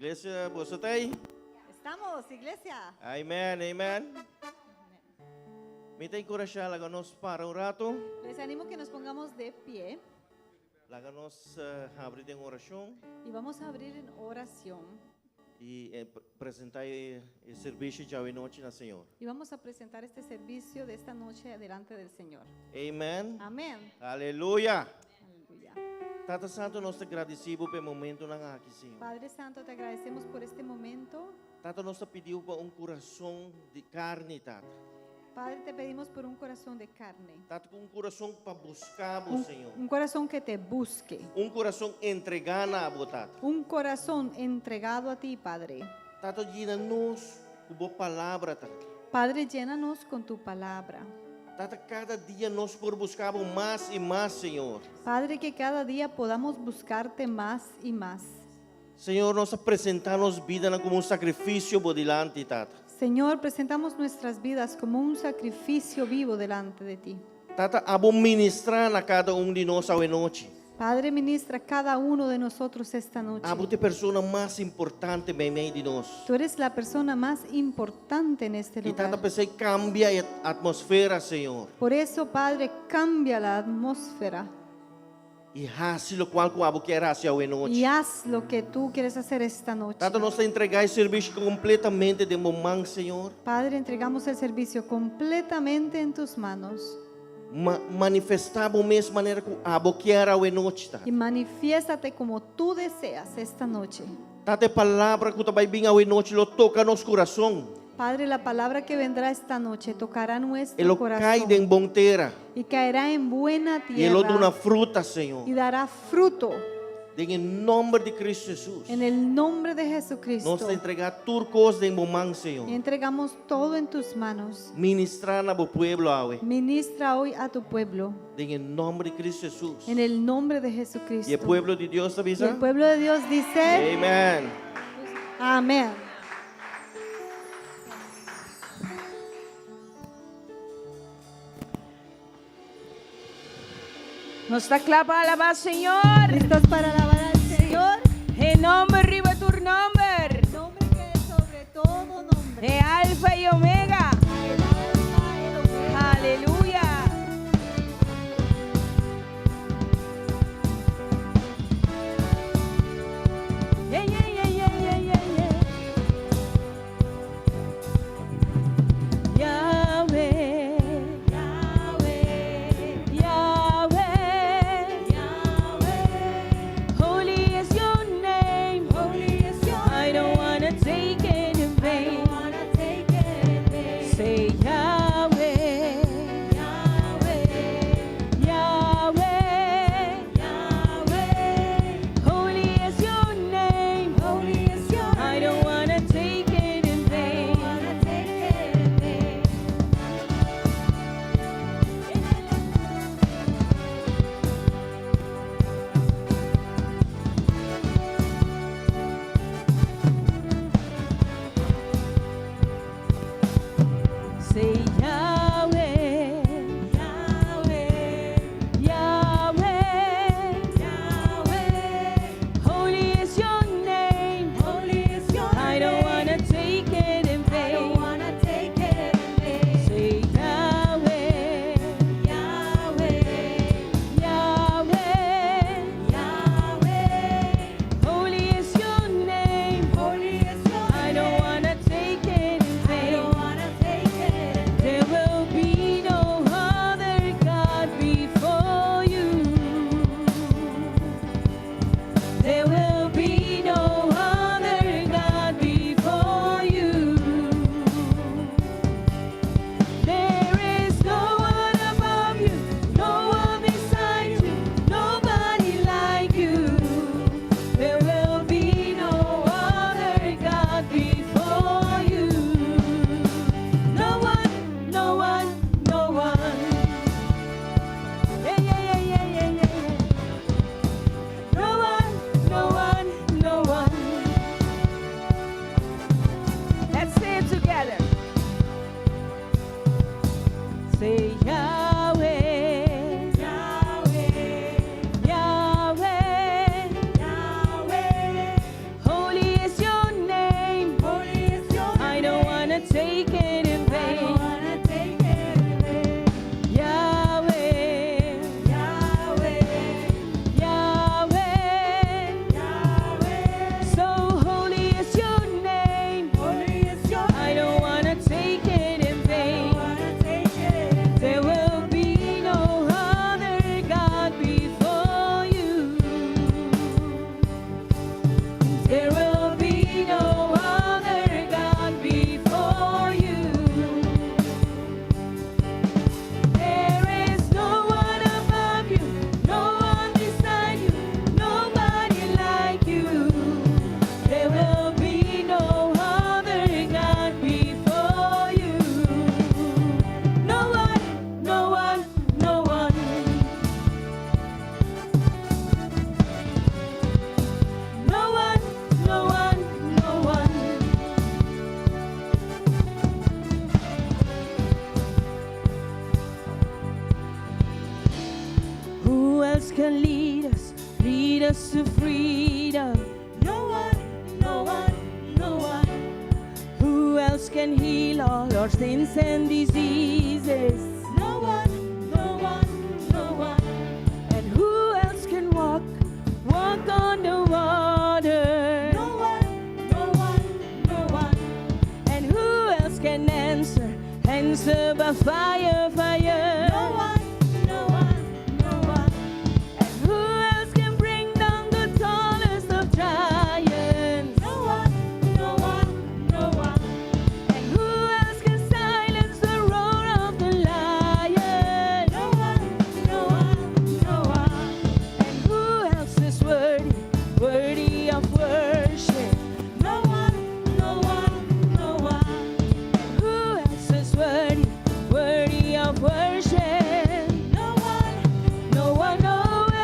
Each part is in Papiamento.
Iglesia, boso t'ei? Estamos, iglesia. Amen, amen. Mi ta enkurashá laga nos para un ratu. Les animo que nos pongamos de pie Laga nos habri den orashon. y vamos a abrir en oración. I presentá e servisio djawe nochi na Señor. Y vamos a presentar este servicio de esta noche delante del Señor. Amen. Amén. Aleluya. Aleluya. Tata Santo, nos ta gradisí Bo pa e momentonan aki, Señor. Padre Santo, te agradecemos por este momento. Tata, nos ta pidi Bo pa un kurason di karni, Tata. Padre, te pedimos por un corazón de carne. Tata, ku un kurason pa buska Bo, Señor. Un corazón que te busque. Un kurason entregá na Bo, Tata. Un corazón entregado a ti, Padre. Tata, yena nos ku Bo palabra, Tata. Padre, llénanos con tu palabra. Tata, kada dia nos por buska Bo mas i mas, Señor. Padre, que cada día podamos buscarte más y más. Señor, nos ta presentá nos bidanan komo un sakrifisio Bo dilanti, Tata. Señor, presentamos nuestras vidas como un sacrificio vivo delante de ti. Tata, abo ministrá na kada un di nos awe nochi. Padre, ministra a cada uno de nosotros esta noche. Abo ta e persona mas importante meimei di nos. Tú eres la persona más importante en este I Tata, lugar. p'esei kambia e atmosfera, Señor. Por eso, Padre, cambia la atmósfera. I hasi lokual ku abo kier hasi awe nochi. Y haz lo que tú quieres hacer esta noche. Tata, nos ta entregá e servisio kompletamente den bo man, Señor. Padre, entregamos el servicio completamente en tus manos. Ma manifestá bo mes manera ku abo kier awe nochi, Tata. Y manifiéstate como tú deseas esta noche. Tata, e palabra ku ta bai bin awe nochi lo toka nos kurason. Padre, la palabra que vendrá esta noche tocará nuestro E lo kai corazón den bon tera. y caerá en buena I e lo duna tierra fruta, Señor. y dará fruto. Den e nòmber di Cristo Hesus. En el nombre de Jesucristo. Nos ta entregá tur kos den bo man, Señor. Entregamos todo en tus manos. Ministrá na bo pueblo awe. Ministra hoy a tu pueblo. Den e nòmber di Cristo Hesus. En el nombre de Jesucristo. I e pueblo di Dios ta bisa? Y el pueblo de Dios dice. Amen. Amén. Nos ta kla pa alabá Señor. Listos para alabar al Señor? E nomber riba tur nomber. El nombre que es sobre todo nombre. E Alfa y Omega. El Alfa, el Omega. Aleluya. Yeah, yeah, yeah, yeah, yeah, yeah, yeah. Yahweh, Yahweh, Yahweh, Yahweh. Holy is your name. Holy is your I don't wanna take it in vain. Say can lead us, lead us to freedom? No one, no one, no one. Who else can heal all our sins and diseases? No one, no one, no one. And who else can walk, walk on the water? No one, no one, no one. And who else can answer, answer by fire, fire? No one, no one, no one. And who else can bring down the tallest of giants? No one, no one, no one. And who else can silence the roar of the lion? No one, no one, no one. And who else is worthy, worthy of worship? No one, no one, no one. And who else is worthy, worthy of worship? No one, no one, nowhere.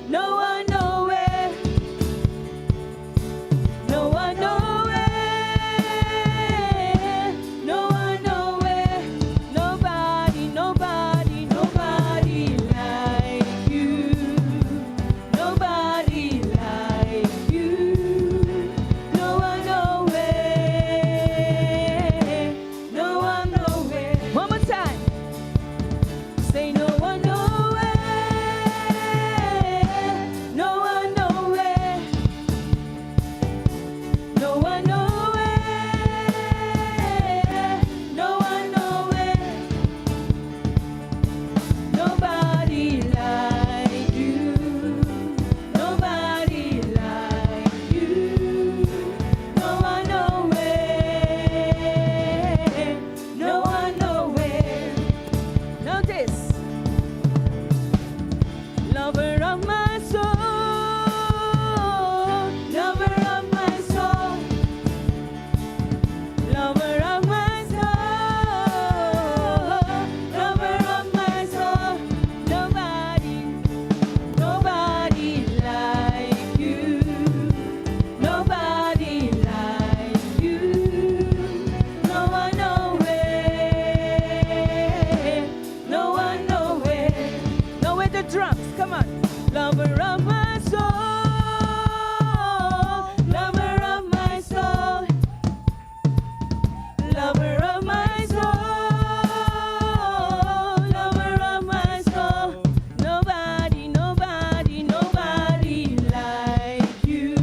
No one, nowhere. No one, nowhere. No one, nowhere. Nobody, nobody, nobody like you. Nobody like you. No one, nowhere. No one, nowhere. One more time. Say no one, nowhere. No one, nowhere. No one, nowhere. No one, nowhere. Nobody like you. Nobody like you. No one, nowhere. No one, nowhere. Notice. Lover of my soul, lover of my soul, lover of my soul, lover of my soul. Nobody, nobody like you. Nobody like you. No one nowhere. No one nowhere. No with the drums, come on. Lover of my soul, lover of my soul, lover of my soul, lover of my soul. Nobody, nobody, nobody like you.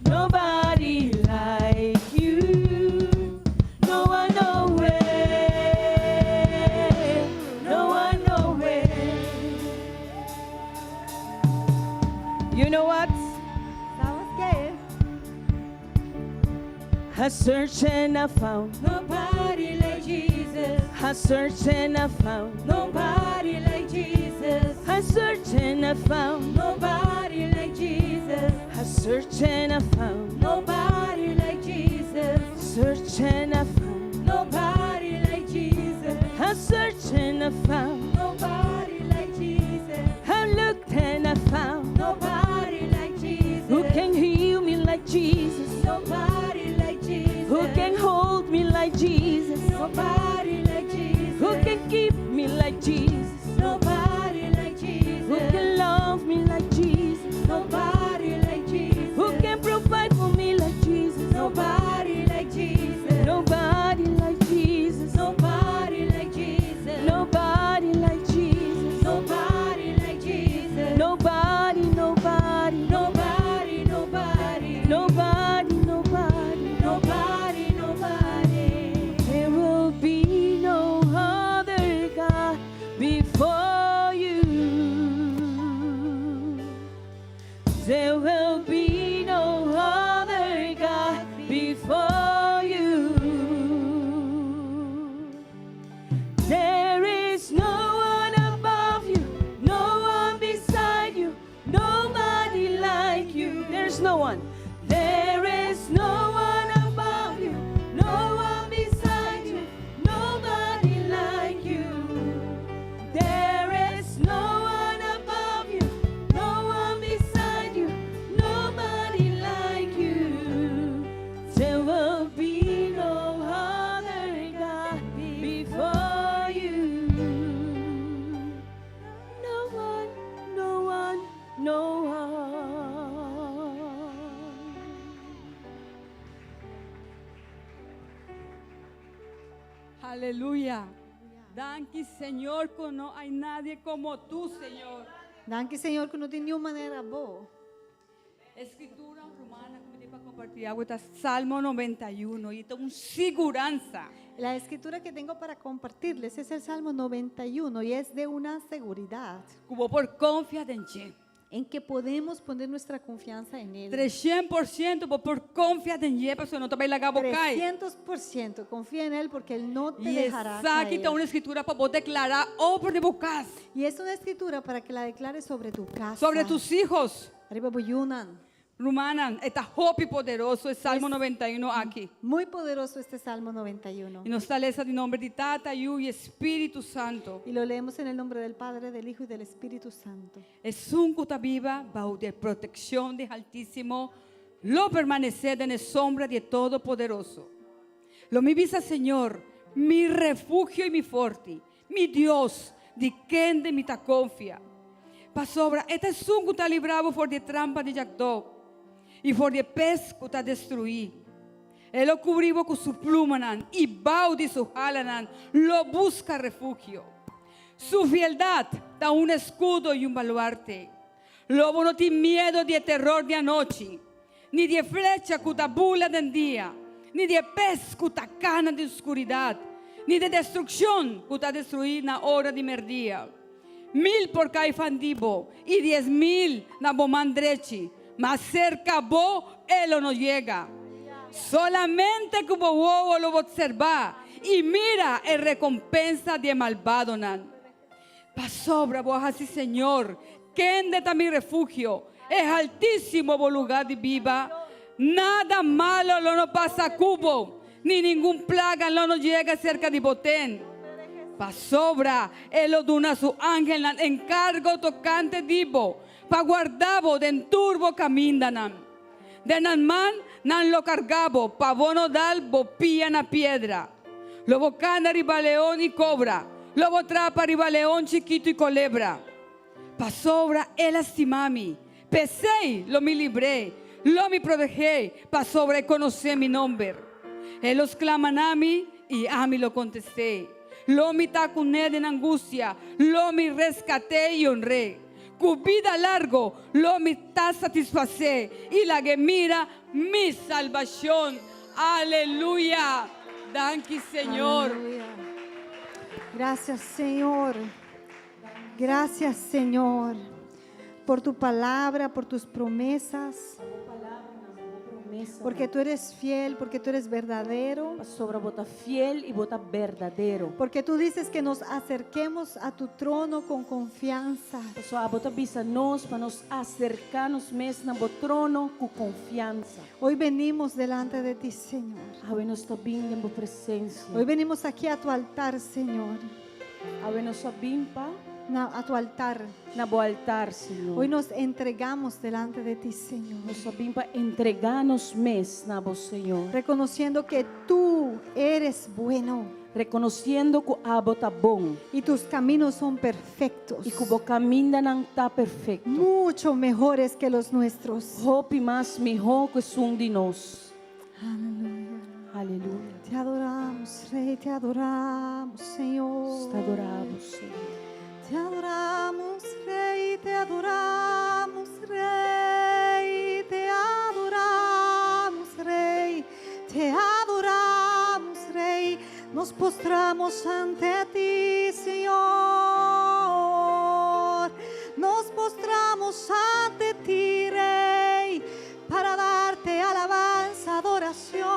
Nobody like you. No one nowhere. No one nowhere. You know what? Sabes qué? I searched and I found. Nobody like Jesus. I searched and I found. Nobody like Jesus. I searched and I found. Nobody like Jesus. I searched and I found. Nobody like Jesus. Searched and I found. Nobody like Jesus. I searched and I found. Nobody like Jesus. I looked and I found. Nobody like Jesus. Who can heal me like Jesus? Nobody like Jesus. Who can hold me like Jesus? Nobody like Jesus. Who can keep me like Jesus? Nobody like Jesus. Who can love me like Jesus? Nobody like Jesus. Who can provide for me like Jesus? Nobody like Jesus. Nobody like Jesus. Nobody like Jesus. Nobody like Jesus. Nobody like Jesus. Nobody, nobody, Nobody, nobody. Nobody, nobody. Nobody, nobody. There will be no other God before you. There will be no other God before you. There is no one above you, no one beside you, nobody like you. There's no one. There is no one above you, no one beside you, nobody like you. There is no one above you, no one beside you, nobody like you. There will be no other God before you. Aleluya. Danki Señor ku no hay nadie como tú, Señor. Danki Señor ku no tin ningun manera bo. Escritura romana ku mi tin pa kompartí awe ta Salmo 91 i ta un siguransa. La escritura que tengo para compartirles es el Salmo 91 y es de una seguridad Ku bo por konfia den dje. en que podemos poner nuestra confianza en Él. 300% bo por konfia den dje, pasobra e no ta bai laga bo kai. 300% confía en Él porque Él no te I dejará esaki ta caer. un escritura pa bo deklará over di bo kas, Y es una escritura para que la declares sobre tu casa, sobre tus hijos. Riba bo yunan. Rumannan, e ta hopi poderoso e Salmo 91 aki. Muy poderoso este Salmo 91. I nos ta lesa den nòmber di Tata, Yu i Spiritu Santu. Y lo leemos en el nombre del Padre, del Hijo y del Espíritu Santo. Esun ku ta biba bou di protekshon di Altísimo, lo permanesé den e sombra di Todopoderoso. Lo mi bisa Señor, mi refugio i mi fòrti, mi Dios, di kende mi ta konfia. Pasobra e ta esun ku ta libra bo for di e trampa di yagdó i for di e pest ku ta destruí. E lo kubrí bo ku su plumanan i bou di su halanan lo buska refugio. Su fieldat ta un eskudo i un baluarte. Lo bo no tin miedu di e teror di anochi, ni di e flecha ku ta bula den dia, ni di e pest ku ta kana den skuridat, ni di e destrukshon ku ta destruí na ora di mèrdia. Mil por kai fan di bo i 10,000 na bo man drechi, ma serka bo e lo no yega. Solamente ku bo wowo lo bo opservá i mira e rekompensa di e malbadonan. Pasobra bo a hasi Señor, kende ta mi refugio, e Altísimo bo lugá di biba, nada malo lo no pasa ku bo, ni ningun plaga lo no yega serka di bo tent. Pasobra e lo duna su angelnan enkargo tokante di bo, pa warda bo den tur bo kamindanan. Den nan man nan lo karga bo, pa bo no dal bo pia na piedra. Lo bo kana riba leon i kobra, lo bo trapa riba leon chikitu i kolebra. Pasobra el a stima mi, p'esei lo mi libr'é, lo mi proteg'é, pasobra e konosé mi nomber. E lo sklama na mi i ami lo kontest'é. Lo mi ta kuné den angustia, lo mi reskat'é i honr'é. Ku bida largo lo mi ta satisfasé i lag'é mira mi salbashon. Aleluya! Danki Señor. Aleluya. Gracias, Señor. Gracias, Señor, por tu palabra, por tus promesas, porque tú eres fiel, porque tú eres verdadero, Pasobra bo ta fiel i bo ta berdadero. porque tú dices que nos acerquemos a tu trono con confianza. Pasobra bo ta bisa nos pa nos aserká nos mes na bo trono ku konfiansa. Hoy venimos delante de ti, Señor. Awe nos ta bin den bo presensia. Hoy venimos aquí a tu altar, Señor. Awe nos a bin pa A tu altar. na bo altar, Señor. Hoy nos entregamos delante de ti, Señor. Nos a bin pa entregá nos mes na bo, Señor. Reconociendo que tú eres bueno Rekonosiendo ku abo ta bon y tus caminos son perfectos. i ku bo kamindanan ta perfekto. Mucho mejores que los nuestros. Hopi mas mihó ku esun di nos. Aleluya. Aleluya. Te adoramos, Rey, te adoramos, Señor. Te adoramos, Señor. Te adoramos, Rey, te adoramos, Rey, te adoramos, Rey, te adoramos, Rey. Nos postramos ante ti, Señor. Nos postramos ante ti, Rey, para darte alabanza, adoración.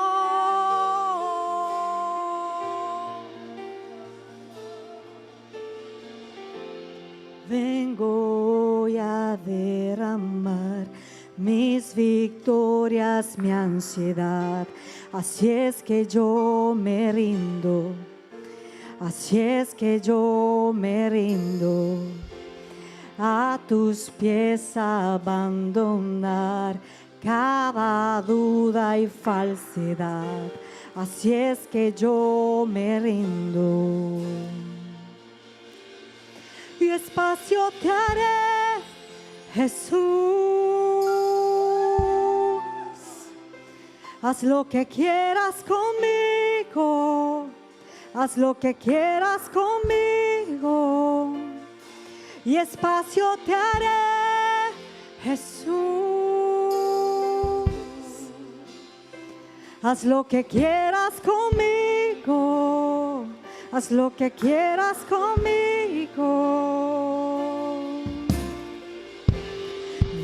Vengo hoy a derramar mis victorias, mi ansiedad. Así es que yo me rindo. Así es que yo me rindo. A tus pies abandonar cada duda y falsedad. Así es que yo me rindo y espacio te haré, Jesús. Haz lo que quieras conmigo. Haz lo que quieras conmigo y espacio te haré, Jesús. Haz lo que quieras conmigo, haz lo que quieras conmigo.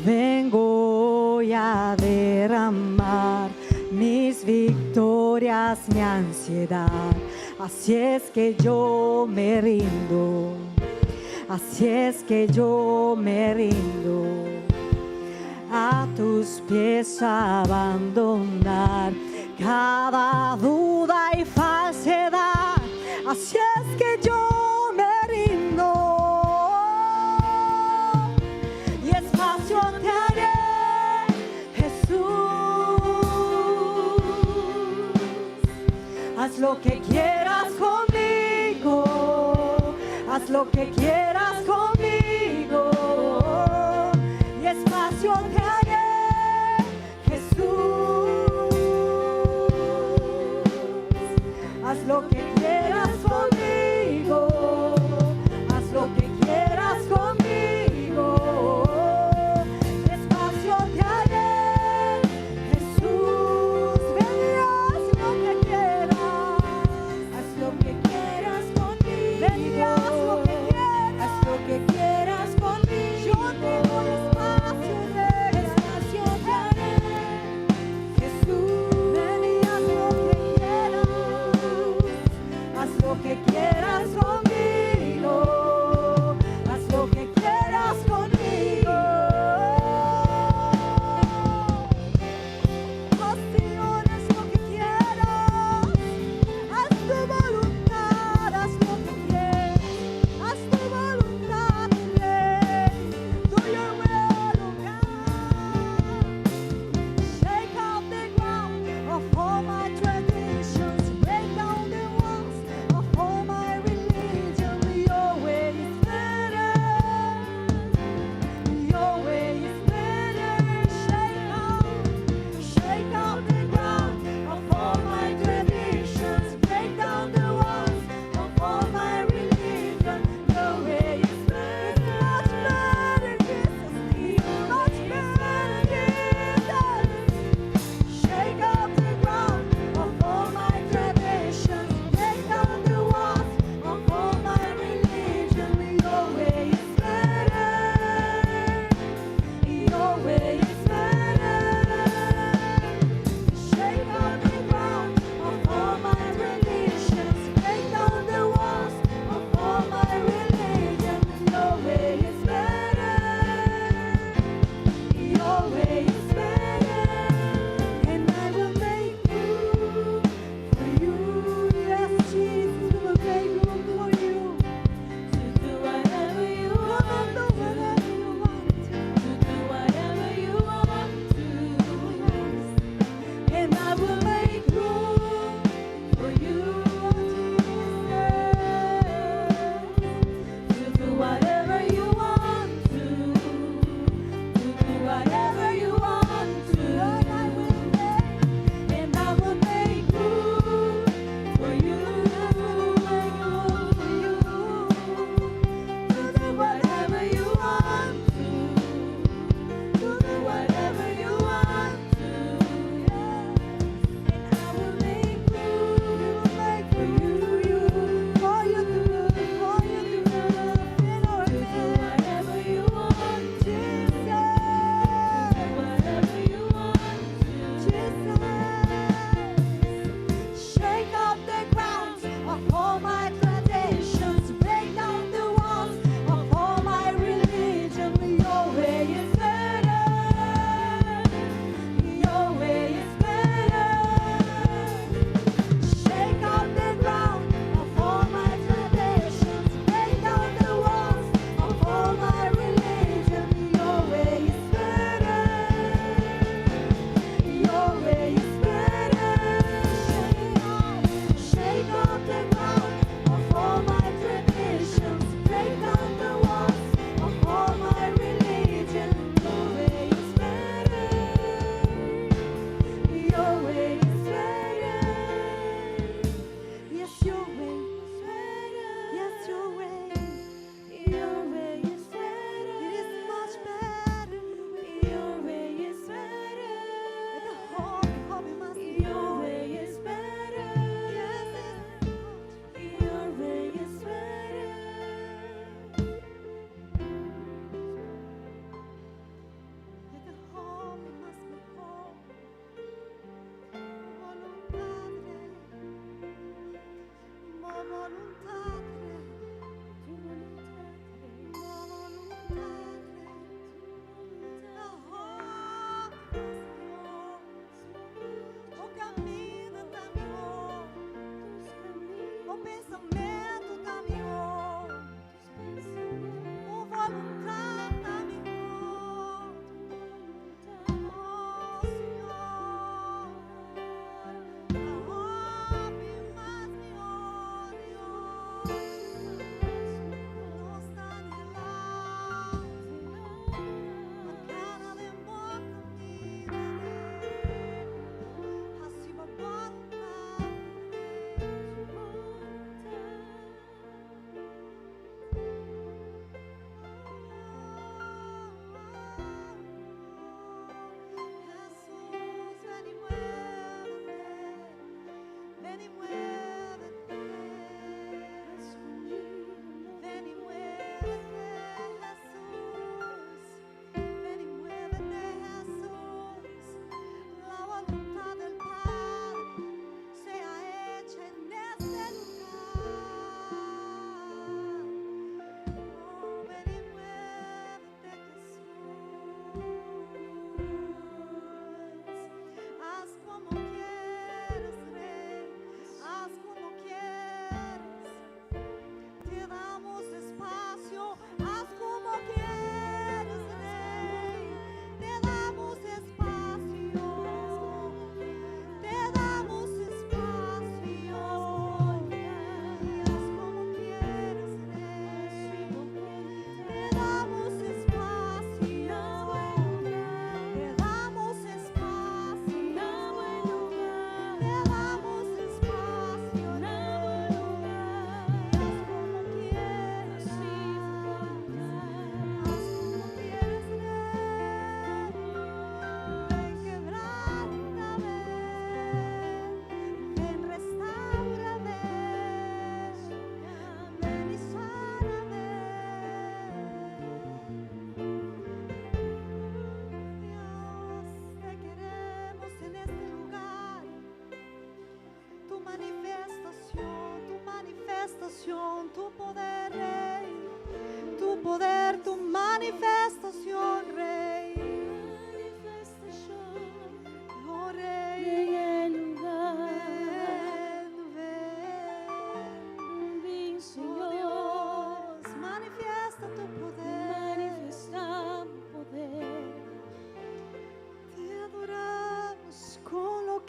Vengo hoy a derramar mis victorias, mi ansiedad. Así es que yo me rindo, así es que yo me rindo a tus pies a abandonar cada duda y falsedad. Así es que yo me rindo y espacio te haré, Jesús. Haz lo que quieras conmigo, haz lo que quieras conmigo y espacio te haré, Jesús. Haz lo que quieras conmigo, haz lo que quieras conmigo. Espacio te haré, Jesús. Ven y haz lo que quieras, Haz lo que quieras conmigo. Ven y haz lo que quieras.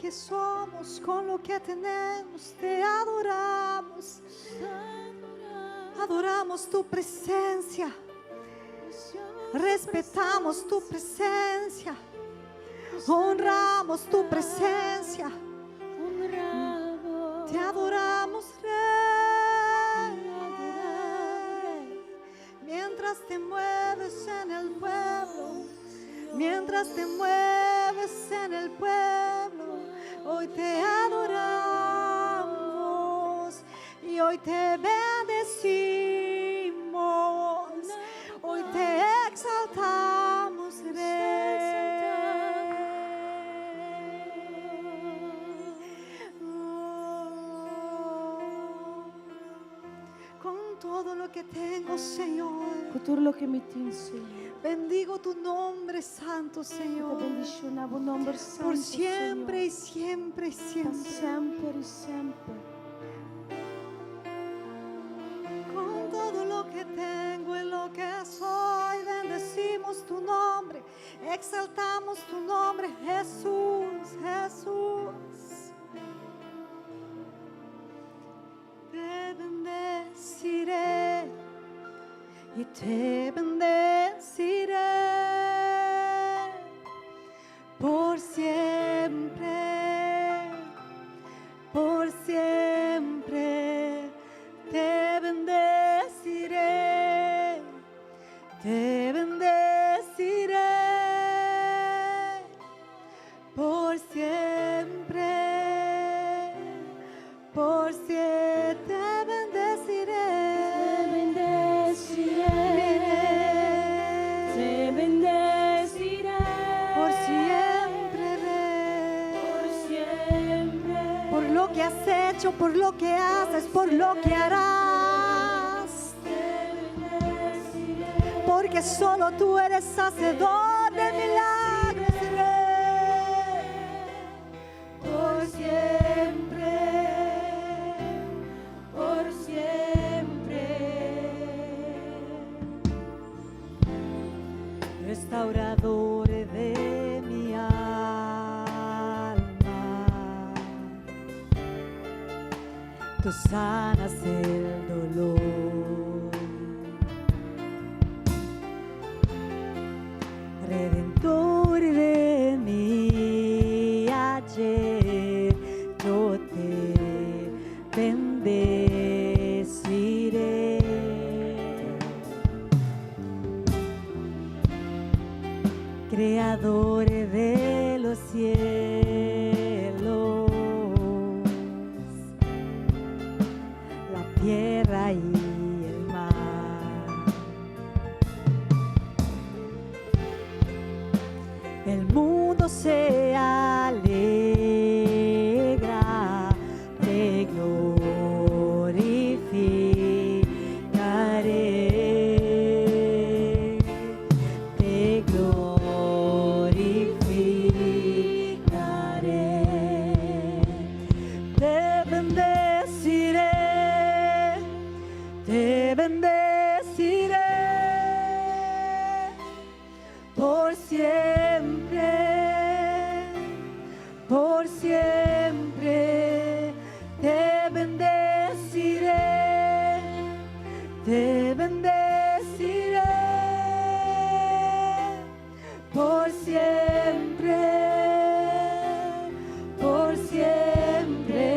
que somos, con lo que tenemos, te adoramos. Adoramos tu presencia. Respetamos tu presencia. Honramos tu presencia. Te adoramos, Rey. Mientras te mueves en el pueblo, mientras te mueves en el pueblo, hoy te adoramos y hoy te bendecimos, hoy te exaltamos, Rey. Oh, con todo lo que tengo, Señor. Ku tur loke mi tin, Señor. Bendigo tu nombre santo, Mi ta Señor. bendishoná bo nòmber santu, Por siempre Señor. y siempre y Pa siempre. semper i semper. Con todo lo que tengo y lo que soy, bendecimos tu nombre, exaltamos tu nombre, Jesús, Jesús. Te bendeciré y te bendeciré por siempre, por siempre te bendeciré, te bendeciré por siempre, por siempre te bendeciré, Te bendeciré. Mi Rey. Te bendeciré. Por siempre, Rey. Por siempre. Por lo que has hecho, por lo que haces, por lo que harás. Te bendeciré. Porque solo tú eres hacedor de milagros, Rey. Por siempre, por siempre. Restaurador de mi alma. Tú sanas el dolor. Redentor de mi ayer, yo te bendeciré. Creador de los cielos, la tierra y el mar. El mundo se alegra, te glorificaré, te glorificaré, te bendeciré, te bendeciré por siempre, por siempre te bendeciré, te bendeciré, por siempre, por siempre.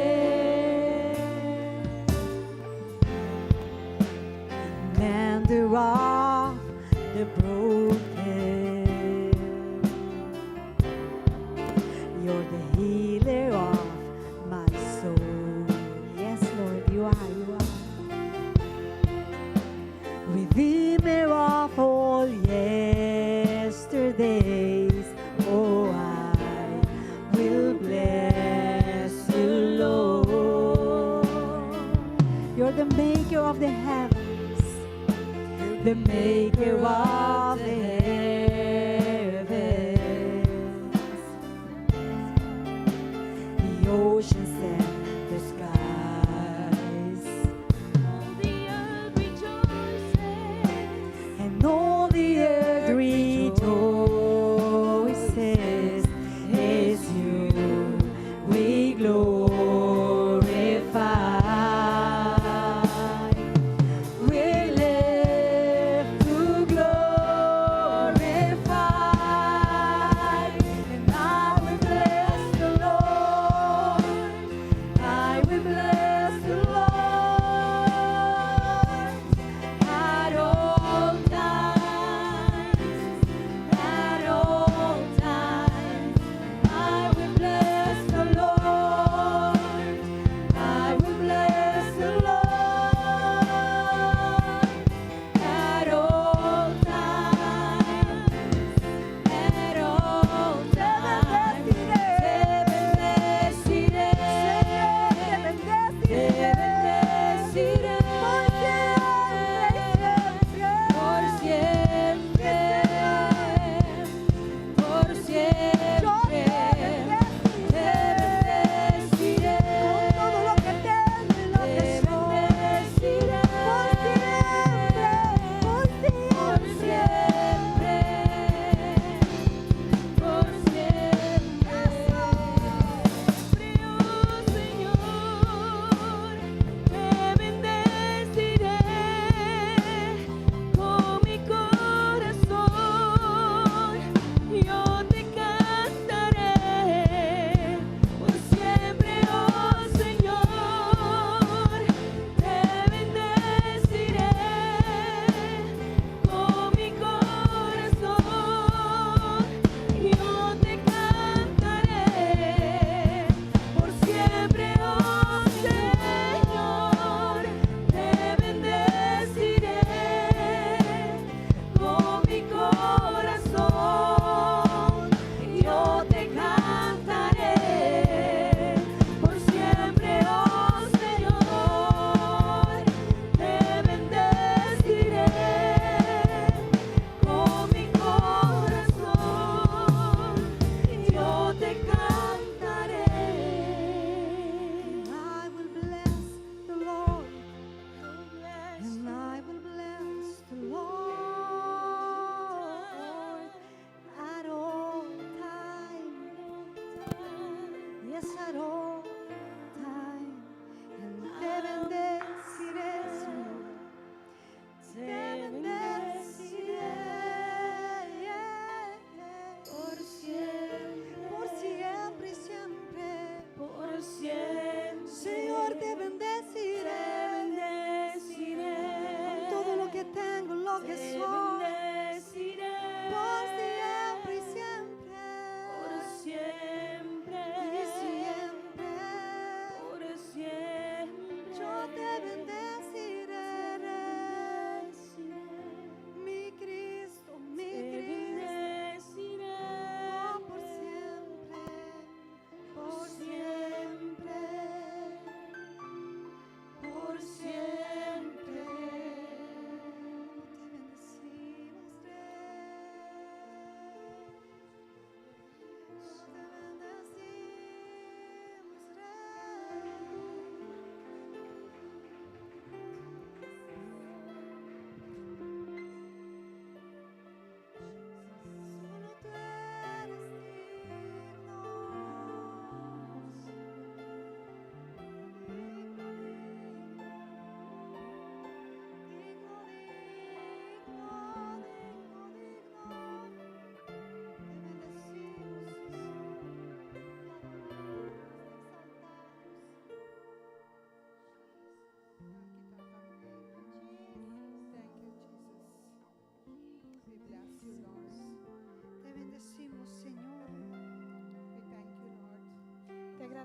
Mender of the broken. You're the healer of my soul. Yes, Lord, you are, you are. Redeemer of all yesterdays. Oh, I will bless you, Lord. You're the maker of the heavens, the maker of the heavens.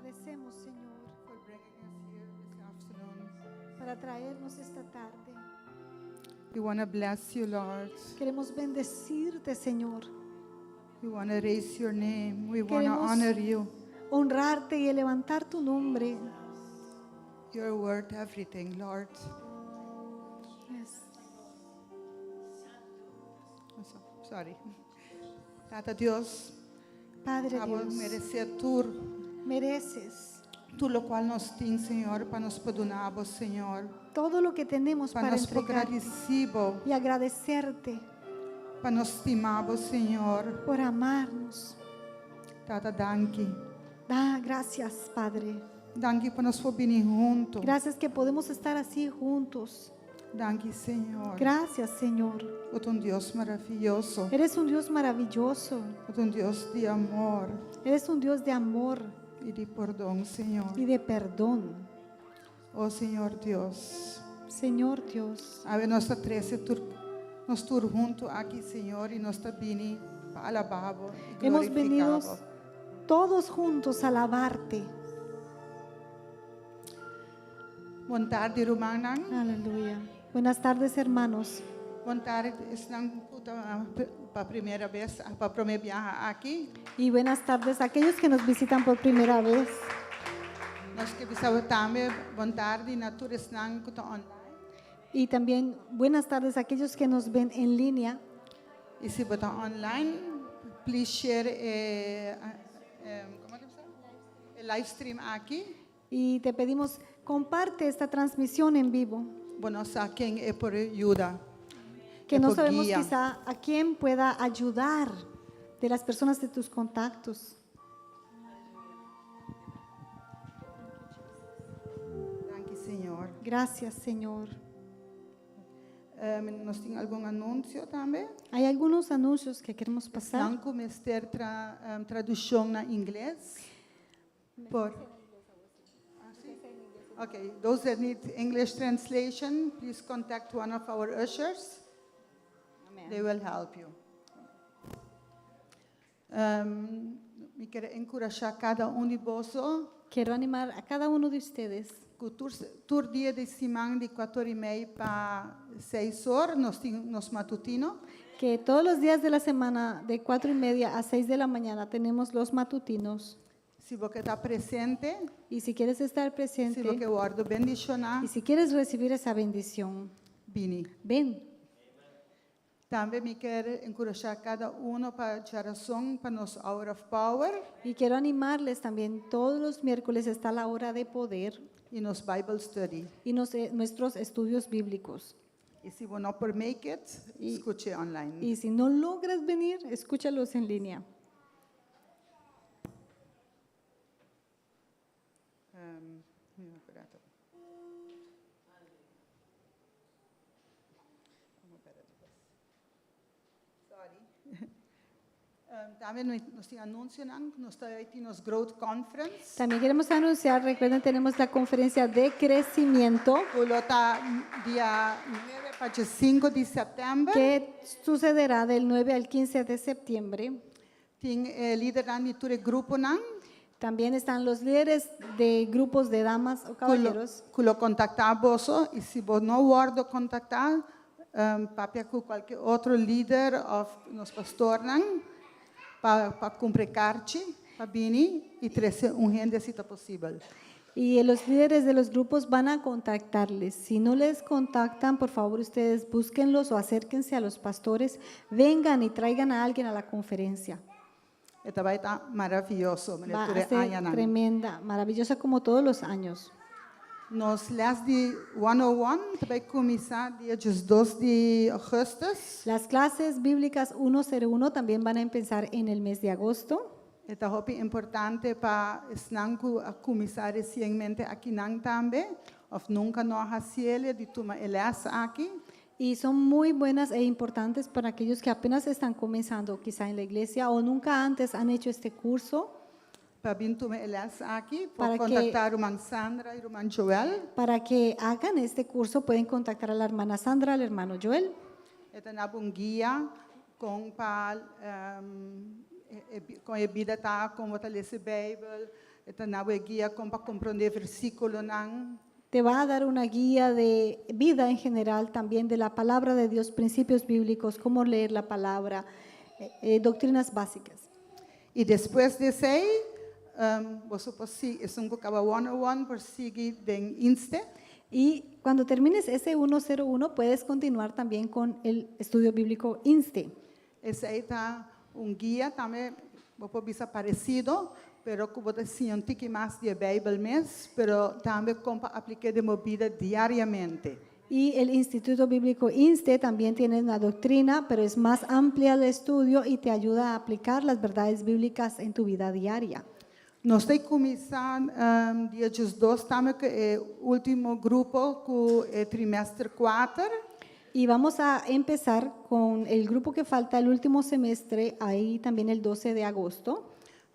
agradecemos, Señor, for bringing us here this afternoon. para traernos esta tarde. We want to bless you, Lord. Queremos bendecirte, Señor, We want to raise your name. We want to Queremos- honor you. honrarte y levantar tu nombre. You're worth everything, Lord. Yes. I'm sorry. Tata Dios, Padre abo Dios, meresé tur, mereces tur loke nos tin, Señor, pa nos por duna bo, Señor. todo lo que tenemos Pa para nos por entregarte gradisí bo, y agradecerte pa nos stima bo, Señor. por amarnos. Tata, danki. Da gracias, Padre. Danki pa nos por bini huntu. Gracias que podemos estar así juntos. Danki, Señor. Gracias, Señor. Bo ta un Dios maravioso. Eres un Dios maravilloso. Bo ta un Dios di amor Eres un Dios de amor i di pordon, Señor. y de perdón. Oh, Señor Dios. Señor Dios, Awe nos ta trese tur, nos tur huntu aki, Señor, i nos ta bini pa alabá bo i hemos venido glorifiká bo. todos juntos a alabarte. Bon tardi, rumannan. Aleluya. Buenas tardes, hermanos. Bon tardi, esnan pa promé bes, pa promé biaha aki. Y buenas tardes a aquellos que nos visitan por primera vez. Nos ke bisa tambe bon tardi na tur esnan ku ta online. Y también buenas tardes a aquellos que nos ven en línea. I si bo ta online, please share kon ta bisa? E live stream aki. Y te pedimos, comparte esta transmisión en vivo. Bo no sa ken e por yuda. Que E no por sabemos guia. quizá a quién pueda ayudar de las personas de tus contactos. Danki, Señor. Gracias, Señor. Nos tin algun anunsio tambe. Hay algunos anuncios que queremos pasar. Nan ku mester tradukshon na ingles. Por Ah, si? Okay, those that need English translation, please contact one of our ushers. They will help you. Mi ke enkurashá kada un di boso Quiero animar a cada uno de ustedes ku tur dia di siman di 4 i mei pa 6 or, nos tin nos matutino. Que todos los días de la semana, de 4:30 a 6 de la mañana, tenemos los matutinos. Si bo ke ta presente, Y si quieres estar si presente bo ke wòrdu bendishoná, y si quieres recibir esa bendición, bini. Ven. Tambe mi ke enkurashá kada un pa djarason pa nos Hour of Power Y quiero animarles también, todos los miércoles está la hora de poder i nos Bible Study. y nuestros estudios bíblicos. I si bo no por make it, skucha online. Y si no logras venir, escúchalos en línea. Espera. Espera, sorry. Tambe nos tin anunsio, nos ta tin nos Growth Conference. También queremos anunciar, recuerden, tenemos la conferencia de crecimiento Ku lo ta dia 9 pa 5 di sèptèmber. Que sucederá del 9 al 15 de septiembre. Tin lidernan di tur gruponan. También están los líderes de grupos de damas o caballeros Ku lo kontaktá boso i si bo no wòrdu kontaktá, papia ku kualke otro lider òf nos pastornan pa kumpra karchi, pa bini i trese un hende si ta posibel. Y los líderes de los grupos van a contactarles. Si no les contactan, por favor ustedes búsquenlos o acérquense a los pastores, vengan y traigan a alguien a la conferencia. E ta bai ta maravioso, Va a ser tremenda, maravillosa como todos los años. Nos les di 101 ta bai kuminsá dia 2 di ougùstùs. Las clases bíblicas 101 también van a empezar en el mes de agosto. Ta hopi importante pa esnan ku a kuminsá resientemente akinan tambe, òf nunka no a hasié di tuma e les aki. Y son muy buenas e importantes para aquellos que apenas están comenzando quizá en la iglesia o nunca antes han hecho este curso. Pa bin tuma e les aki, Para pa kontaktá ruman Sandra i ruman Joel. Para que hagan este curso pueden contactar a la hermana Sandra, al hermano Joel. E ta duna un guia kon pa kon e bida ta, kon ta lesa Beibel. E ta duna bo guia kon pa komprondé versíkulonan. Te va a dar una guía de vida en general, también de la palabra de Dios, principios bíblicos, cómo leer la palabra, doctrinas básicas. I despues di esei, bo por sigui, esun ku kaba 101 por sigui den INSTE. Y cuando termines ese 101, puedes continuar también con el estudio bíblico INSTE. Esei ta un guia tambe, bo por bisa paresido, pero ku bo ta siña un tiki mas di Beibel mes, pero tambe kon pa aplik'é den bo bida diariamente. Y el Instituto Bíblico INSTE también tiene una doctrina, pero es más amplia el estudio y te ayuda a aplicar las verdades bíblicas en tu vida diaria. Nos ta kuminsá dia 12 tambe ku e último grupo ku e trimester 4. Y vamos a empezar con el grupo que falta el último semestre, ahí también el 12 de agosto.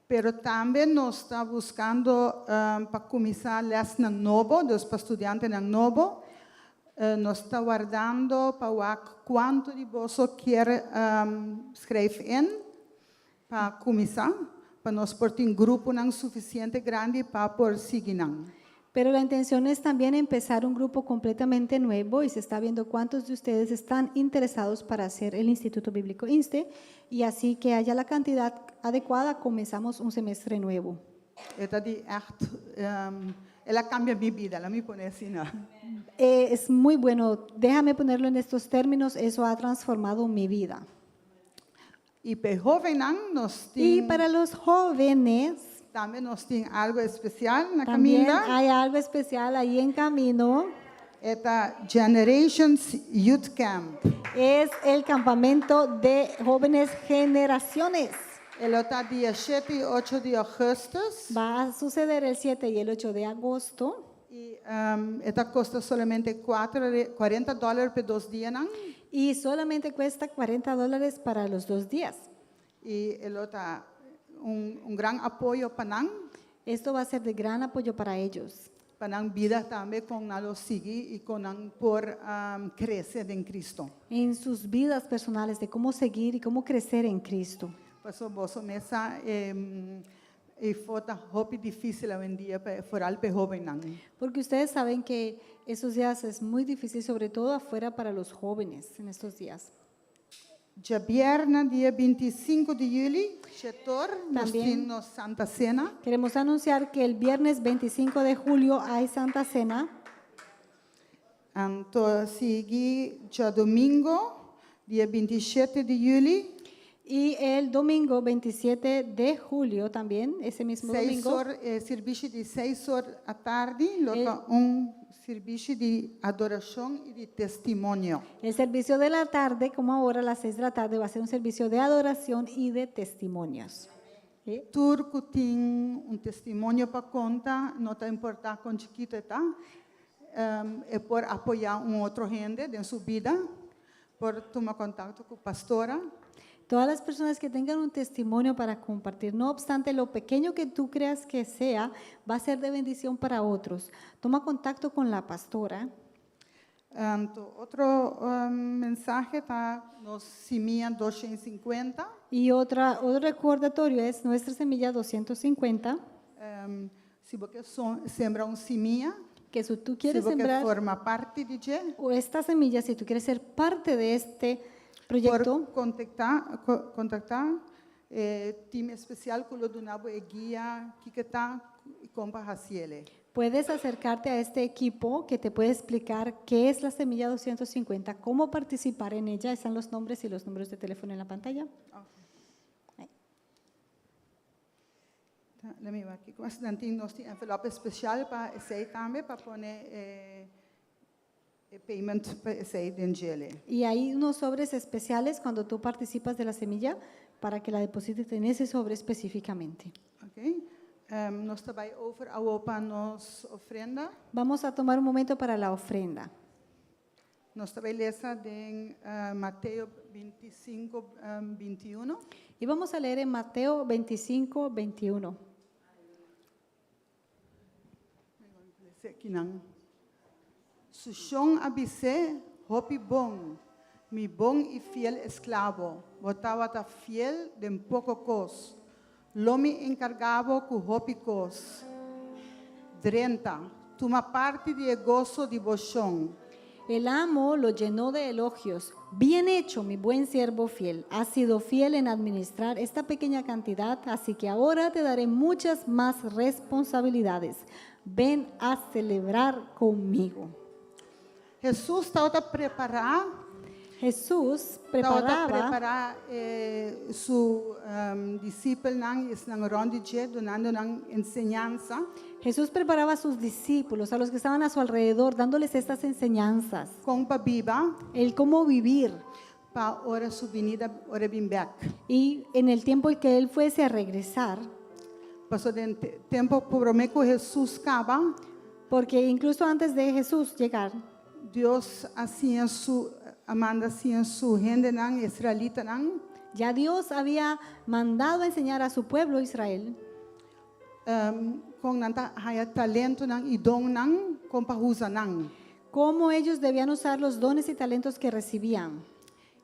Pero tambe nos ta buskando pa kuminsá lès nobo, dus pa studiantenan nobo. Nos ta wardando pa kuantu di boso ke schrijf in pa kuminsá, pa nos por tin gruponan sufisiente grandi pa por sigui nan. Pero la intención es también empezar un grupo completamente nuevo y se está viendo cuántos de ustedes están interesados para hacer el Instituto Bíblico INSTE y así que haya la cantidad adecuada comenzamos un semestre nuevo. E ta di echt, el a kambia mi bida, laga mi pone asina, no? Es muy bueno, déjame ponerlo en estos términos, eso ha transformado mi vida. I pa hóbennan nos Y tin para los jóvenes, tambe nos tin algu spesial na también kaminda. hay algo especial ahí en camino. E ta Generations Youth Camp. Es el campamento de jóvenes generaciones. E ta dia 7 i 8 di ougùstùs. Va a suceder el 7 y el 8 de agosto. I e ta kosta solamente 4, 40 dòler pa 2 dia, no? Y solamente cuesta 40 dólares para los 2 días. I e ta un gran apoyo pa nan, Esto va a ser de gran apoyo para ellos, pa nan bida tambe kon nan lo sigui i kon nan por krese den Kristu. En sus vidas personales de cómo seguir y cómo crecer en Cristo. Paso boso mes sa e ta hopi difísil awendia pa foral pa hóbennan. Porque ustedes saben que esos días es muy difícil, sobre todo afuera para los jóvenes en estos días. Djabièrnè, dia 25 di yüli, 7'or, nos También. tin Santa Sena. Queremos anunciar que el viernes 25 de julio hay Santa Cena. Anto, sigui djadumingu, dia 27 di yüli, Y el domingo 27 de julio también, ese mismo 6 domingo, or, servisio di 6 or atardi, lo ta un servisio di adorashon i di testimonio. El servicio de la tarde, como ahora a las 6 de la tarde, va a ser un servicio de adoración y de testimonios. ¿Sí? Tur ku tin un testimonio pa konta, no ta importá kon chikitu e ta, e por apoyá un otro hende den su bida, por tuma kontakto ku e pastora. Todas las personas que tengan un testimonio para compartir, no obstante lo pequeño que tú creas que sea, va a ser de bendición para otros. Toma contacto con la pastora. Anto, otro mensahe ta nos simia 250. Y otro recordatorio es nuestra semilla 250, Si bo ke sembra un simia, que si tú si quieres bo ke sembrar forma parti di dje, o esta semilla, si tú quieres ser parte de este proyecto, por kontaktá team espesial ku lo duna bo e guia kiko ta i kon pa hasié. Puedes acercarte a este equipo que te puede explicar qué es la semilla 250, cómo participar en ella. Están los nombres y los números de teléfono en la pantalla. Ahí. Laga mi aki. Mas nan tin nos tin envelope spesial pa esei tambe pa pone payment pa esei den dje. Y hay unos sobres especiales cuando tú participas de la semilla para que la deposites en ese sobre específicamente. Ok? Nos ta bai over awor pa nos ofrenda. Vamos a tomar un momento para la ofrenda. Nos ta bai lesa den Mateo 25, 21. Y vamos a leer en Mateo 25, 21. Aki nan. Su shon a bis'é, hopi bon, mi bon i fiel esklabo, bo tabata fiel den poko kos. Lo mi enkargá bo ku hopi kos. Drenta, tuma parti di e goso di bo shon. El amo lo llenó de elogios. Bien hecho, mi buen siervo fiel. Has sido fiel en administrar esta pequeña cantidad, así que ahora te daré muchas más responsabilidades. Ven a celebrar conmigo. Hesus tabata prepará Jesús tabata preparaba prepará eh, su um, disipelnan, esnan rònt di dje, dunando nan enseñansa. Jesús preparaba a sus discípulos, a los que estaban a su alrededor, dándoles estas enseñanzas, Kon pa biba, el cómo vivir pa ora su binida, ora e bin bèk. y en el tiempo en que él fuese a regresar, Pasó den tempu promé ku Hesus kaba, porque incluso antes de Jesús llegar, Dios a siña su a manda siña su hendenan, israelitanan, ya Dios había mandado a enseñar a su pueblo Israel um, kon nan ta haya talentonan i donnan, kon pa usa nan. cómo ellos debían usar los dones y talentos que recibían.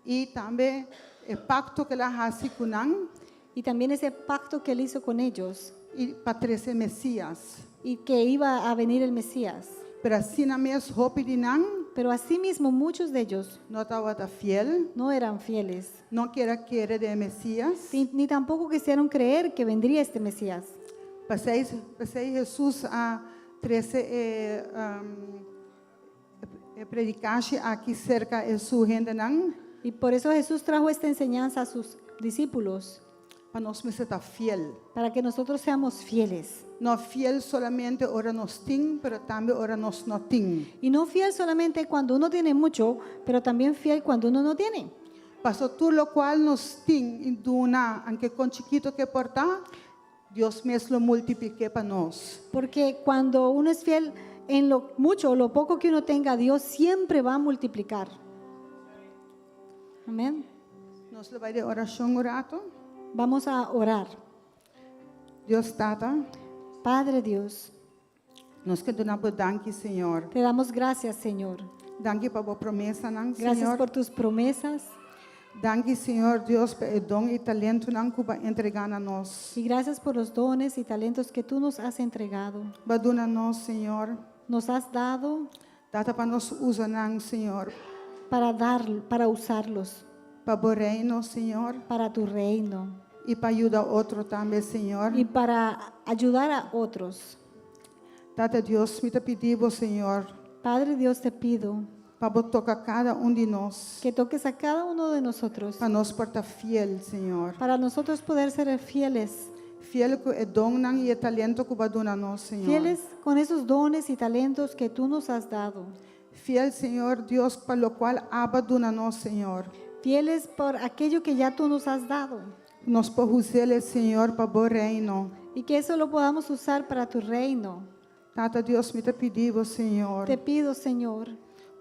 I tambe e pakto ku el a hasi ku nan Y también ese pacto que él hizo con ellos i pa trese Mesias. y que iba a venir el Mesías. Pero asina mes hopi di nan Pero asimismo muchos de ellos no tabata fiel, no eran fieles, no kier a kere den Mesias. ni tampoco quisieron creer que vendría este Mesías. P'esei, p'esei Hesus a trese e, um, e predikashi aki serka e su hendenan, Y por eso Jesús trajo esta enseñanza a sus discípulos, pa nos mester ta fiel. para que nosotros seamos fieles. No fiel solamente ora nos tin, pero tambe ora nos no tin. Y no fiel solamente cuando uno tiene mucho, pero también fiel cuando uno no tiene. Pasó tur lokual nos tin i duna, aunke kon chikitu ku e por ta, Dios mes lo multiplik'é pa nos. Porque cuando uno es fiel en lo mucho o lo poco que uno tenga, Dios siempre va a multiplicar. Amén. Nos lo bai den orashon un ratu. Vamos a orar. Dios Tata, Padre Dios, nos ke duna bo danki, Señor. te damos gracias, Señor. Danki pa bo promesanan, Gracias Señor. por tus promesas Danki, Señor Dios, pa e don i talentonan ku bo a entregá na nos. y gracias por los dones y talentos que tú nos has entregado. Bo a duna nos, Señor. Nos has dado Tata pa nos usa nan, Señor. para dar, para usarlos, Pa bo reino, Señor. para tu reino I pa yuda otro tambe, Señor. y para ayudar a otros. Tata Dios, mi ta pidi bo, Señor, Padre Dios, te pido pa bo toka kada un di nos. que toques a cada uno de nosotros Pa nos por ta fiel, Señor. para nosotros poder ser fieles, Fiel ku e donnan i e talento ku bo a duna nos, Señor. fieles con esos dones y talentos que tú nos has dado, Fiel, Señor Dios, pa lokual abo a duna nos, Señor. fieles por aquello que ya tú nos has dado Nos por us'é, Señor, pa bo reino. y que eso lo podamos usar para tu reino. Tata Dios, mi ta pidi bo, Señor. Te pido, Señor,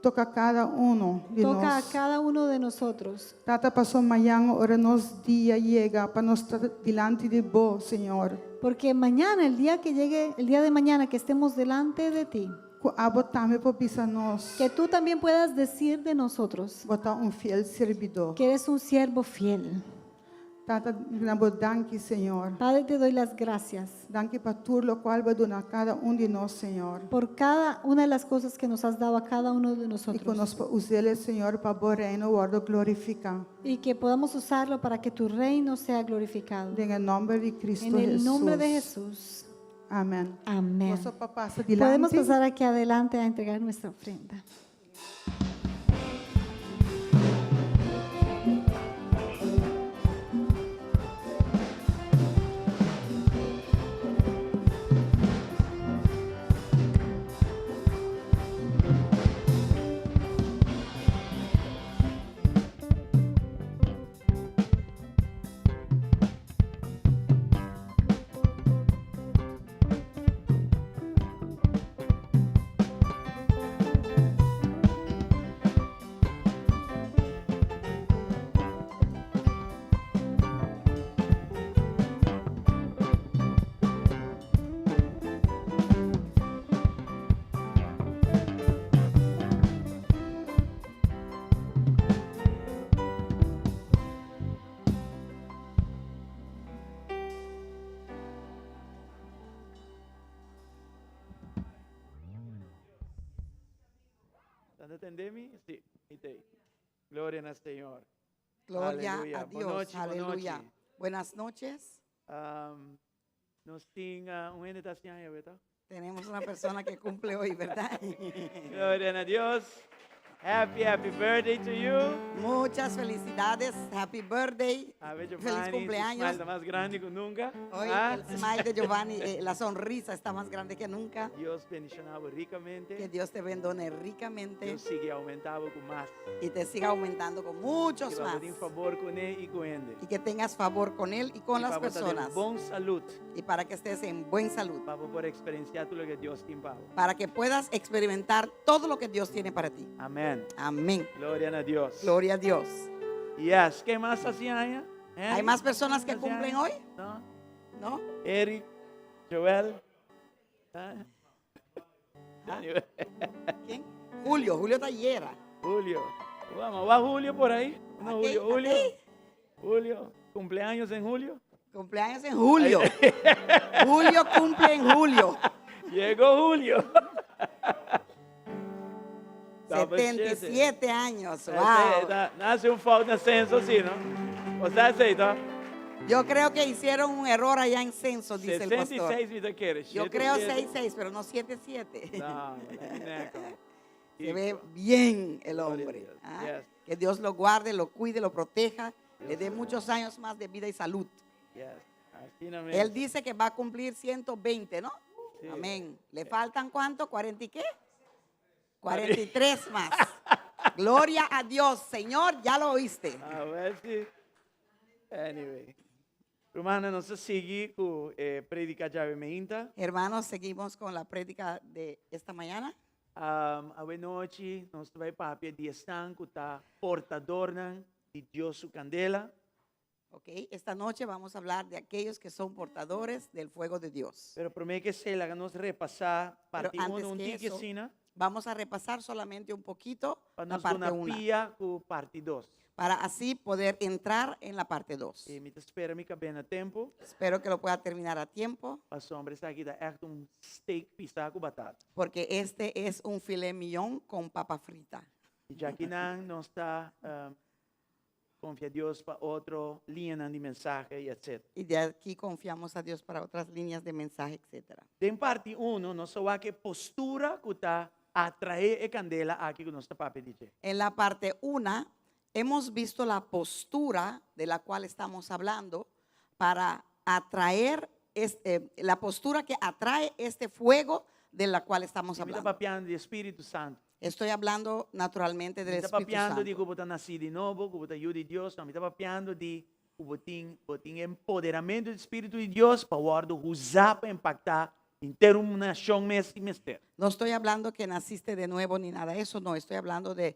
Toka kada un di toca a nos. cada uno de nosotros. Tata pasó mañan ora nos dia yega pa nos ta dilanti di bo, Señor. Porque mañana, el día que llegue, el día de mañana que estemos delante de ti, Ku abo tambe por bisa nos. que tú también puedas decir de nosotros Bo ta un fiel sirbidó. que eres un siervo fiel. Tata, mi ta duna bo danki, Señor. Padre, te doy las gracias Danki pa tur lokual bo a duna kada un di nos, Señor. por cada una de las cosas que nos has dado a cada uno de I ku nosotros nos por us'é, Señor, pa bo reino wòrdu glorifiká. y que podamos usarlo para que tu reino sea glorificado. Den nòmber di Kristu En el nombre de Hesus. Jesús. Amèn. Amén. Nos por pasa Podemos dilanti. pasar aquí adelante a entregar nuestra ofrenda. Bo ta tende mi? Si, mi t'ei. Gloria na Señor. Gloria Aleluya. a Bon Dios. nochi, bon Aleluya. nochi. Buenas noches. Nos tin un hende ta hasi aña, beta? Tenemos una persona que cumple hoy, ¿verdad? Gloria na Dios. Happy, happy birthday to you. Muchas felicidades. Happy birthday. A ver, Feliz Giovanni, su cumpleaños. smile ta mas grandi ku nunka. Hoy Ah. el smile de Giovanni, la sonrisa está más grande que nunca. Dios bendishoná bo rikamente. Que Dios te bendone ricamente. Dios sigui oumentá bo ku mas. Y te siga aumentando con muchos I pa más. bo tin fabor kuné i ku hende. Y que tengas favor con él y con I las pa bo ta den personas. bon salú. Y para que estés en buen salud. Pa bo por eksperensiá tur loke Dios tin pa bo. Para que puedas experimentar todo lo que Dios tiene para ti. Amèn. Amén. Gloria na Dios. Gloria a Dios. Yes. Ken mas ta hasi aña? ¿Hay más personas que Hasi cumplen aña? hoy? No. ¿No? Eric, Joel. Ah. ¿Quién? Julio, Julio Tallera. Julio. Vamos, va Julio por ahí. No, Aquí, Julio, Julio. aquí. Julio, cumpleaños en julio. Cumpleaños en julio. Julio cumple en julio. Llegó Julio. 77 años. Wow. Nan a hasi un fout na censo, si, no? O sea, esei, no? Yo creo que hicieron un error allá en censo, dice el pastor. 66 mi ta kere. Yo creo 7, 6-6, pero no 7-7. No, no, Se ve bien el Gloria a hombre. Dios. ¿Ah? Yes. Que Dios lo guarde, lo cuide, lo proteja, le dé muchos años más de vida y salud. Yes. Asina mes. Él dice que va a cumplir 120, ¿no? Sí. Amén. ¿Le faltan cuánto? ¿40 y qué? 43 más. Gloria a Dios, Señor, ya lo oíste. A ber si. Anyway. Rumannan, nos ta sigui ku e prédika djawe mainta. Hermanos, seguimos con la prédica de esta mañana. Awe nochi, nos ta bai papia di esnan ku ta portadornan di Dios su kandela. Ok, esta noche vamos a hablar de aquellos que son portadores del fuego de Dios. Pero promé ku esei, laga nos repasá Pero parti 1 antes un que tiki eso, asina. vamos a repasar solamente un poquito Pa la nos parte duna 1. pia ku parti 2. Para así poder entrar en la parte 2. I mi ta spera mi kab'é na tempu. Espero que lo pueda terminar a tiempo. Pasobra esaki ta echt un steak pisá ku batata. Porque este es un filet mignon con papa frita. I djakinan nos ta konfia Dios pa otro liñanan di mensahe i etc. Y de aquí confiamos a Dios para otras líneas de mensaje, etcétera. Den parti 1 nos a wak e postura ku ta atraé e kandela aki ku nos ta papia di dje. En la parte 1 hemos visto la postura de la cual estamos hablando para atraer este, la postura que atrae este fuego de la cual estamos I mi ta hablando. papiando di Spiritu Santu. Estoy hablando naturalmente del Mi ta Espíritu papiando di Santo. ku bo ta nasí di nobo, ku bo ta yu di Dios. No, mi ta papiando di ku bo tin, bo tin empoderamentu di Spiritu di Dios pa wòrdu usá pa impaktá henter un nashon mes si mester. No estoy hablando que naciste de nuevo ni nada de eso, no, estoy hablando de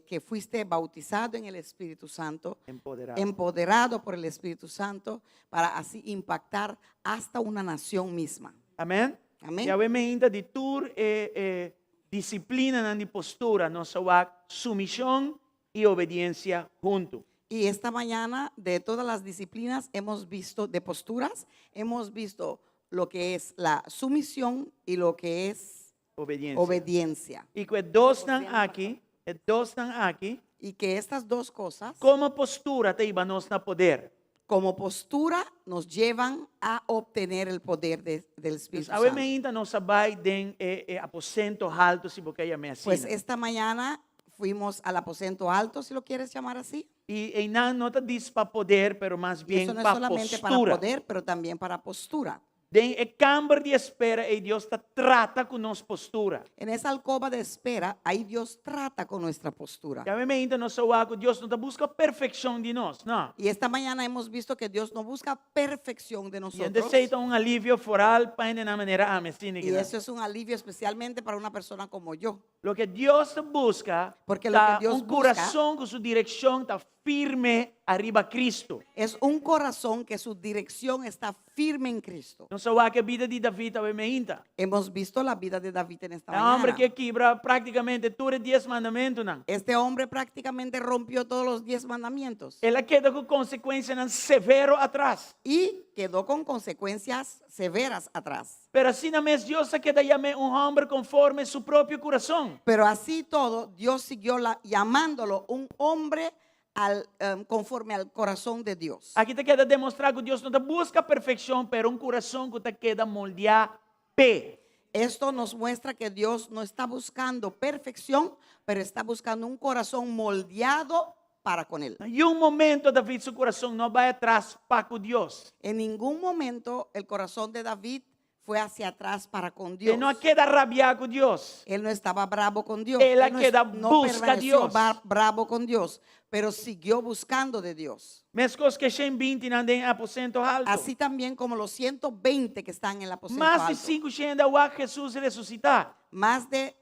que fuiste bautizado en el Espíritu Santo, Empoderado. empoderado por el Espíritu Santo para así impactar hasta una nación misma. Amèn? Amèn. I awe mainta di tur e e disiplinanan di postura nos a wak sumishon i obediensia huntu. Y esta mañana de todas las disciplinas hemos visto de posturas, hemos visto lo que es la sumisión y lo que es Obediensia. obediencia. I ku e dosnan aki, e dosnan aki, Y que estas dos cosas, komo postura ta hiba nos na poder. como postura, nos llevan a obtener el poder del Dus Espíritu awe Santo. mainta nos a bai den e e aposento haltu si bo ke yam'é asina. Pues esta mañana fuimos al aposento alto, si lo quieres llamar así. I einan no ta djis pa poder, pero mas Y bien eso no es pa solamente para postura. poder, pero también para postura. Den e kamber di espera ei Dios ta trata ku nos postura. En esa alcoba de espera, ahí Dios trata con nuestra postura. Awe mainta nos a wak ku Dios no ta buska perfekshon di nos, no. Y esta mañana hemos visto que Dios no busca perfección de I nosotros. esei ta un alivio foral pa hendenan manera ami, asina Y eso es un alivio especialmente para una persona como yo. Loke Dios ta buska Porque lo ta que Dios un busca kurason ku su direkshon ta firme. Ariba Kristu. Es un corazón que su dirección está firme en Cristo. Nos a wak e bida di David awe meinta. Hemos visto la vida de David en esta E hòmber mañana. ku a kibra práktikamente tur e dies mandamentunan. Este hombre prácticamente rompió todos los diez mandamientos El a keda ku konsekuensianan severo atras. y quedó con consecuencias severas atrás. Pero asina mes Dios a keda yam'é un hòmber konforme su propio kurason. Pero así todo, Dios siguió la- llamándolo un hombre al, conforme al corazón de Dios. Aki ta keda demostrá ku Dios no ta buska perfekshon, pero un kurason ku ta keda moldeá p'e. Esto nos muestra que Dios no está buscando perfección, pero está buscando un corazón moldeado para con Él. Na niun momento David su kurason no a bai atras pa ku Dios. En ningún momento el corazón de David fue hacia atrás para con Dios. E no a keda rabiá ku Dios. Él no estaba bravo con Dios. Él Él no, queda no busca permaneció Dios. bravo con Dios, pero siguió buscando de Dios. Meskos ku e 120 nan den aposento haltu. Así también como los 120 que están en el aposento Mas di alto. 500 hende a wak Hesus resusitá. Más de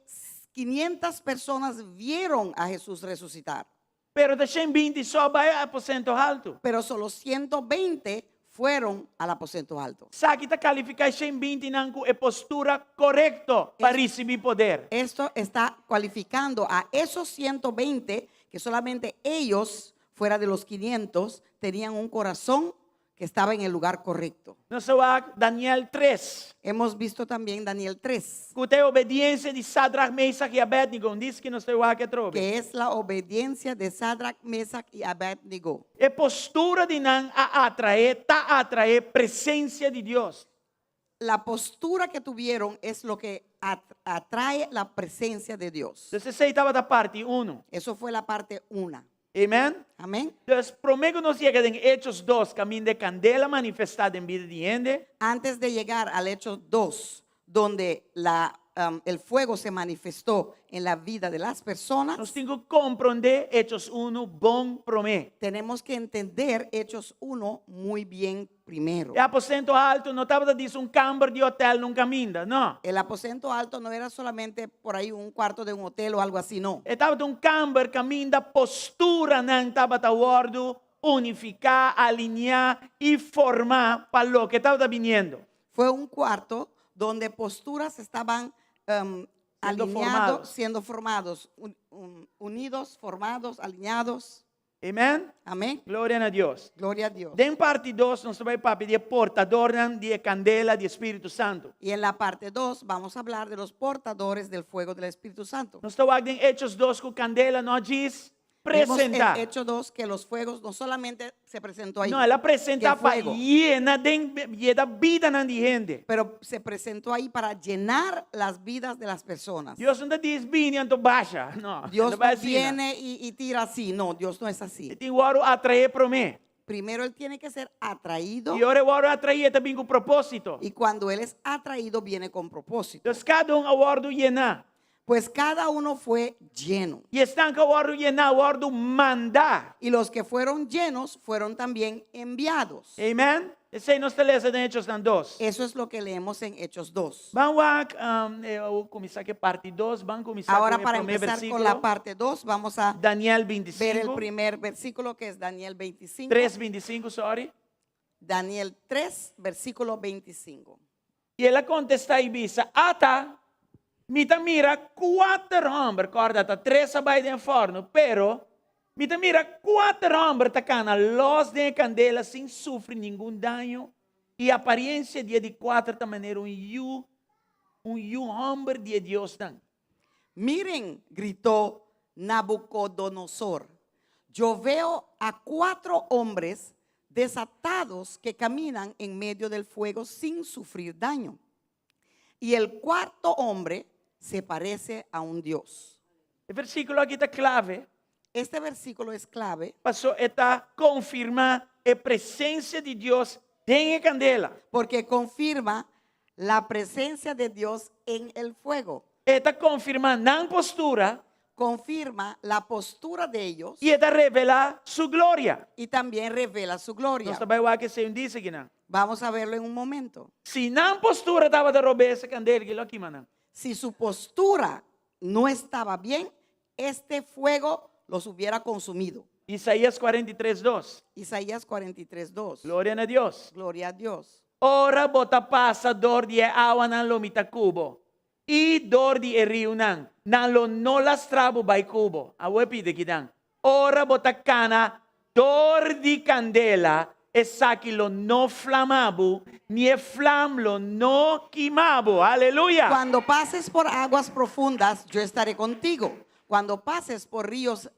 500 personas vieron a Jesús resucitar, Pero ta 120 so a bai aposento haltu. pero solo 120 fueron al aposento alto. Esaki ta kalifiká e 120 nan ku e postura korekto pa risibí poder. Esto está cualificando a esos 120 que solamente ellos, fuera de los 500, tenían un corazón que estaba en el lugar correcto. Nos a wak Daniel 3. Hemos visto también Daniel 3, Ku ta e obediensia di Sadrach, Mesach i Abednego. Un diski nos ta wak atrobe. que es la obediencia de Sadrach, Mesach y Abednego. E postura di nan a atraé, ta atraé presensia di Dios. La postura que tuvieron es lo que atrae la presencia de Dios. Entonces, esei tabata parti 1. Eso fue la parte 1. Amen? Amén. Dus, promé ku nos yega den Hechos 2, kaminda e kandela manifestá den bida di hende. Antes de llegar al Hechos 2, donde el fuego se manifestó en la vida de las personas, Nos tin ku komprondé Hechos 1 bon promé. tenemos que entender Hechos 1 muy bien primero. E aposento alto no tabata djis un kamber di hotel na un kaminda, no. El aposento alto no era solamente por ahí un cuarto de un hotel o algo así, no. E tabata un kamber kaminda posturanan tabata wòrdu unifiká, aliniá i formá pa loke tabata biniendo. Fue un cuarto donde posturas estaban Siendo alineados, formados. siendo formados, unidos, formados, alineados. Amen? Amén. Gloria na Dios. Gloria a Dios. Den parti 2 nos ta bai papia di e portadornan di e kandela di Spiritu Santu. Y en la parte 2 vamos a hablar de los portadores del fuego del Espíritu Santo. Nos ta wak den Hechos 2 ku kandela no a djis Vemos en presentá. Hechos 2 que los fuegos no solamente se presentó ahí. No, el a presentá que el pa fuego, yena den yena bidanan di hende. Pero se presentó ahí para llenar las vidas de las personas. Dios no ta djis bini anto basha. No, Dios no bai no asina. viene y tira así. No, Dios no es así. E tin ku wòrdu atraé promé. Primero él tiene que ser atraído. I ora e wòrdu atraí, e ta bin ku propósito. Y cuando él es atraído, viene con propósito. Entonces kada un a wòrdu yená. Pues cada uno fue lleno. I esnan ku a wòrdu yená, a wòrdu mandá. Y los que fueron llenos fueron también enviados. Amen? Esei nos ta lesa den Hechosnan 2. Eso es lo que leemos en Hechos 2. Ban wak, um, kuminsá ku parti 2, ban kuminsá Ahora ku para primer empezar con versíkulo. la parte 2, vamos a Daniel ver el 25, primer versículo que es Daniel 25. 3, 25, sorry. Daniel 3, versículo 25. I el a kontestá i bisa, ata, mi ta mira kuater hòmber, kòrda ta tres a bai den fòrnu, pero mi ta mira kuater hòmber ta kana lòs den e kandela sin sufri ningun daño, i apariensia di e di kuater ta manera un yu, un yu hòmber di e diosnan. Miren, gritó Nabucodonosor, yo veo a cuatro hombres desatados que caminan en medio del fuego sin sufrir daño. Y el cuarto hombre se parece a un dios. E versíkulo aki ta klave. Este versículo es clave. Paso e ta konfirmá e presensia di Dios den e kandela. Porque confirma la presencia de Dios en el fuego. E ta konfirmá nan postura. Confirma la postura de ellos. I e ta revelá su gloria. Y también revela su gloria. Nos ta bai wak esei un disi akinan. Vamos a verlo en un momento. Si nan postura tabata robes, e kandela aki lo a kima nan. Si su postura no estaba bien, este fuego los hubiera consumido. Isaías 43, 2. Isaías 43, 2. Gloria na Dios. Gloria a Dios. Ora bo ta pasa dor di e awanan lo mi ta ku bo, i dor di e riunan, nan lo no lastra bo bai ku bo. Awor pidi kinan, Ora bo ta kana dor di kandela, esaki lo no flama bo, ni e flam lo no kima bo. Aleluya! Cuando pases por aguas profundas, yo estaré contigo. Cuando pases por ríos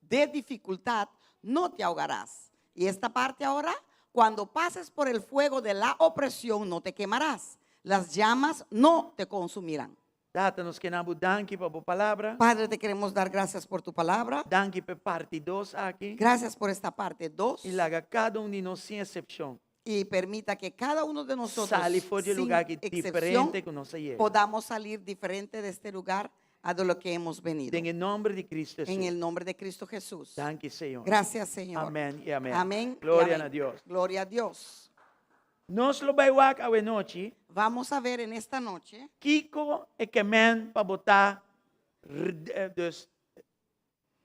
de dificultad, no te ahogarás. Y esta parte ahora, cuando pases por el fuego de la opresión, no te quemarás. Las llamas no te consumirán. Tata, nos ke na bo danki pa bo palabra. Padre, te queremos dar gracias por tu palabra. Danki pa e parti dos aki. Gracias por esta parte 2. I laga kada un di nos sin eksepshon. Y permita que cada uno de nosotros, Sali for di e sin lugar aki excepción, diferente ku nos a yega. podamos salir diferente de este lugar a de lo que hemos venido. Den e nòmber di Cristo En Hesus. el nombre de Cristo Jesús. Danki, Señor. Gracias, Señor. Amén y amén. Amén. y Gloria amén. na Dios. Gloria a Dios. Nos lo bai wak awe nochi. Vamos a ver en esta noche Kiko e ke men pa bo ta dus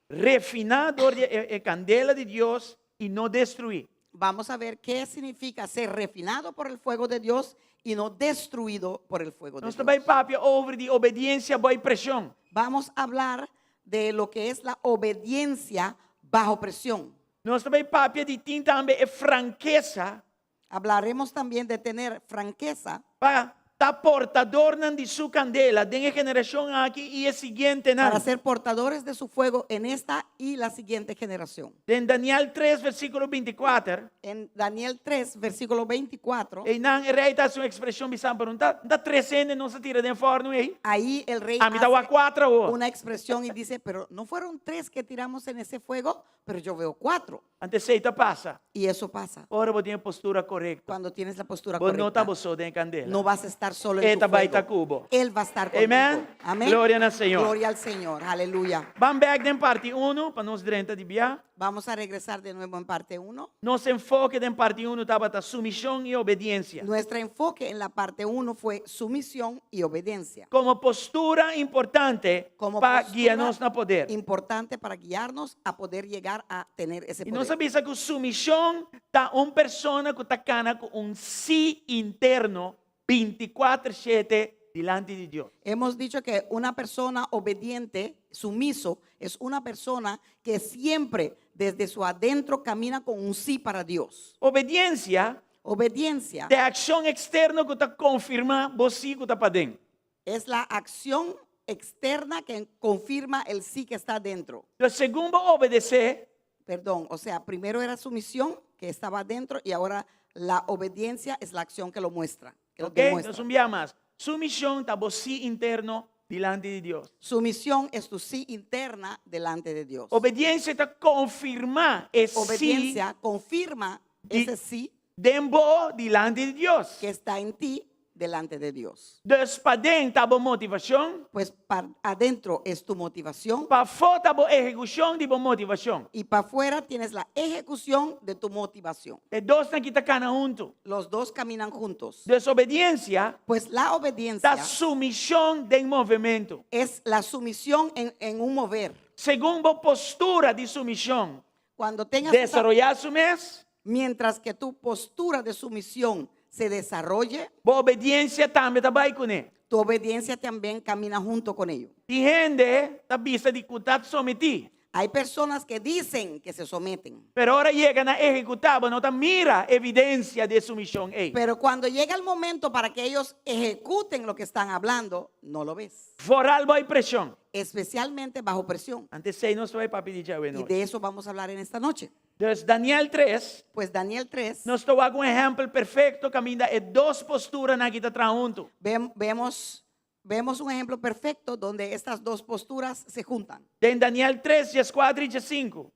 refiná dor di e kandela di Dios i no destruí. Vamos a ver qué significa ser refinado por el fuego de Dios y no destruido por el fuego de Nos ta Dios. bai papia over di obediensia bou preshon. Vamos a hablar de lo que es la obediencia bajo presión. Nos ta bai papia di tin tambe e frankesa Hablaremos también de tener franqueza. Pa ta portadornan di su kandela den e generashon aki i e siguientenan. Para ser portadores de su fuego en esta y la siguiente generación. Den Daniel tres, versíkulo bintikuater. En Daniel 3, versículo 24. Einan e rei ta hasi un ekspreshon bisando, Pero no ta tres hende nos a tira den fòrnu ei? Ahí el rey Ami ta wak hace kuater awor. una expresión y dice, pero no fueron tres que tiramos en ese fuego, pero yo veo cuatro. Anto esei ta pasa. Y eso pasa. Ora bo tin e postura korekto. Cuando tienes la postura Bo no correcta. ta bo so den e kandela. No vas a estar solo en E tu ta bai fuego. ta ku bo. Él va a estar contigo. Amen. Amén. Gloria na Señor. Gloria al Señor. Aleluya. Ban bèk den parti uno pa nos drenta di bia. Vamos a regresar de nuevo en parte 1. Nos enfoke den parti uno tabata sumishon i obediensia. Nuestro enfoque en la parte 1 fue sumisión y obediencia. Komo postura importante Como pa postura guia nos na poder. Importante para guiarnos a poder llegar a tener ese I nos poder. a bisa ku sumishon ta un persona ku ta kana ku un sí interno bintikuater shete dilanti di Dios. Hemos dicho que una persona obediente, sumiso, es una persona que siempre desde su adentro camina con un sí para Dios. Obediencia Obediencia ta e akshon eksterno ku ta konfirmá bo sí ku ta paden. es la acción externa que confirma el sí que está dentro. Entonces, segun bo obedesé, Perdón, o sea, primero era sumisión que estaba dentro y ahora la obediencia es la acción que lo muestra, que lo Ok, demuestra. entonces un bia mas. Sumisión ta bo sí interno dilanti di Dios. Sumisión es tu sí interna delante de Dios. Obediencia ta konfirmá e sí Obediencia confirma di ese sí den bo dilanti di Dios. que está en ti delante de Dios. Dus paden ta bo motivashon. Pues pa adentro es tu motivación. Pafó ta bo ehekushon di bo motivashon. Y pa afuera tienes la ejecución de tu motivación. E dosnan aki ta kana huntu. Los dos caminan juntos. Dus obediensia Pues la obediencia ta sumishon den movementu. es la sumisión en, en un mover. Segun bo postura di sumishon Cuando tengas esa desaroyá su mes, Mientras que tu postura de sumisión se desarrolle, bo obediencia tambe ta bai kuné. tu obediencia también camina junto con ello. Tin hende ta bisa di ku ta sometí. Hay personas que dicen que se someten, Pero ora yega na ehekutá, bo no ta mira evidensia di e sumishon ei. pero cuando llega el momento para que ellos ejecuten lo que están hablando, no lo ves, Foral bou preshon. especialmente bajo presión. Anto esei nos ta bai papia di dje awe Y nochi. de eso vamos a hablar en esta noche. Dus Daniel 3, Pues Daniel 3, nos ta wak un ehèmpel perfekto kaminda e dos posturanan aki ta traha huntu. vemos, vemos un ejemplo perfecto donde estas dos posturas se juntan. Den Daniel 3, dieskuater i diesinku.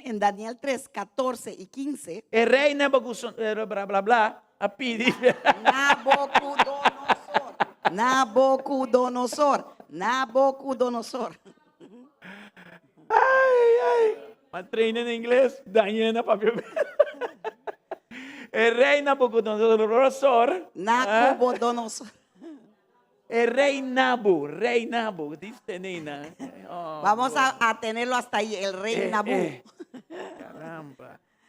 En Daniel 3, 14 y 15. E rei Nebuchadnezzar, bla bla bla, a pidi. Nabucodonosor. Nabucodonosor. Nabucodonosor. Ai, ai. Ma train in ingles, daña na papia. E rei Nabucodonosor. Nabucodonosor. E rei Nabu, rei Nabu, diste nina. Oh, Vamos a, a tenerlo hasta ahí, el rey eh, Nabú. Eh.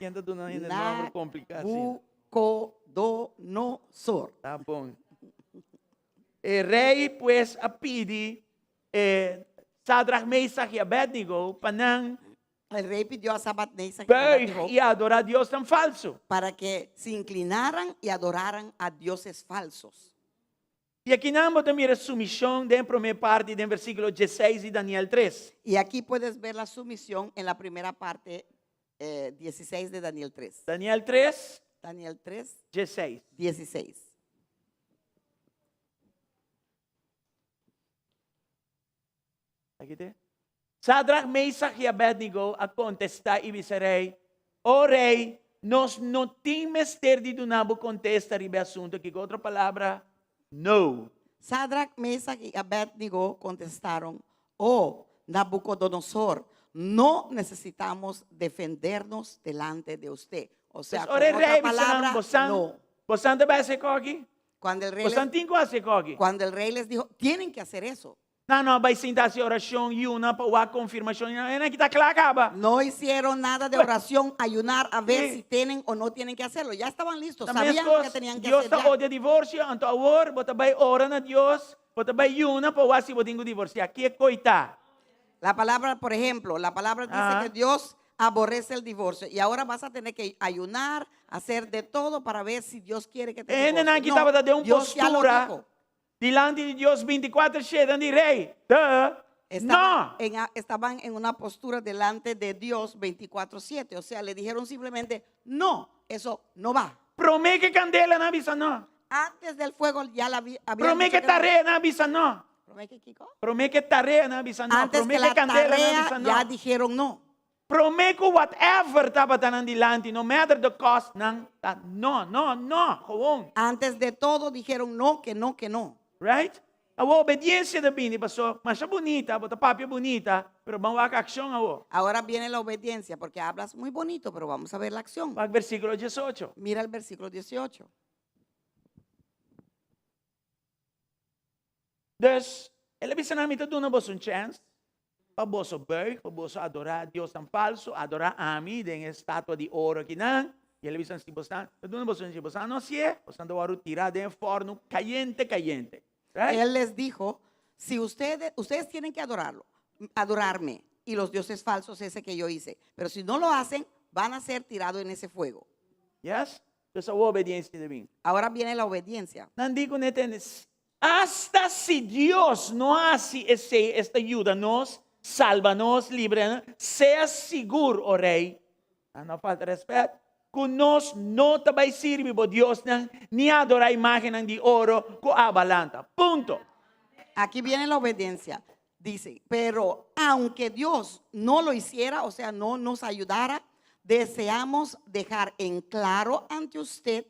Ken ta duna hende nòmber kompliká asina? Nabucodonosor. Ta bon. E rei pues a pidi e Sadrach, Mesach i Abednego pa nan El rey pidió a Sabat, Mesach y buig Abednego i adorá diosnan falsu. para que se inclinaran y adoraran a dioses falsos. I akinan bo ta mira sumishon den e promé parti den versíkulo dieseis di Daniel tres. Y aquí puedes ver la sumisión en la primera parte 16 de Daniel 3. Daniel 3. Daniel 3. 16. 16. Aki te. Sadrach, Mesach i Abednego a kontestá i bisa rei, O rei, nos no tin mester di duna bo kontesta riba e asuntu aki. Ku otro palabra, no. Sadrach, Mesach i Abednego kontestaron, O Nabucodonosor, no necesitamos defendernos delante de usted. O sea, Pues ora e con otra rei bisa nan, palabra, bosan, no. bosan ta bai hasi koki? Cuando el rey Bosan les, tin ku hasi koki? cuando el rey les dijo, tienen que hacer eso. Nan no a bai sinta hasi orashon, yuna pa wak konfirmashon i nan, e nan kita kla kaba. No hicieron nada de oración, ayunar a ver Sí. si tienen o no tienen que hacerlo. Ya estaban listos, Ta sabían lo que meskos, tenían que Dios hacer. ta ya. odia divorsio, anto awor bo ta bai ora na Dios, bo ta bai yuna pa wak si bo tin ku divorsiá. Ke koi ta? La palabra, por ejemplo, la palabra dice Ajá. que Dios aborrece el divorcio y ahora vas a tener que ayunar, hacer de todo para ver si Dios quiere que te E hendenan divorcies. aki tabata den un Dios ya lo postura dijo. dilanti di Dios bintikuater shete, di rei, Duh! Estaban No! en, estaban en una postura delante de Dios 24/7. O sea, le dijeron simplemente, no, eso no va. Promé ku e kandela nan a bisa no. Antes del fuego ya la vi, habían Promé dicho ku que no. tarea nan a bisa no. ¿Promé que Kiko? Promé ku tarea nan a bisa no. Antes Promé que ku la kandela nan a tarea bisa no. ya dijeron no. Promé ku whatever tabata nan dilanti, no matter the cost, nan ta no, no, no, gewoon. Antes de todo dijeron no, que no, que no. Right? Awor obediencia ta bini paso masha bunita, bo ta papia bunita, pero ban wak accion awor. Ahora viene la obediencia, porque hablas muy bonito, pero vamos a ver la acción. Wak versículo 18. Mira el versículo 18. Dus, el a bisa nan, mi ta duna boso un chance pa boso buig, pa boso adorá diosnan falso, adorá ami den e estatua di oro akinan. I el a bisa, si boso ta duna boso un chance, si boso no hasié, boso ta wòrdu tirá den e fòrnu kayente kayente. Right? Él les dijo, si ustedes, ustedes tienen que adorarlo, adorarme y los dioses falsos ese que yo hice, pero si no lo hacen, van a ser tirados en ese fuego. Yes? Dus awor obediencia ta bin. Ahora viene la obediencia. Nan di ku ne tende, Asta si Dios no hasi esei, esta yuda nos, salba nos, libra nos, sea sigur, o rei, nan no falta rèspèt, ku nos no ta bai sirbi bo diosnan ni adorá imágennan di oro ku aba lanta. Punto. Aquí viene la obediencia. Dice, pero aunque Dios no lo hiciera, o sea, no nos ayudara, deseamos dejar en claro ante usted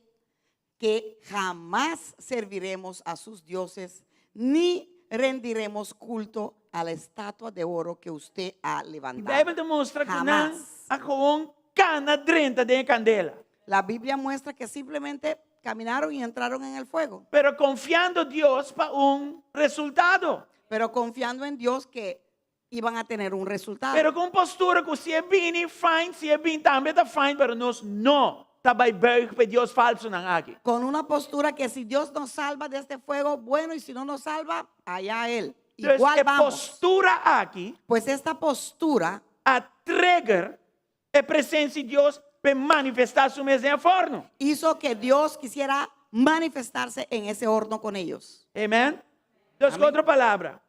que jamás serviremos a sus dioses ni rendiremos culto a la estatua de oro que usted ha levantado. Bijbel ta mustra ku nan Jamás. a gewoon kana drenta den e kandela. La Biblia muestra que simplemente caminaron y entraron en el fuego. Pero confiando Dios pa un resultado. Pero confiando en Dios que iban a tener un resultado. Pero ku un postura ku si e bini, fine, si e bin tambe ta fine, pero nos no ta bai buig pa e Dios falsonan aki. Con una postura que si Dios nos salva de este fuego, bueno, y si no nos salva, allá Él. Dus Igual e vamos. postura aki Pues esta postura a trigger e presencia di Dios pa manifestá su mes den e forno. Hizo que Dios quisiera manifestarse en ese horno con ellos. Amen. Dus ku otro palabra,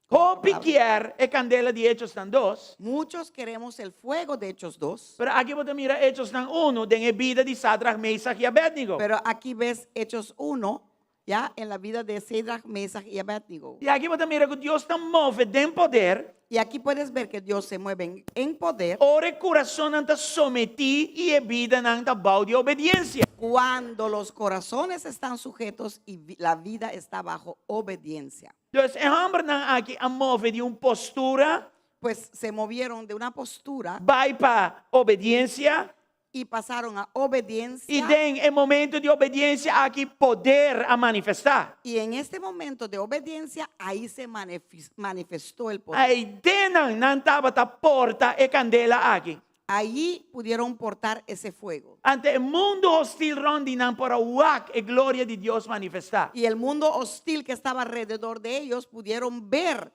hopi kier e kandela di Hechosnan dos. Muchos queremos el fuego de Hechos 2. Pero aki bo ta mira Hechosnan uno den e bida di Sadrach, Mesach i Abednego. Pero aquí ves Hechos 1, ya en la vida de Sadrach, Mesach y Abednego. I aki bo ta mira ku Dios ta move den poder. Y aquí puedes ver que Dios se mueve en, en poder. Ora e kurasonnan ta sometí i e bidanan ta bou di obediensia. Cuando los corazones están sujetos y vi- la vida está bajo obediencia. Dus e hòmbernan aki a move di un postura Pues se movieron de una postura bai pa obediensia. y pasaron a obediencia. I den e momento di obediencia aki poder a manifestá. Y en este momento de obediencia, ahí se manifestó el poder. Ei den nan, nan tabata porta e kandela aki. Allí pudieron portar ese fuego. Anto e mundu hostil rònt di nan por a wak e gloria di Dios manifestá. Y el mundo hostil que estaba alrededor de ellos pudieron ver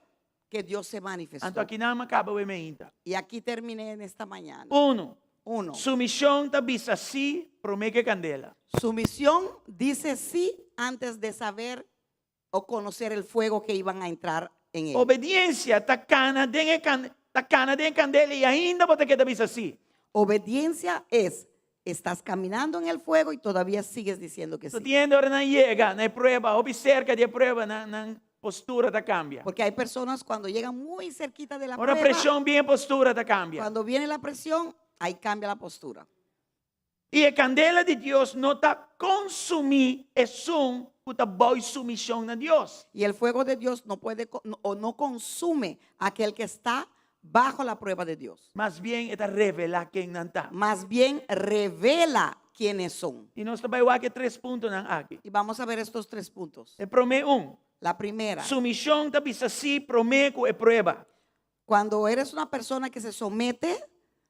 que Dios se manifestó. Anto akinan mi a kaba awe meinta. Y aquí terminé en esta mañana. Unu, Uno, Sumishon ta bisa sí promé ku e kandela. Sumisión dice sí antes de saber o conocer el fuego que iban a entrar en él. Obediensia ta kana den e kan ta kana den e kandela i ainda bo ta keda bisa sí. Obediencia es, estás caminando en el fuego y todavía sigues diciendo que So sí. tin hende ora nan yega na e prueba, hopi serka di e prueba nan nan postura ta kambia. Porque hay personas cuando llegan muy cerquita de la Ora prueba, preshon bin e postura ta kambia. cuando viene la presión, ahí cambia la postura. I e kandela di Dios no ta konsumí esun ku ta bou sumishon na Dios. Y el fuego de Dios no puede o no consume aquel que está bajo la prueba de Dios. Mas bien e ta revelá ken nan ta. Más bien revela quiénes son. I nos ta bai wak e tres puntonan aki. Y vamos a ver estos tres puntos. E promé un, La primera, sumishon ta bisa sí promé ku e prueba. cuando eres una persona que se somete,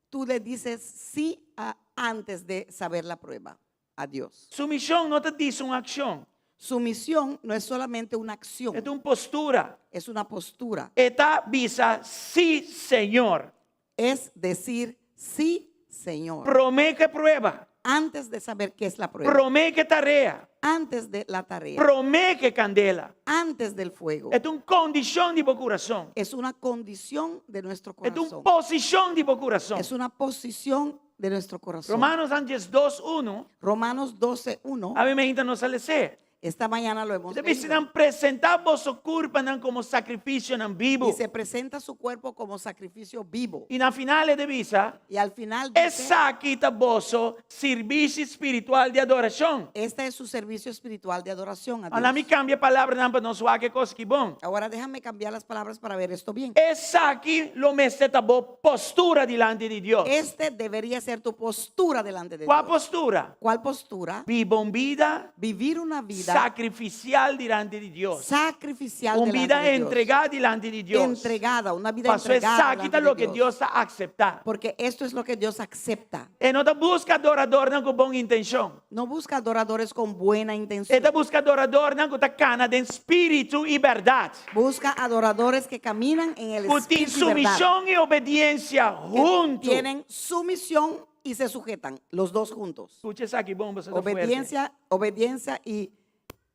tú le dices sí a- antes de saber la prueba a Dios. Sumishon no ta djis un akshon. Sumisión no es solamente una acción, E ta un postura. es una postura. E ta bisa sí, Señor. Es decir sí, Señor. Promé ku e prueba. Antes de saber qué es la prueba. Promé ku e tarea. Antes de la tarea. Promé ku e kandela. Antes del fuego. E ta un kondishon di bo kurason. Es una condición de nuestro E ta un corazón. posishon di bo kurason. Es una posición de nuestro corazón. Romanonan 12, 1. Romanos 12, 1. Awe mainta nos a les'é. Esta mañana lo hemos E ta bisa leído. nan presentá boso kurpanan komo sakrifisionan bibu. Y se presenta su cuerpo como sacrificio vivo. I na final e ta bisa, Y al final dice, Esaki ta boso sirbishi spiritual di adorashon. Este es su servicio espiritual de adoración a Laga mi Dios. kambia palabranan pa nos wak e kos aki bon. Ahora déjame cambiar las palabras para ver esto bien. Esaki lo mester ta bo postura dilanti di Dios. Este debería ser tu postura delante de Kua Dios. postura? ¿Cuál postura? Biba un bida Vivir una vida sakrifisial dilanti di Dios. sacrificial Un delante bida de Dios. entregá dilanti di Dios. Entregada, una vida Paso entregada esaki ta delante de loke Dios. Dios ta akseptá. Porque esto es lo que Dios acepta. E no ta buska adoradornan ku bon intenshon. No busca adoradores con buena intención. E ta buska adoradornan ku ta kana den spiritu i bèrdat. Busca adoradores que caminan en el Ku tin espíritu y verdad. sumishon i obediensia Que huntu. tienen sumisión y se sujetan, los dos juntos. Skucha esaki bon, boso ta fuerte. Obediencia, obediencia y,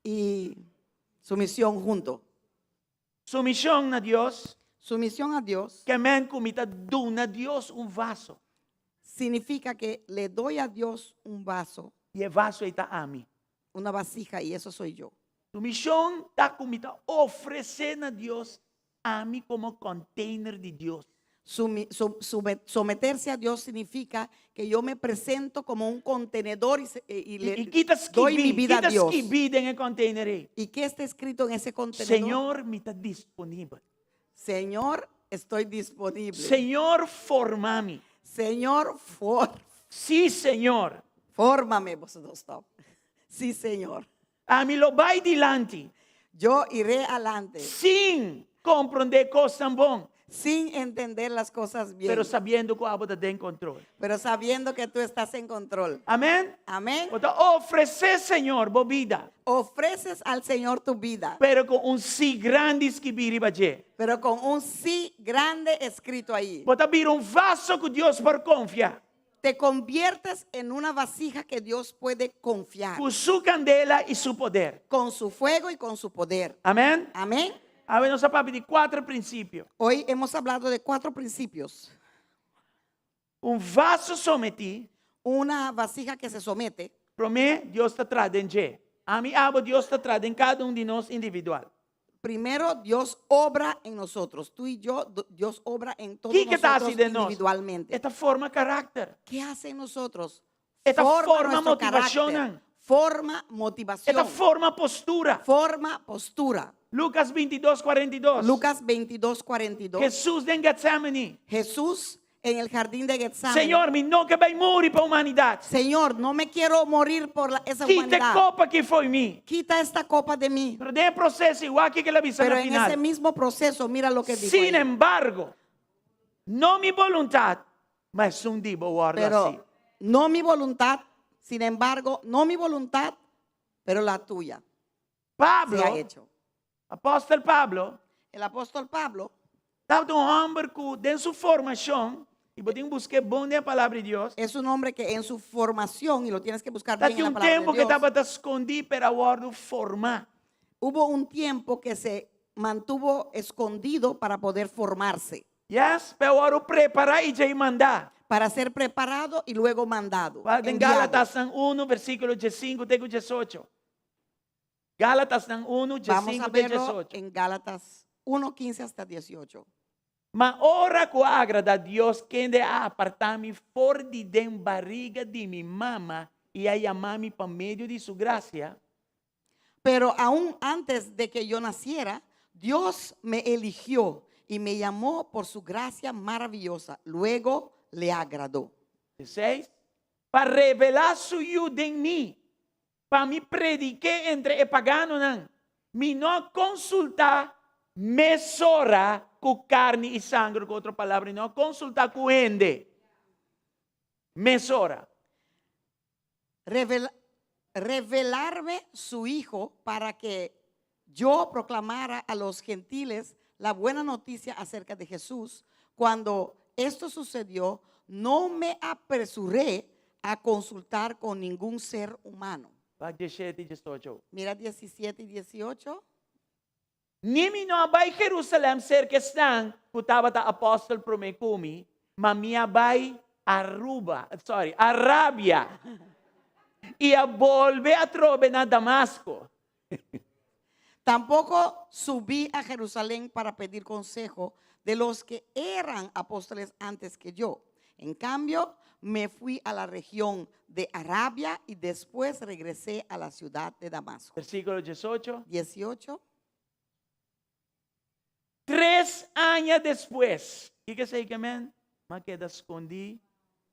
y sumisión junto. Sumishon na Dios. Sumisión a Dios Ke men ku mi ta duna Dios un vaso. significa que le doy a Dios un vaso, I e vaso ei ta ami. una vasija, y eso soy yo. Sumishon ta ku mi ta ofresé na Dios ami komo container di Dios. Sumi- su- sume- someterse a Dios significa que yo me presento como un contenedor y, se- y- y le I ki ta doy mi skibí, vida ki ta a Dios. skibí den e container ei? ¿Y qué está escrito en ese contenedor? Señor, mi ta disponibel. Señor, estoy disponible. Señor, forma mi. Señor, for- Sí, Señor. fórmame. Vosotros stop. Sí, Señor. Ami lo bai dilanti. Yo iré adelante Sin komprondé kosnan bon. sin entender las cosas bien, Pero sabiendo ku abo ta den kontrol. pero sabiendo que tú estás en control. Amèn? Amén. Bo ta ofresé Señor bo bida. Ofreces al Señor tu vida, Pero ku un sí grandi skibí riba dje. pero con un sí grande escrito ahí. Bo ta bira un vaso ku Dios por konfia. Te conviertes en una vasija que Dios puede confiar Ku su kandela i su poder. con su fuego y con su poder. Amèn? Amén. Awe nos a papia di kuater prinsipio. Hoy hemos hablado de cuatro principios. Un vaso sometí. Una vasija que se somete. Promé, Dios ta traha den dje. Ami abo Dios ta traha den kada un di nos individual. Primero, Dios obra en nosotros. Tú y yo, Dios obra en todos Kiko ta nosotros hasi den nos? individualmente. E ta forma karakter. ¿Qué hace en nosotros? E ta forma nuestro motivashon. carácter. Forma motivación. E ta forma postura. Forma postura. Lucas 22, 42. Lucas 22, 42. Hesus den Getsemani. Jesús en el jardín de Getsemaní. Señor, mi no ke bai muri pa humanidat. Señor, no me quiero morir por la- esa Kita e humanidad. kopa aki fo'i mi. Quita esta copa de mí. Pero den e proseso wak kiko el a bisa Pero na en final. ese mismo proceso, mira lo que dijo. Sin ahí. embargo, no mi boluntat, Ma esun di bo wòrdu Pero hasí. no mi voluntad, sin embargo, no mi voluntad, pero la tuya Pablo, sea hecho. apòstel Pablo, El apóstol Pablo tabata un hòmber ku den su formashon, i bo tin busk'é bon den e Palabra di Dios, es un hombre que en su formación, y lo tienes que buscar ta bien tin en la un palabra tempu de ku e Dios, tabata skondí pero a wòrdu formá. hubo un tiempo que se mantuvo escondido para poder formarse, Yes, pa e wòrdu prepará i djei mandá. para ser preparado y luego mandado. Wak den enviado. Gálatasnan unu, versíkulo diesinku te ku diesocho. Gálatasnan unu, Vamos a diesinku te verlo diesocho. en Gálatas 1, 15 hasta 18. Ma ora ku a agradá Dios, kende a apartá mi for di den bariga di mi mama i a yama mi pa medio di su grasia, Pero aún antes de que yo naciera, Dios me eligió y me llamó por su gracia maravillosa. Luego le agradó. 16, pa revelá su Yu den mi, pa mi predik'é entre e paganonan. Mi no a konsultá mesora ku karni i sanger, ku otro palabra, mi no a konsultá ku hende mesora. Revel- revelarme su Hijo para que yo proclamara a los gentiles la buena noticia acerca de Jesús. Cuando esto sucedió, no me apresuré a consultar con ningún ser humano. Wak diesshete i diesocho. Mira 17 y 18. Ni mi no a bai Jerusalèm serka esnan ku tabata apòstel promé ku mi, ma mi a bai Aruba, sorry, Arabia, i a bolbe atrobe na Damasko. Tampoco subí a Jerusalén para pedir consejo de los que eran apóstoles antes que yo. En cambio, me fui a la región de Arabia y después regresé a la ciudad de Damasco. Versíkulo diesocho. 18. Tres aña despues, kiko esei ke men? M'a keda skondí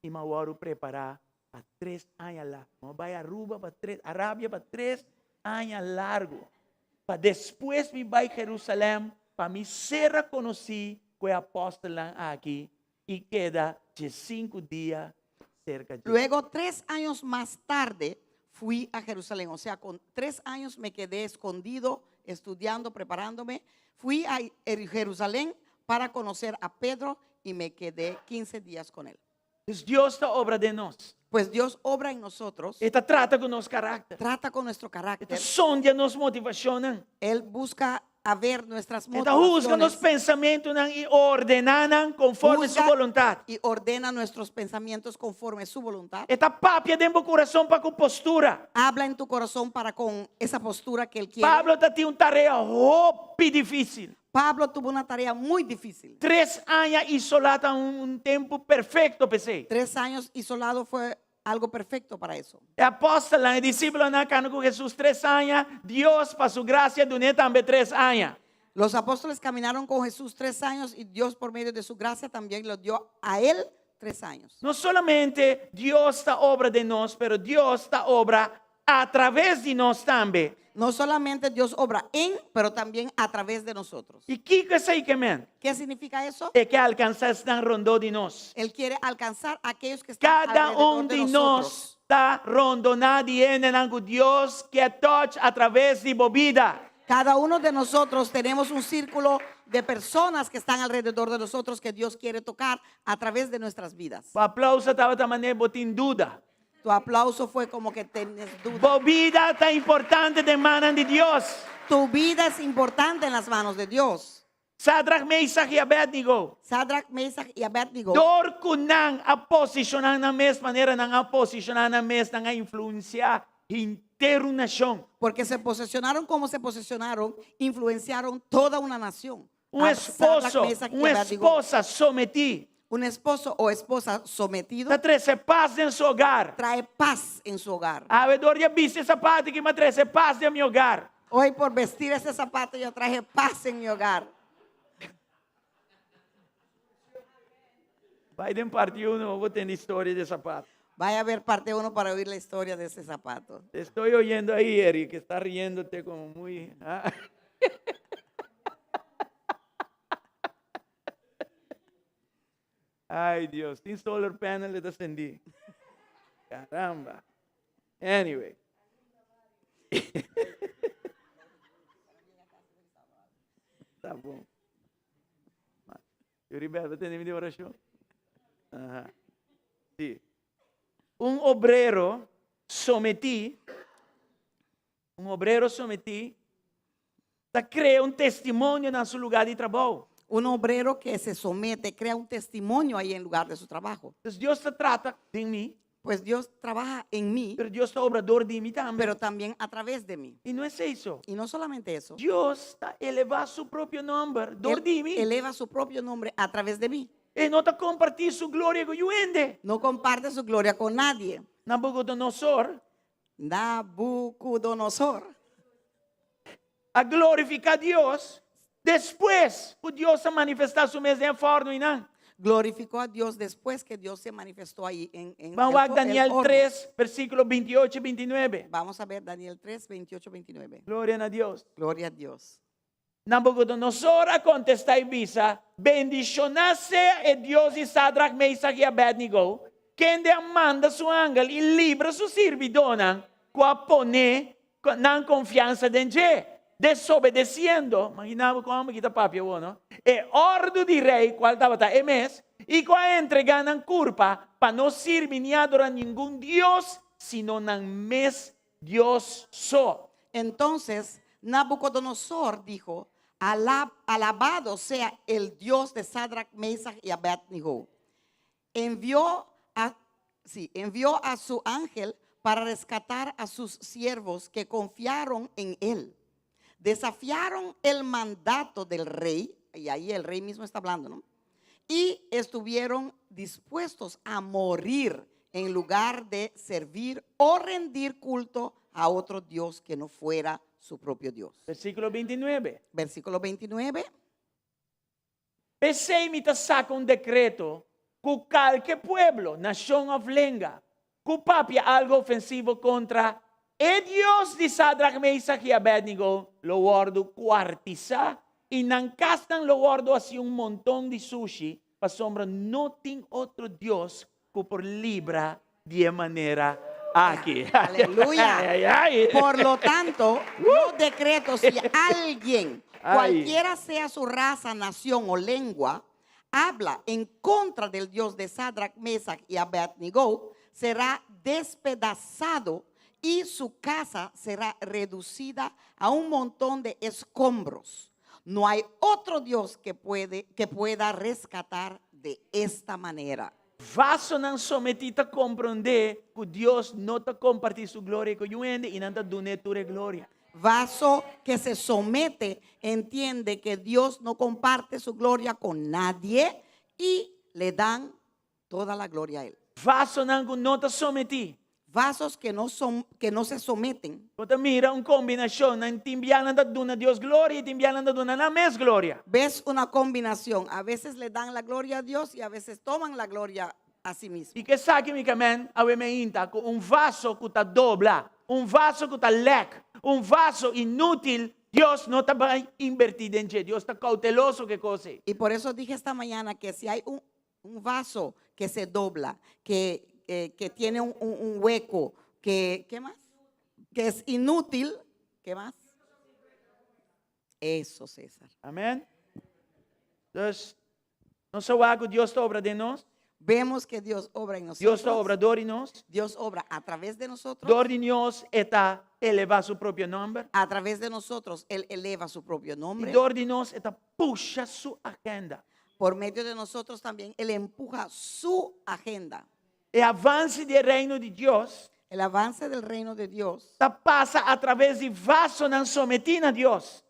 i m'a wòrdu prepará pa tres aña largu. M'a bai Aruba pa tres, Arabia pa tres aña largu, pa despues mi bai Jerusalèm pa mi ser rekonosí ku e apòstelnan aki i keda diesinku dia serka dje. Luego, tres años más tarde, fui a Jerusalén. O sea, con tres años me quedé escondido, estudiando, preparándome. Fui a Jerusalén para conocer a Pedro y me quedé 15 días con él. Dus Dios ta obra den nos. Pues Dios obra en nosotros, E ta trata ku nos karakter. trata con nuestro E ta carácter. sondia nos motivashonnan. Él busca a ver nuestras E ta husga nos motivaciones. pensamentunan i ordená nan konforme su Juzga boluntat. y ordena nuestros pensamientos conforme su voluntad. E ta papia den bo kurason pa ku postura. Habla en tu corazón para con esa postura que él quiere. Pablo ta tin un tarea hopi difísil. Pablo tuvo una tarea muy difícil. Tres aña isolá ta un tempu perfekto p'esei. Tres años isolado fue algo perfecto para eso. E apòstelnan, e disípulonan a kana ku Hesus tres aña, Dios pa su grasia dun'é tambe tres aña. Los apóstoles caminaron con Jesús tres años y Dios por medio de su gracia también lo dio a él tres años. No solamente Dios ta obra den nos, pero Dios ta obra a traves di nos tambe. No solamente Dios obra en, pero también a través de nosotros. I kiko esei ke men? ¿Qué significa eso? E ke alkansá esnan rondó di nos. Él quiere alcanzar a aquellos que están Kada alrededor un de di nosotros. nos ta rondoná di hendenan ku Dios ke touch a traves di bo bida. Cada uno de nosotros tenemos un círculo de personas que están alrededor de nosotros que Dios quiere tocar a través de nuestras vidas. Bo aplauso tabata manera bo tin duda. Tu aplauso fue como que tenés duda. Bo bida ta importante den mannan di Dios. Tu vida es importante en las manos de Dios. Sadrach, Mesach i Abednego. Sadrach, Mesach y Abednego. Dor ku nan a posishoná nan mes manera nan a posishoná nan mes, nan a influensiá henter un nashon. Porque se posesionaron como se posesionaron, influenciaron toda una nación. Un A Sadrach, esposo, Mesach y un Abednego. esposa sometí. Un esposo o esposa sometido Ta trese pas den su hogar. trae paz en su hogar. Awe dor di a bisti e sapato aki, mi a trese pas den mi hogar. Hoy por vestir ese zapato yo traje paz en mi hogar. Bai den parti uno, bo tende historia di e sapato. Vaya a ver parte uno para oír la historia de ese zapato. Te estoy oyendo ahí, Eric, que está riéndote como muy... Ah. Ay Dios, tin solar panel e ta sendí. Caramba. Anyway. Ta bon. Yuribel, bo tende mi di orashon? Aha. Si. Un obrero sometí, un obrero sometí ta krea un testimonio na su lugá di trabou. Un obrero que se somete crea un testimonio ahí en lugar de su trabajo. Entonces Dios ta trata den mi. Pues Dios trabaja en mí. Pero Dios ta obra dor di mi tambe. Pero también a través de mí. I no esei so. Y no solamente eso. Dios ta elevá su propio nòmber dor di mi. Eleva su propio nombre a través de mí. E no ta kompartí su gloria ku yu hende. No comparte su gloria con nadie. Nabucodonosor. Nabucodonosor. A glorifiká Dios despues ku Dios a manifestá su mes den e fòrnu einan. Glorificó a Dios después que Dios se manifestó ahí en, en Ban el wak el Daniel horno. 3, versíkulo 28 i 29. Vamos a ver Daniel 3, 28, 29. Gloria na Dios. Gloria a Dios. Nabucodonosor a kontestá i bisa, Bendishoná sea e Dios di Sadrach, Mesach i Abednego, kende a manda su angel i libra su sirbidónan ku a pone nan konfiansa den dje, desobedesiendo, maginá bo kon hòmber ki ta papia awor, no? E òrdu di rei, kual tabata e mes, i ku a entregá nan kurpa pa no sirbi ni adorá ningun dios sino nan mes Dios so. Entonces Nabucodonosor dijo, Alabado sea el Dios de Sadrach, Mesach y Abednego. Envió a, sí, envió a su ángel para rescatar a sus siervos que confiaron en él. Desafiaron el mandato del rey, y ahí el rey mismo está hablando, ¿no? Y estuvieron dispuestos a morir en lugar de servir o rendir culto a otro Dios que no fuera su propio Dios. Versíkulo 29. Versículo 29. P'esei mi ta saka un dekreto ku kalke pueblo, nashon òf lenga ku papia algu ofensivo kontra e Dios di Sadrach, Mesach i Abednego lo wòrdu kuartisá i nan kasnan lo wòrdu hasi un monton di sushi, pasobra no tin otro Dios ku por libra di e manera aki. Aleluya. Ay, ay, ay. Por lo tanto, yo decreto si alguien, Ay. cualquiera sea su raza, nación o lengua, habla en contra del Dios de Sadrach, Mesach y Abednego, será despedazado y su casa será reducida a un montón de escombros. No hay otro Dios que, puede, que pueda rescatar de esta manera. Vasonan sometí ta komprondé ku Dios no ta kompartí su gloria ku niun hende i nan ta dun'é tur e gloria. Vaso que se somete entiende que Dios no comparte su gloria con nadie y le dan toda la gloria a Él. Vasonan ku no ta sometí. Vasos que no, son, que no se someten. Bo ta mira un kombinashon, nan tin bia nan ta duna Dios gloria i tin bia nan ta duna nan mes gloria. Ves una combinación. A veces le dan la gloria a Dios y a veces toman la gloria a sí mismo. I ku esaki mi ke men awe meinta ku un vaso ku ta dobla, un vaso ku ta lèk, un vaso inútil, Dios no ta bai inbertí den dje. Dios ta kouteloso ku e kos ei. Y por eso dije esta mañana que si hay un, un vaso que se dobla, que, eh, que tiene un, un- un hueco, que, ¿qué más? Que es inútil, ¿qué más? Eso, César. Amen. Dus, nos a wak ku Dios ta obra den nos. Vemos que Dios obra en Dios nosotros. ta obra dor di nos. Dios obra a través de nosotros. Dor di nos e ta elevá su propio nòmber. A través de nosotros, Él eleva su propio nombre. I dor di nos e ta pusha su agenda. Por medio de nosotros también, Él empuja su agenda. E avanse di e Reino di Dios. El avance del reino de Dios. Ta pasa a traves di vasonan sometí na Dios.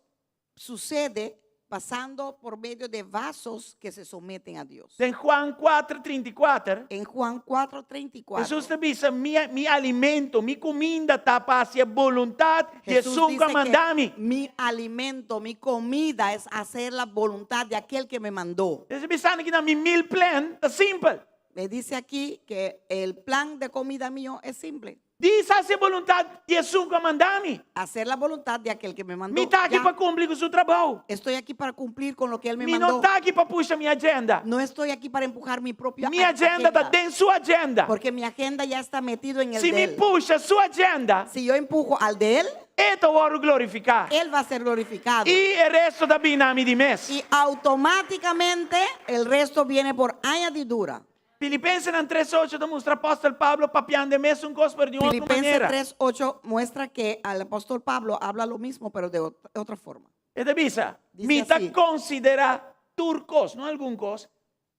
Sucede pasando por medio de vasos que se someten a Dios. Den Juan kuater trinta i kuater. En Juan 4, 34. Hesus ta bisa, Mi, mi alimento, mi kuminda ta pa hasi e boluntat di esun ku a manda mi. Mi alimento, mi comida es hacer la voluntad de aquel que me mandó. Hesus ta bisando kinan mi meal plan ta simpel. Me dice aquí que el plan de comida mío es simple. Djis hasi e boluntat di esun ku a manda mi. Hacer la voluntad de aquel que me mandó. Mi ta aki Ya. pa kumpli ku su trabou. Estoy aquí para cumplir con lo que Él me Mi no mandó. ta aki pa pusha mi agenda. No estoy aquí para empujar mi propia Mi agenda ta agenda. den su agenda. Porque mi agenda ya está metido en el Si de mi Él. pusha su agenda, Si yo empujo al de Él, e ta wòrdu glorifiká. Él va a ser glorificado. I e resto ta bini na mi di mes. Y automáticamente el resto viene por añadidura. Filipensenan tres ocho ta mustra apòstel Pablo papiando e mesun kos pero di un otro Filipenses manera. 3:8 muestra que al apóstol Pablo habla lo mismo, pero de otra forma. E ta bisa, Dice Mi ta así. konsiderá tur kos, no algun kos,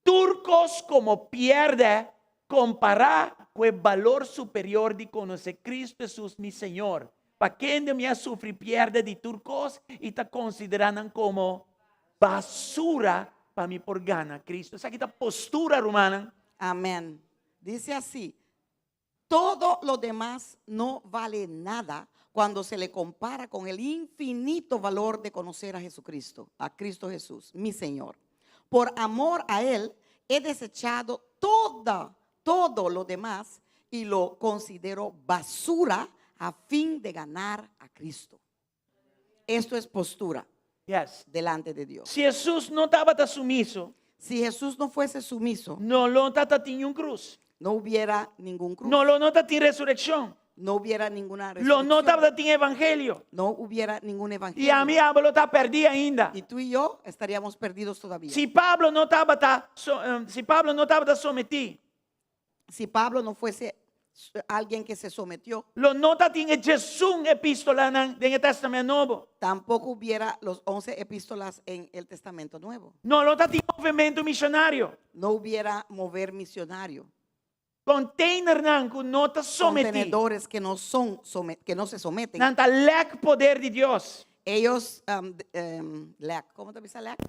tur kos komo pièrdè kompará ku e balor superior di konosé Kristu Hesus mi Señor, pa kende mi a sufri pièrdè di tur kos i ta konsiderá nan komo basura pa mi por gana Cristo. Esaki ta postura, rumannan. Amén. Dice así, todo lo demás no vale nada cuando se le compara con el infinito valor de conocer a Jesucristo, a Cristo Jesús, mi Señor. Por amor a Él he desechado toda, todo lo demás y lo considero basura a fin de ganar a Cristo. Esto es postura Yes. delante de Dios. Si Hesus no tabata sumiso, Si Jesús no fuese sumiso, no lo tabatin niun krus. no hubiera ningún cruz, No lo no tabatin resurekshon. no hubiera ninguna Lo no resurrección, tabatin evangelio. no hubiera ningún I evangelio. ami i abo lo ta pèrdí ainda. Y tú y yo estaríamos perdidos todavía. Si Pablo no tabata, so, si Pablo no tabata sometí, Si Pablo no fuese alguien que se sometió, lo no tabatin e diesun epístolanan den e Tèstamènt Nobo. tampoco hubiera los 11 epístolas en el Testamento Nuevo. No lo tabatin movementu mishonario. No hubiera mover misionario. Containernan ku no ta sometí. Contenedores que no son que no se someten. Nan ta lèk poder di Dios. Ellos, lack, ¿cómo te dice lack?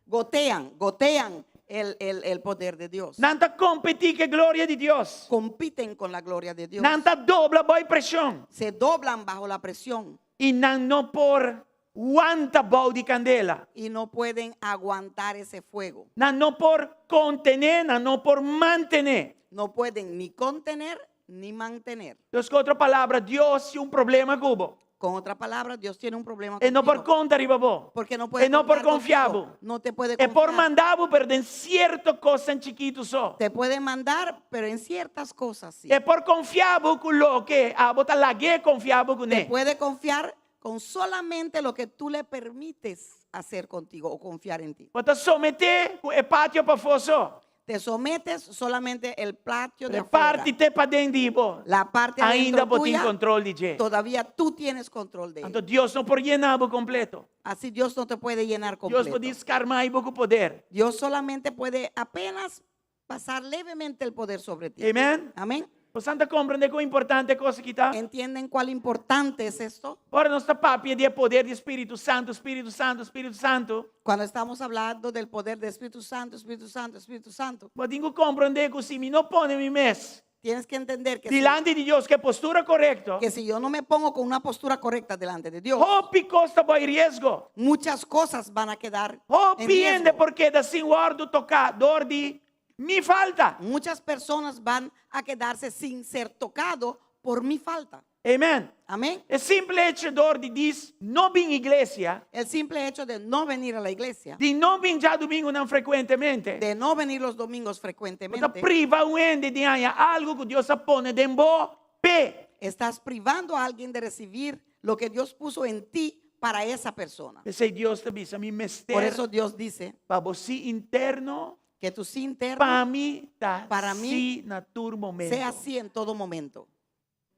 Gotean, gotean el, el, el poder de Dios. Nan ta kompetí ku e gloria di Dios. Compiten con la gloria de Dios. Nan ta dobla bou preshon. Se doblan bajo la presión. I nan no por wanta bou di kandela. Y no pueden aguantar ese fuego. Nan no por kontené, nan no por mantené. No pueden ni contener ni mantener. Dus ku otro palabra, Dios tin un problema ku bo. Con otra palabra, Dios tiene un problema E no por contigo. konta riba bo. Porque no puede E no por contar konfia contigo. bo. No te puede E por confiar. manda bo, pero den sierto kosnan chikitu so. Te puede mandar, pero en ciertas cosas sí. E por konfia bo ku loke abo ta lag'é konfia bo Te kuné. puede confiar con solamente lo que tú le permites hacer contigo o confiar en ti. Bo ta someté ku e patio pafó so. Te sometes solamente el patio de afuera. E parti te paden di bo. La parte Ainda adentro bo tin tuya, control di dje. todavía tú tienes control de él. Anto Dios no por yena bo completo. Así Dios no te puede llenar Dios completo. por skarmai bo ku poder. Dios solamente puede apenas pasar levemente el poder sobre ti. Amen. Amén. Boso ta komprondé kon importante e kos aki ta? ¿Entienden cuál importante es esto? Ora nos ta papia di e poder di Spiritu Santu, Spiritu Santu, Spiritu Santu. Cuando estamos hablando del poder del Espíritu Santo, Espíritu Santo, Espíritu Santo, Bo tin ku komprondé ku si mi no pone mi mes tienes que entender que si, dilanti di Dios ku e postura korekto, que si yo no me pongo con una postura correcta delante de Dios, hopi kos ta bai riesgo. muchas cosas van a quedar en Hopi hende riesgo. por keda sin wòrdu toká dor di mi falta. Muchas personas van a quedarse sin ser tocado por mi falta. Amen. Amén. E simple hecho dor di djis no bin iglesia, El simple hecho de no venir a la iglesia, di no bin djadumingunan frekuentemente, de no venir los domingos bo ta frecuentemente, priva un hende di haña algu ku Dios a pone den bo p'e. estás privando a alguien de recibir lo que Dios puso en ti para esa persona. P'esei Dios ta bisa, mi mester Por eso Dios dice pa bo sí interno, que tu sí interno pa mi ta Para mi sí na tur momento. sea así en todo momento.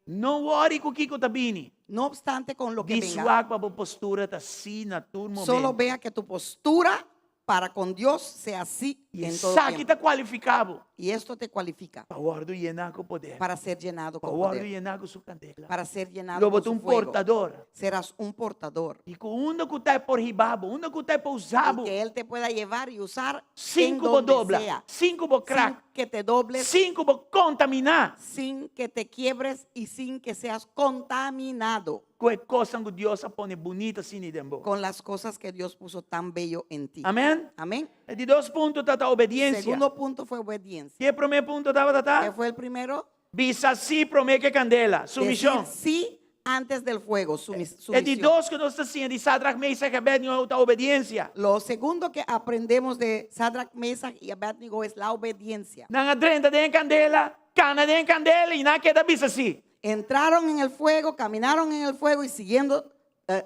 No wòri ku kiko ta bini. No obstante con lo que venga, Djis wak pa bo postura ta sí na tur momento. solo vea que tu postura para con Dios sea así I en todo esaki tiempo. ta kualifiká bo Y esto te cualifica pa wòrdu yená ku poder. para ser llenado Pa con wòrdu poder, yená ku su kandela. para ser llenado Lo con bo ta su un fuego. portador. Serás un portador. I ku unda ku ta e por hiba bo, unda ku ta e por usa Y bo. que Él te pueda llevar y usar en Sin ku bo donde dobla, sea. sin ku bo Sin krak, que te dobles, sin ku bo kontaminá sin que te quiebres y sin que seas contaminado ku e kosnan ku Dios a pone bunita asina den bo. con las cosas que Dios puso tan bello en ti. Amèn? Amén. E di dos punto tabata obediensia. Segundo punto fue obediencia. Ki e promé punto tabata? ¿Qué fue el primero? Bisa sí promé ku e kandela, sumishon. Decir sí antes del fuego, E di sumisión. dos ku nos ta siña di Sadrach, Mesach i Abednego ta obediensia. Lo segundo que aprendemos de Sadrach, Mesach y Abednego es la obediencia. Nan a drenta den e kandela, kana den e kandela i nan a keda bisa sí. Entraron en el fuego, caminaron en el fuego y siguiendo,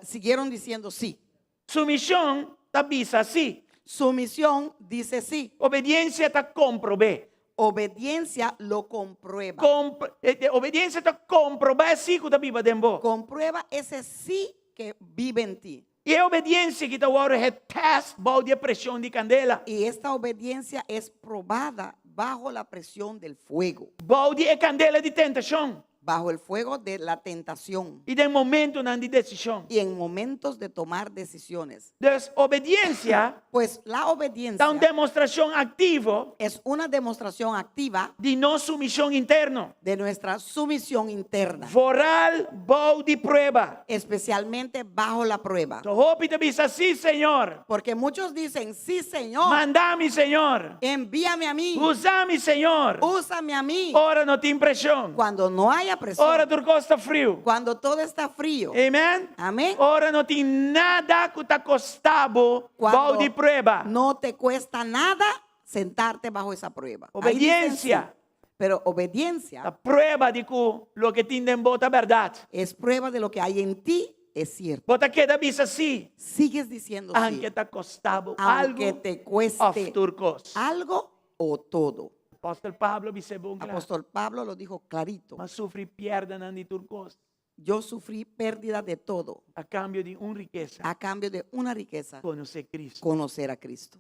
siguieron diciendo sí. Sumishon ta bisa sí. Sumisión dice sí. Obediensia ta komprob'é. Obediencia lo comprueba. Obediensia ta komprobá e sí ku ta biba den bo. Comprueba ese sí que vive en ti. I e obediensia ki ta wòrdu getèst bou di e preshon di kandela. Y esta obediencia es probada bajo la presión del fuego. Bou di e kandela di tentashon. Bajo el fuego de la tentación. I den momentonan di desishon. Y en momentos de tomar decisiones. Dus, obediencia Pues la obediencia ta un demostrashon aktivo es una demostración activa di nos sumishon interno. de nuestra sumisión interna. Vooral bou di prueba. Especialmente bajo la prueba. So hopi ta bisa, Sí, Señor. Porque muchos dicen, Sí, Señor. Manda mi, Señor. Envíame a mí. Usa mi, Señor. Úsame a mí. Ora no tin preshon. Cuando no haya presión. Ora tur kos ta friu. Cuando todo está frío. Amen. Amén. Ora no tin nada ku ta kosta bo Cuando bou di prueba. no te cuesta nada sentarte bajo esa prueba. Ahí dicen Obediencia. sí, pero obediencia Ta prueba di ku loke tin den bo ta bèrdat. es prueba de lo que hay en ti es cierto. Bo ta keda bisa sí. Sigues diciendo sí. Aunke ta kosta bo Aunque algu te cueste òf tur kos. algo o todo. Apòstel Pablo a bisa e bon kla. Apóstol Pablo lo dijo clarito. M'a sufri pièrdanan di tur kos. Yo sufrí pérdida de todo. A kambio di un rikesa. A cambio de una riqueza. Konosé Cristo. Conocer a Cristo.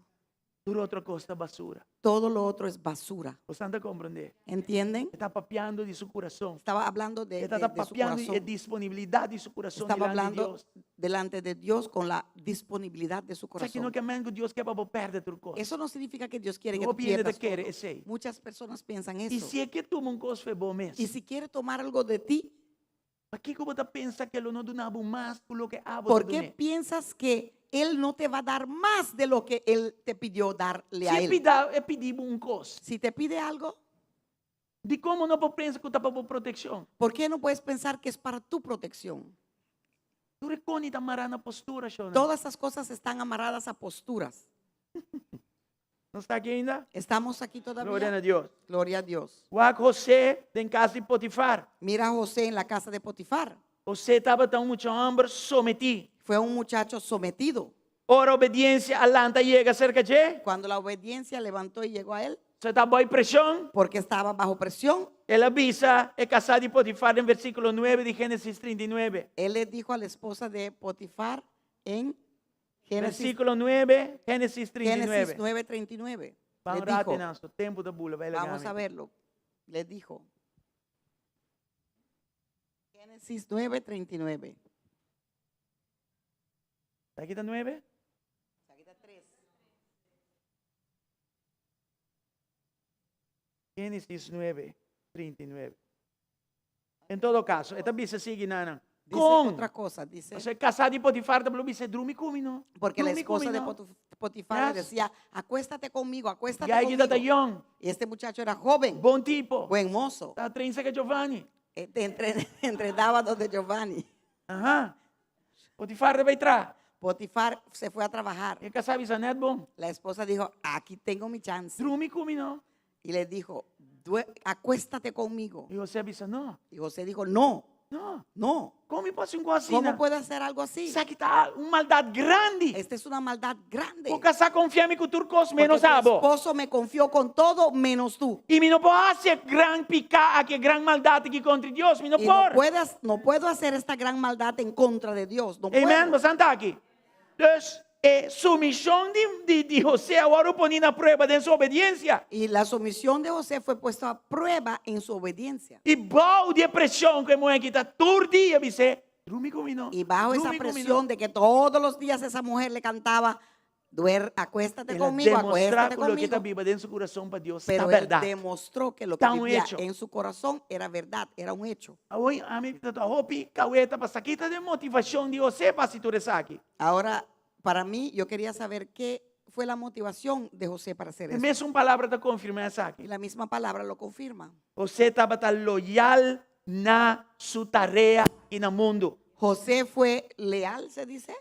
Tur otro kos ta basura. Todo lo otro es basura. Bosan ta komprendé? Entienden? E ta papiando di su kurason. Estaba hablando de E ta de de su papiando di e corazón. disponibilidat di su kurason Estaba dilanti hablando Dios. delante de Dios con la disponibilidad de su Esaki no corazón. ke men ku Dios ke pa bo pèrdè tur kos. Eso no significa que Dios quiere que tú Hopi hende ta pierdas kere todo. esei. Muchas personas piensan I eso. si e ke tuma un kos fe bo mes. Y si quiere tomar algo de ti, Pakiko bo ta pensa ku e lo no duna bo mas ku loke abo ta ¿Por qué dun'é? piensas que Él no te va a dar más de lo que Él te pidió darle a Si e Él? pida, e pidi bo un kos. Si te pide algo, Dikon bo no por pensa ku ta pa bo protekshon? ¿por qué no puedes pensar que es para tu protección? Tur e koni ta mará na postura, shownan. Todas esas cosas están amarradas a posturas. Nos ta aki ainda? Estamos aquí todavía? Gloria na Dios. Gloria a Dios. Wak José den kas di Potifar. Mira a José en la casa de Potifar. José tabata un mucha hòmber sometí. Fue un muchacho sometido. Ora obediencia a lanta yega serka dje. Cuando la obediencia levantó y llegó a él. Se ta bou preshon. Porque estaba bajo presión. El a bisa e kasá di Potifar den versíkulo nuebe di Génesis trinta i nuebe. Él le dijo a la esposa de Potifar en Génesis, Versíkulo nuebe, Génesis trinta i Génesis nuebe. 9, 39. Ban Le un rato dijo, nan, so tempu ta bula, bai vamos laga a mi. verlo. Le dijo. Génesis 9, 39. Aki ta nuebe? Aki ta tres. Génesis 9, 39. En todo caso, e ta bisa sigui nanan. Dice Con. otra cosa, dice. O sea, casá di Potifar ta bisa, drumi ku mi no. Porque la Drumi ku mi esposa de no. Potifar le Yes. decía, acuéstate conmigo, acuéstate Y ahí conmigo. ta young. Y este muchacho era joven. Bon tipo. Buen mozo. Ta train serka Giovanni. Te entrenaba donde Giovanni. Aha. Potifar a bai traha. Potifar se fue a trabajar. E kasá a bisa nèt bon. La esposa dijo, aquí tengo mi chance. Drumi ku mi no. Y le dijo, acuéstate conmigo. Y José a bisa, no. Y José dijo, no. No. No. Kon mi por hasi un kos asina? ¿Cómo puedo hacer algo así? Esaki ta un maldat grandi. Esta es una maldad grande. Bo kasá a konfia mi ku tur kos Porque menos tu abo. esposo me confió con todo menos tú. I mi no por hasi e gran piká aki, e gran maldat aki kontra Dios. Mi no Y no por. puedas, no puedo hacer esta gran maldad en contra de Dios. No Amen. puedo. Bo ta aki. Dus e sumishon di, di, di José a wòrdu poní na prueba den su obediensia. Y la sumisión de José fue puesta a prueba en su obediencia. I bou di e preshon ku e muhé aki ta tur dia bis'é, Drumi ku mi no. Y bajo esa Drumi ku mi no. presión de que todos los días esa mujer le cantaba, Duer, acuéstate El a conmigo, demostrá acuéstate ku loke ta conmigo. biba den su kurason pa Dios ta Pero él bèrdat. demostró que lo que Ta un vivía hecho. en su corazón era verdad, era un hecho. Awor ami ta hopi kaweta pa sa ki ta e motivashon di José pa hasi tur esaki. Ahora, para mí, yo quería saber qué fue la motivación de José para hacer E eso? mesun palabra ta konfirmá esaki. Y la misma palabra lo confirma. José tabata loyal na su tarea aki na mundu. José fue leal, se dice,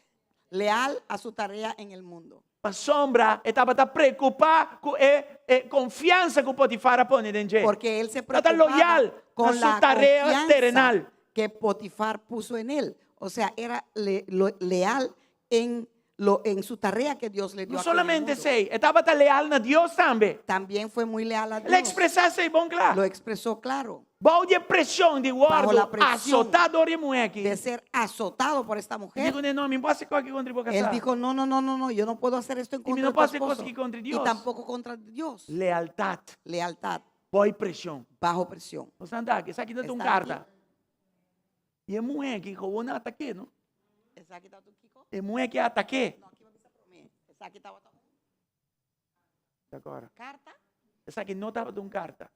leal a su tarea en el mundo. Pasobra e tabata preokupá ku e e konfiansa ku Potifar a pone den dje. Porque él se Tabata preocupaba loyal na con su la tarea confianza terenal. que Potifar puso en él. O sea, era le- lo- leal en, lo, en su tarea que Dios le dio. No aquí en el solamente mundo. esei, e tabata leal na Dios tambe. También fue muy leal a El a Dios. ekspresá esei bon kla. Lo expresó claro. Bou di e preshon di Bajo wòrdu la presión asotá dor di e muhé aki. de ser azotado por esta E mujer. digo, no, mi no por hasi kos aki kontra bo Él kasá. dijo, no, no, no, no, no, yo no puedo hacer esto en Y mi contra no de tu puedo hacer cosas esposo. aquí contra Y Dios. tampoco contra Dios. Lealtat Lealtad bou di preshon. bajo presión. Nos anda aki, esaki no ta un Está karta. aquí. I e muhé aki gewoon a atak'é, no? Esaki ta tu kiko? E muhé aki a atak'é. No, aki bo bisa promé. Esaki tabata un Agora. karta. Esaki no tabata un karta.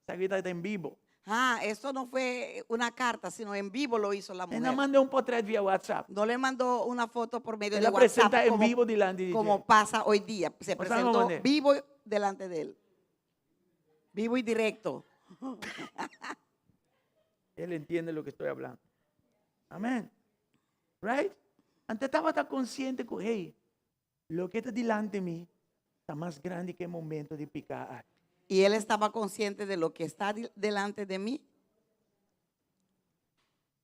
Esaki tabata en bibo. Ah, esto no fue una carta, sino en vivo lo hizo la E no mujer. manda un potret via WhatsApp. No le mandó una foto por medio El de a WhatsApp presenta en como, vivo delante di como dje. pasa hoy día. Se O sea, presentó ¿cómo mandé? vivo delante de él. Vivo y directo. Él entiende lo que estoy hablando. Amén. Right? Anto e tabata konsiente ku, hey, loke ta dilanti mi ta mas grandi ku e momento di piká aki. Y él estaba consciente de lo que está delante de mí.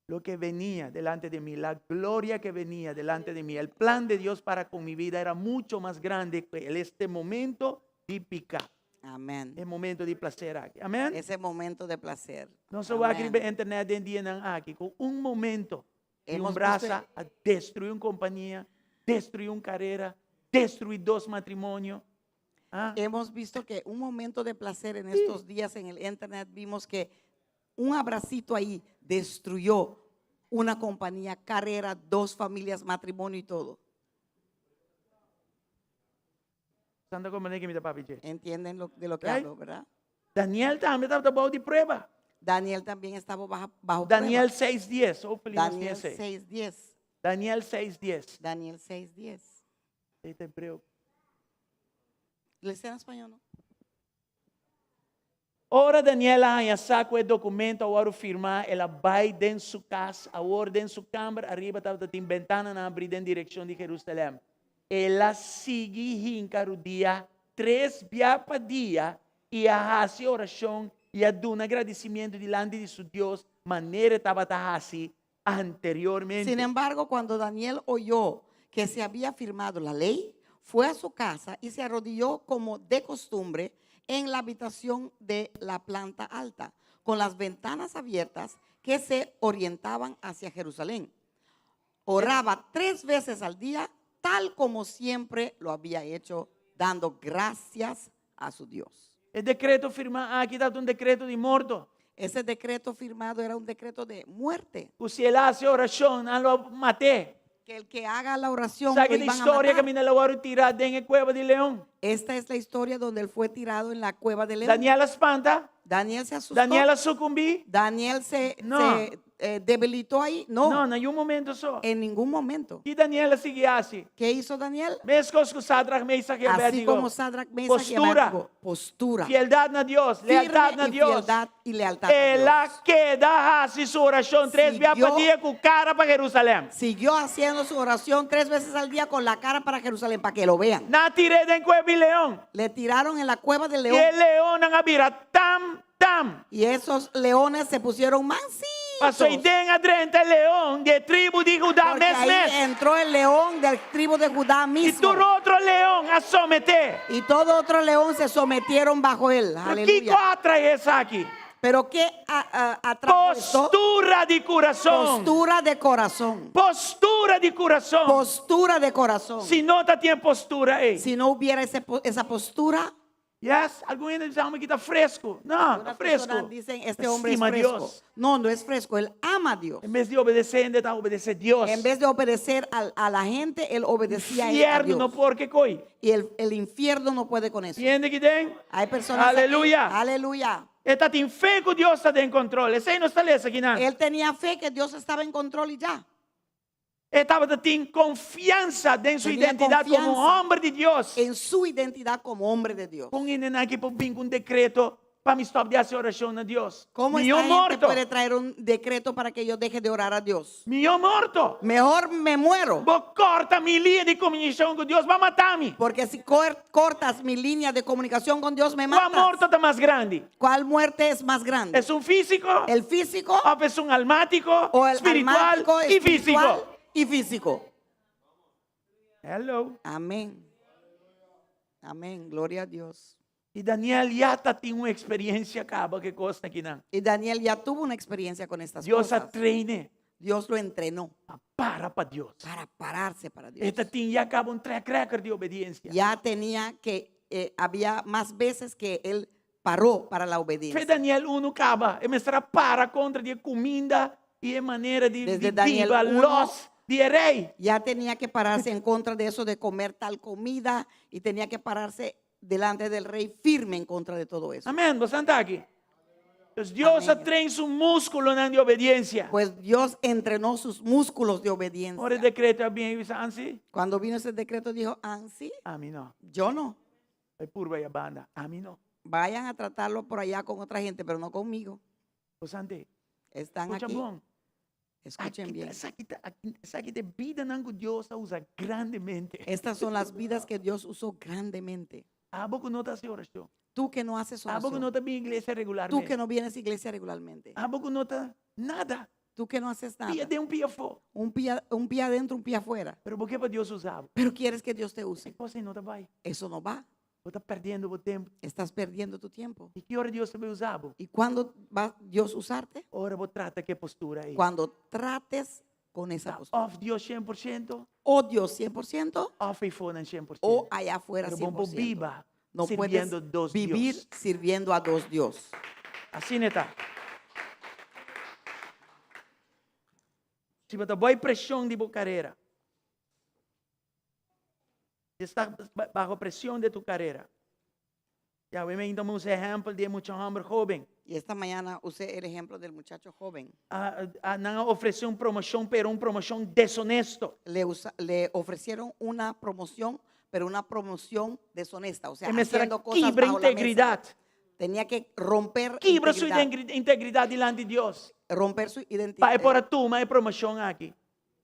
Lo que venía delante de mí, la gloria que venía delante de mí, el plan de Dios para con mi vida era mucho más grande que el este momento di piká. Amén. E momento di placer aki. Amén. Ese momento de placer. Nos a wak Amén. riba internet den dianan aki ku un momento di un Hemos visto brasa a destruí un kompania, destruí un karera, destruí dos matrimonio. Ah. Hemos visto que un momento de placer en estos días en el internet vimos que un abracito ahí destruyó una compañía, carrera, dos familias, matrimonio y todo. Santa comprende ki mi ta papia dje. Entienden lo, de lo que Right? hablo, ¿verdad? Daniel tambe tabata bou di prueba. Daniel también estaba bajo, bajo Daniel prueba. 6:10. Hopefully nos Daniel tin esei. 6:10. Daniel 6:10. Daniel 6:10. Esei ta hebreo. ¿Le en español, no? Ora Daniel a haña sa ku e dokumento a wòrdu firmá, el a bai den su kas. Awor den su kamber ariba tabata tin bentananan abrí den direkshon di Jerusalèm. El a sigui hinka rudia tres bia pa dia i a hasi orashon i a duna gradisimientu dilanti di su Dios manera e tabata hasi anteriormente. Sin embargo, cuando Daniel oyó que se había firmado la ley, fue a su casa y se arrodilló como de costumbre en la habitación de la planta alta, con las ventanas abiertas que se orientaban hacia Jerusalén. Oraba tres veces al día, tal como siempre lo había hecho, dando gracias a su Dios. E dekreto firmá aki tabata un dekreto di morto. Ese decreto firmado era un decreto de muerte. Ku si el a hasi orashon, nan lo mat'é. Que el que haga la oración Sa lo ki ta iban a historia matar. kaminda el a wòrdu tirá den e kueba di leon. Esta es la historia donde él fue tirado en la cueva de león. Daniel a spanta. Daniel se asustó. Daniel a sukumbí. Daniel se, No. se, eh, debilitó ahí. No, No, na niun momento so. en ningún momento. Ki Daniel a sigui hasi? ¿Qué hizo Daniel? Meskos ku Sadrach, Mesach i Así Abednego. como Sadrach, Mesach y Postura. Abednego. Postura. Fieldat na Dios, lealtat Firme na y Dios. fieldad y lealtad a El a Dios. keda hasi su orashon tres bia pa Siguió. dia ku kara pa Jerusalèm. Siguió haciendo su oración tres veces al día con la cara para Jerusalén, para que lo vean. Nan a tir'é den kueba di leon. Le tiraron en la cueva del I león. e leonnan a bira tam, tam. Y esos leones se pusieron mansitos. Paso ei den a drenta e leon di e tribu di Judá Porque mes ahí mes. entró el león del tribu de Judá I mismo. tur otro leon a someté. Y todo otro león se sometieron bajo él. Pero Aleluya. kiko a atrae esaki? Pero ¿qué atrajo esto? Postura di kurason. Postura de corazón. Postura di kurason. Postura de corazón. Si no tatin e postura ei. Si no hubiera ese esa postura, Yes, algun hende bisa, Homber aki ta fresco. No, ta algunas fresco. personas dicen, este hombre es Stima fresco. Dios. No, no es fresco, él ama a Dios. En bes di obedesé hende, ta obedesé Dios. En vez de obedecer a la gente, él obedecía a él, a Infierno Dios. no por ku e koi. Y el infierno no puede con eso. Tin hende aki den? Hay personas aquí. Aleluya. Aleluya. E tatin fe ku Dios ta den kontrol. Esei nos ta lesa akinan. Él tenía fe que Dios estaba en control y ya. E tabatin konfiansa den su Tenía identidat komo confianza hòmber di Dios. En su identidad como hombre de Dios. Kon hende nan aki por bin ku un dekreto pa mi stòp di hasi orashon na Dios? ¿Cómo Mihó esta gente morto. puede traer un decreto para que yo deje de orar a Dios? Mihó morto. Mejor me muero. Bo kòrta mi liña di komunikashon ku Dios, bo a mata mi. Porque si cor- cortas mi línea de comunicación con Dios, me Kua matas. morto ta mas grandi? ¿Cuál muerte es más grande? Esun físiko ¿El físico òf esun almátiko, o el spiritual almático, i físiko? espiritual y físico? Hello. Amén. Amén. Gloria a Dios. I Daniel ya tatin un eksperensia kaba ku e kosnan akinan. Y Daniel ya tuvo una experiencia con estas Dios a cosas. train e Dios lo entrenó pa para pa Dios. para pararse para Dios. E tatin ya kaba un track record di obediensia. Ya tenía que, eh, había más veces que él paró para la Fe obediencia. Daniel unu kaba, e mester a para kontra di e kuminda i e manera di, Desde di Daniel biba uno, los di e rei. Ya tenía que pararse en contra de eso de comer tal comida y tenía que pararse delante del rey firme en contra de todo eso. Amèn, bo ta aki. Pues Dios a Amèn. train su múskulonan di obediensia. Pues Dios entrenó sus músculos de obediencia. Ora e dekreto a bin, el a bisa, Ansi, Cuando vino ese decreto dijo, Ansi, ami no. yo no. Bai purba ei banda, ami no. Vayan a tratarlo por allá con otra gente, pero no conmigo. Bo sante, Están Escucha aquí. bon. Escuchen Aki, bien. esaki ta, aki, esaki ta e bidanan ku Dios a usa grandemente. Estas son las vidas que Dios usó grandemente. Abo ku no ta hasi orashon. Tú que no haces Abo ku oración. no ta bin iglesia Tú regularmente. que no vienes a iglesia regularmente. Abo ku no ta nada. Tú que no haces nada. Pia den un pia afó. Un pie, un pie adentro, un pie afuera. Pero bo ke pa Dios usa bo. Pero quieres que Dios te use. E kos ei no ta bai. Eso no va. Bo ta perdiendo bo tempu. Estás perdiendo tu tiempo. I ki ora Dios ta bai usa bo? ¿Y cuándo va Dios usarte? Ora bo trata ku e postura ei. Cuando trates con esa Ta postura. òf Dios 100%, O Dios 100% òf eifonan 100%. o allá afuera Pero bo no por 100%. biba No puedes sirbiendo dos vivir Dios. sirviendo a dos Dios. Asina e ta. Si bo ta bou preshon di bo karera, si estás bajo presión de tu carrera. Ya, mi a tuma un ehèmpel di mucha hòmber hóben. Y esta mañana usé el ejemplo del muchacho joven. A, a, nan a ofresé un promoshon, pero un promoshon deshonesto. Le, usa- le ofrecieron una promoción, pero una promoción deshonesta, o sea, E mester a haciendo cosas kibra bajo la mesa. integridat. Tenía que romper Kibra su integridad, integridat dilanti di Dios. romper su Pa identidad, e por a tuma e promoshon aki.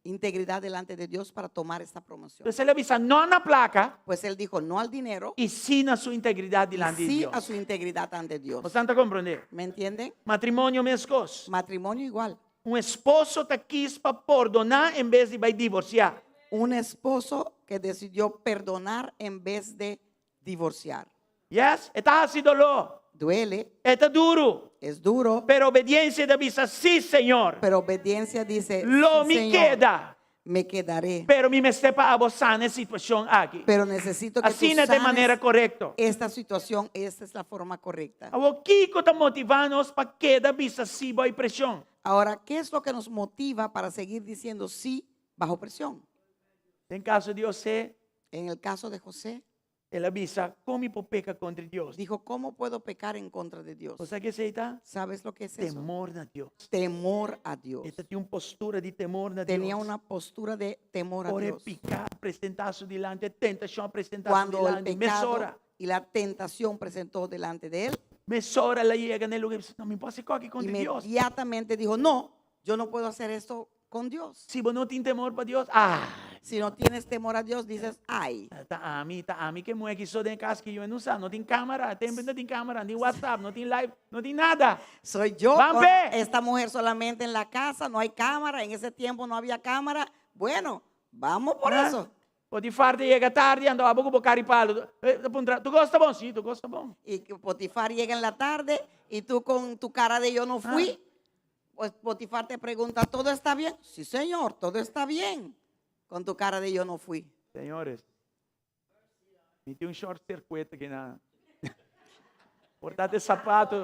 integridad delante de Dios para tomar esta promoción. Entonces el a bisa no na plaka Pues él dijo no al dinero i sí na su integridat y dilanti di sí Dios. a su integridad ante Dios. Bo ta komprondé? ¿Me entienden? Matrimonio meskos. Matrimonio igual. Un esposo ta kies pa pordoná en bes di bai divorsiá. Un esposo que decidió perdonar en vez de divorciar. Yes? E ta hasi doló. Duele, E ta duru. es duro, Pero obediensia ta bisa sí, Señor. pero obediencia dice, Lo "Sí, mi Señor, keda. me quedaré, Pero mi mester pa abo sana e situashon aki. pero necesito que tú Asina ta e sanes manera korekto. esta situación, esta es la forma correcta. Awor kiko ta motivá nos pa keda bisa sí bou preshon? Ahora, ¿qué es lo que nos motiva para seguir diciendo sí bajo presión? Den kaso di José, En el caso de José, el a bisa, kon mi por peka kontra Dios? dijo, ¿cómo puedo pecar en contra de Dios? Bo sa kiko esei ta? ¿Sabes lo que es eso? Temor na Dios. Temor a Dios. E tabatin un postura di temor na Tenía Dios. una postura de temor a Ora e Dios. piká a presentá su dilanti, e tentashon a presentá su Cuando el dilanti, pecado mesora, y la tentación presentó delante de él, mesora el a yega na e lugá i bisa, no, mi no por hasi kos aki kontra Dios. inmediatamente dijo, no, yo no puedo hacer esto con Dios. Si bo no tin temor pa Dios, ah, Si no tienes temor a Dios, dices, ay, ta ami, ta ami ku e muhé aki so den kas ku yo no sa, no tin kámara, tempu no tin kámara, no tin WhatsApp, no tin live, no tin nada. soy yo Van con ve. esta mujer solamente en la casa, no hay cámara, en ese tiempo no había cámara. Bueno, vamos por Ah? eso. Potifar ta yega tardi, anto abo ku bo kara di palu. Eh, ta puntra, tur kos ta bon? Sí, tur kos ta bon. Y que Potifar llega en la tarde y tú con tu cara de yo no fui, pues Potifar te pregunta, ¿todo está bien? Sí, señor, todo está bien. Con tu cara de yo no fui. Señores, mi tin un short circuit aki na. Por ta e sapato.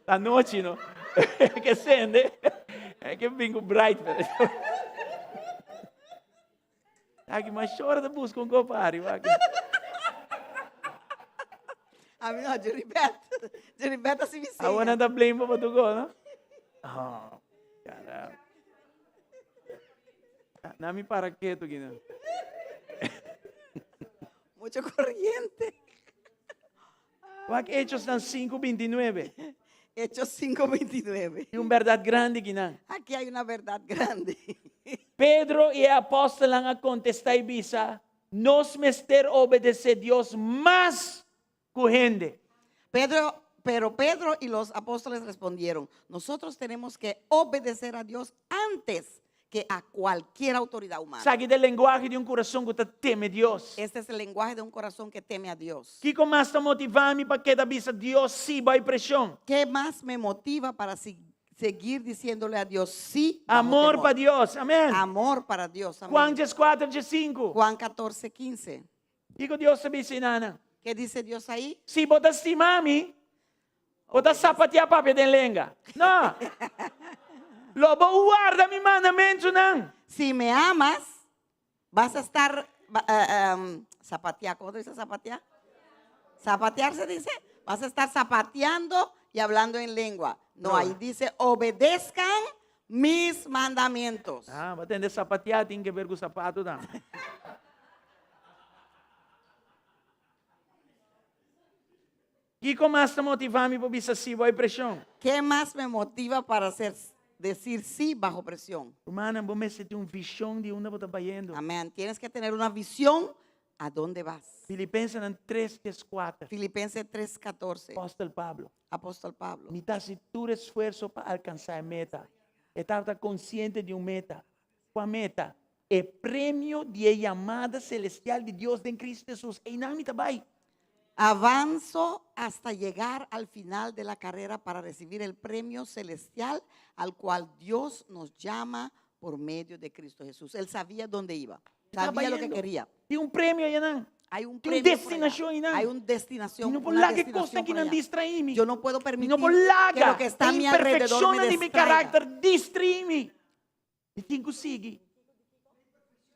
Ta nochi, no? Ke sende. Ke bingo bright. Aki mas chora ta busca un copari. Ami no, Jeribeth. Jeribeth a si mi Awor seña. nan ta blame pa Batuco, no? Oh, caramba. Na mi para ketu aki nan. Mucho corriente. Wak Hechosnan 5:29. Hechos 5:29. Tin un bèrdat grandi akinan. Aquí hay una verdad grande. Pedro i e apòstelnan a kontestá i bisa, Nos mester obedesé Dios mas ku hende. Pedro, pero Pedro y los apóstoles respondieron, nosotros tenemos que obedecer a Dios antes que a cualquier autoridad humana. Esaki ta e lenguahe di un kurason ku ta teme Dios. Este es el lenguaje de un corazón que teme a Dios. Kiko mas ta motivá mi pa keda bisa Dios sí bai preshon? ¿Qué más me motiva para seguir diciéndole a Dios sí bajo Amor temor? pa Dios, amèn. Amor para Dios, amén. Juan dieskuater diesinku. Juan 14, 15. Kiko Dios ta bisa einan? ¿Qué dice Dios ahí? Si bo ta stima mi, bo ta sapateá papia den lenga. No. Lo bo warda mi mandamentunan. Si me amas, vas a estar zapatear. ¿Cómo se dice zapatear? Zapatear se dice. Vas a estar zapateando y hablando en lengua. No, ahí dice, obedezcan mis mandamientos. Ah, bo a tende zapateá tin ke ber ku sapato tambe. Kiko mas ta motivá mi pa bisa sí bou e preshon? Ke mas me motiva para hacer, decir sí bajo presión? Rumannan, bo mester tin un vishon di unda bo ta bayendo. Amén. Tienes que tener una visión a dónde vas. Filipensenan tres dieskuater. Filipenses 3, 14. Apòstel Pablo. Apóstol Pablo. Mi ta hasi tur esfuerso pa alkansá e meta. E tabata konsiente di un meta. Kua meta? E premio di e yamada selestial di Dios den Cristo Hesus. Einan mi ta bai. Avanzo hasta llegar al final de la carrera para recibir el premio celestial al cual Dios nos llama por medio de Cristo Jesús. Él sabía dónde iba, sabía lo que quería. Tin un premio ayanan. Hay un Tin un premio por allá. destinashon einan. Hay un destinación, Mi no por una laga e destinación kosnan por kinan allá. distraí mi. Yo no puedo Mi permitir no por que laga lo que está a e mi alrededor me imperfekshonnan di mi distraiga. karakter distraí mi. Mi tin ku sigui.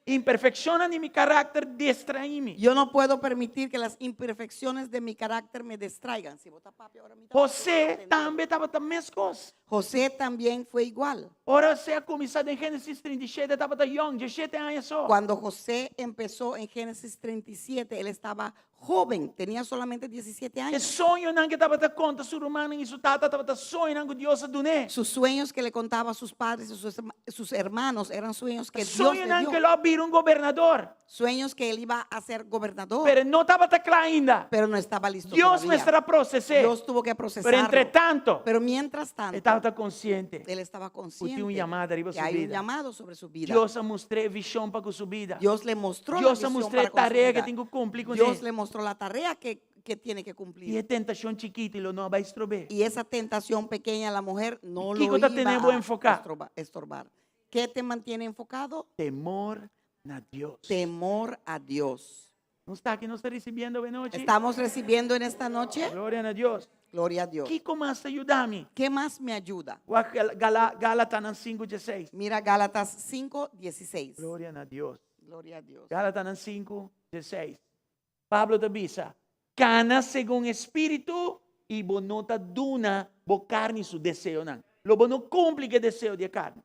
Imperfekshonnan di mi karakter distraí mi. Yo no puedo permitir que las imperfecciones de mi carácter me distraigan. Si bo ta papia ora mi ta José papia. tambe tabata meskos. José también fue igual. Ora José a kuminsá den Génesis 37, e tabata yòn, diesshete aña so. Cuando José empezó en Génesis 37, él estaba joven, tenía solamente 17 E años. soñonan ku e tabata konta su rumannan i su tata tabata soñonan ku Dios a dun'é. Sus sueños que le contaba a sus padres y sus, sus hermanos eran sueños que Dios le Soñonan dio. ku lo a bira un gobernador. Sueños que él iba a ser gobernador, Pero e no tabata kla ainda. pero no estaba listo Dios todavía. mester a proses'é. Dios tuvo que Pero procesarlo. entre tanto, Pero mientras e tanto, tabata konsiente. él estaba Ku tin un consciente yamada riba que su hay un bida. llamado sobre su vida. Dios a mustr'é vishon pa ku su bida. Dios le mostró la Dios a visión mustr'é para con su tarea vida. ku tin ku kumpli kuné. Dios le mostró la tarea que, que tiene que cumplir. I e tentashon chikitu lo no a bai strob'é. Y esa tentación pequeña la mujer no lo Kiko ta iba tene bo a enfoká? estorbar. ¿Qué te mantiene enfocado? Temor na Dios. Temor a Dios. Nos ta aki, nos ta risibiendo awe nochi? ¿Estamos recibiendo en esta noche? Gloria na Dios. Gloria a Dios. Kiko mas ta yuda mi? ¿Qué más me ayuda? Wak Gala, Galatanan sinku dieseis. Mira Gálatas 5, 16. Gloria na Dios. Gloria a Dios. Galatanan 5, 16. Pablo ta bisa, Kana segun e spiritu i bo no ta duna bo karni su deseonan. Lo bo no kumpli ku e deseo di e karni.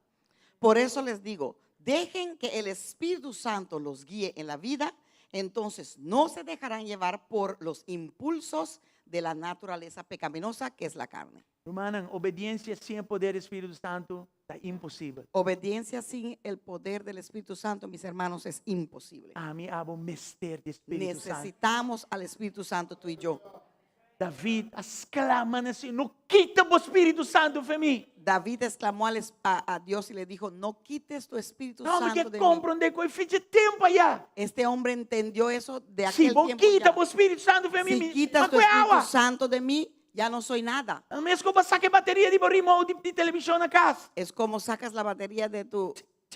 Por eso les digo, dejen que el Espíritu Santo los guíe en la vida, entonces no se dejarán llevar por los impulsos de la naturaleza pecaminosa que es la carne. Rumannan, obediensia sin e poder di Spiritu Santu ta imposibel. Obediencia sin el poder del Espíritu Santo, mis hermanos, es imposible. Ami abo mester di Spiritu Santu. Necesitamos al Espíritu Santo, tú y yo. David a sklama na Señor, No kita bo Spiritu Santu fe mi. David exclamó al a Dios y le dijo, no quites tu Espíritu No, mi Santo ke de mí. komprondé ku e ficha tempu ayá. Este hombre entendió eso de Si aquel bo tiempo kita ya. bo Spiritu Santu fe mi, Si mi quitas ma tu kue Espíritu awa. Santo de mí, ya no soy nada. Meskos ku bo saka e bateria di bo remote di televishon na kas. Es como sacas la batería de tu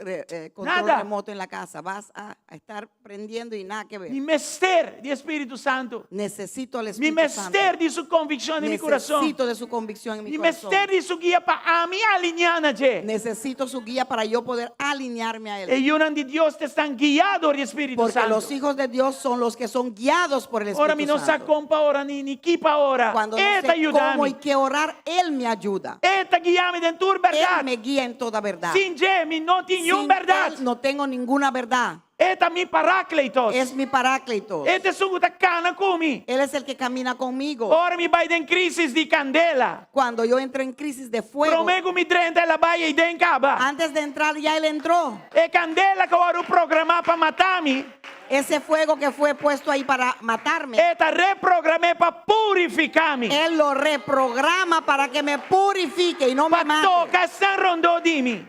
eh, control Nada. remoto en la casa. Vas a, a estar prendiendo y nada que ver. Mi mester di Spiritu Santu. Necesito al Mi Espíritu Santo. mester di su konvikshon den mi kurason. Necesito de su convicción en mi Mi corazón. mester di su guia pa ami aliniá na dje. Necesito su guía para yo poder alinearme a E él. yunan di Dios ta esnan guiá dor di Spiritu Porque los Santu. hijos de Dios son los que son guiados por el Ora mi Espíritu no sa Santo. kon pa ora ni ni ki pa ora. Cuando no E ta sé yuda cómo y mi. qué orar, Él me ayuda. E ta guia mi den tur Él bèrdat. me guía en toda verdad. Sin dje mi no tin niun Sin bèrdat. Él no tengo ninguna verdad. E ta mi parákletos. Es mi paráclito. E ta esun ku ta kana ku mi. Él es el que camina conmigo. Ora mi bai den krísis di kandela. Cuando yo entro en crisis de fuego, Promé ku mi drenta el a bai eiden kaba. antes de entrar ya Él entró. E kandela ku a wòrdu programá pa mata mi, Ese fuego que fue puesto ahí para matarme, e ta reprogram'é pa purifiká mi. Él lo reprograma para que me purifique y no me Pa mate. toka esnan rondó di mi.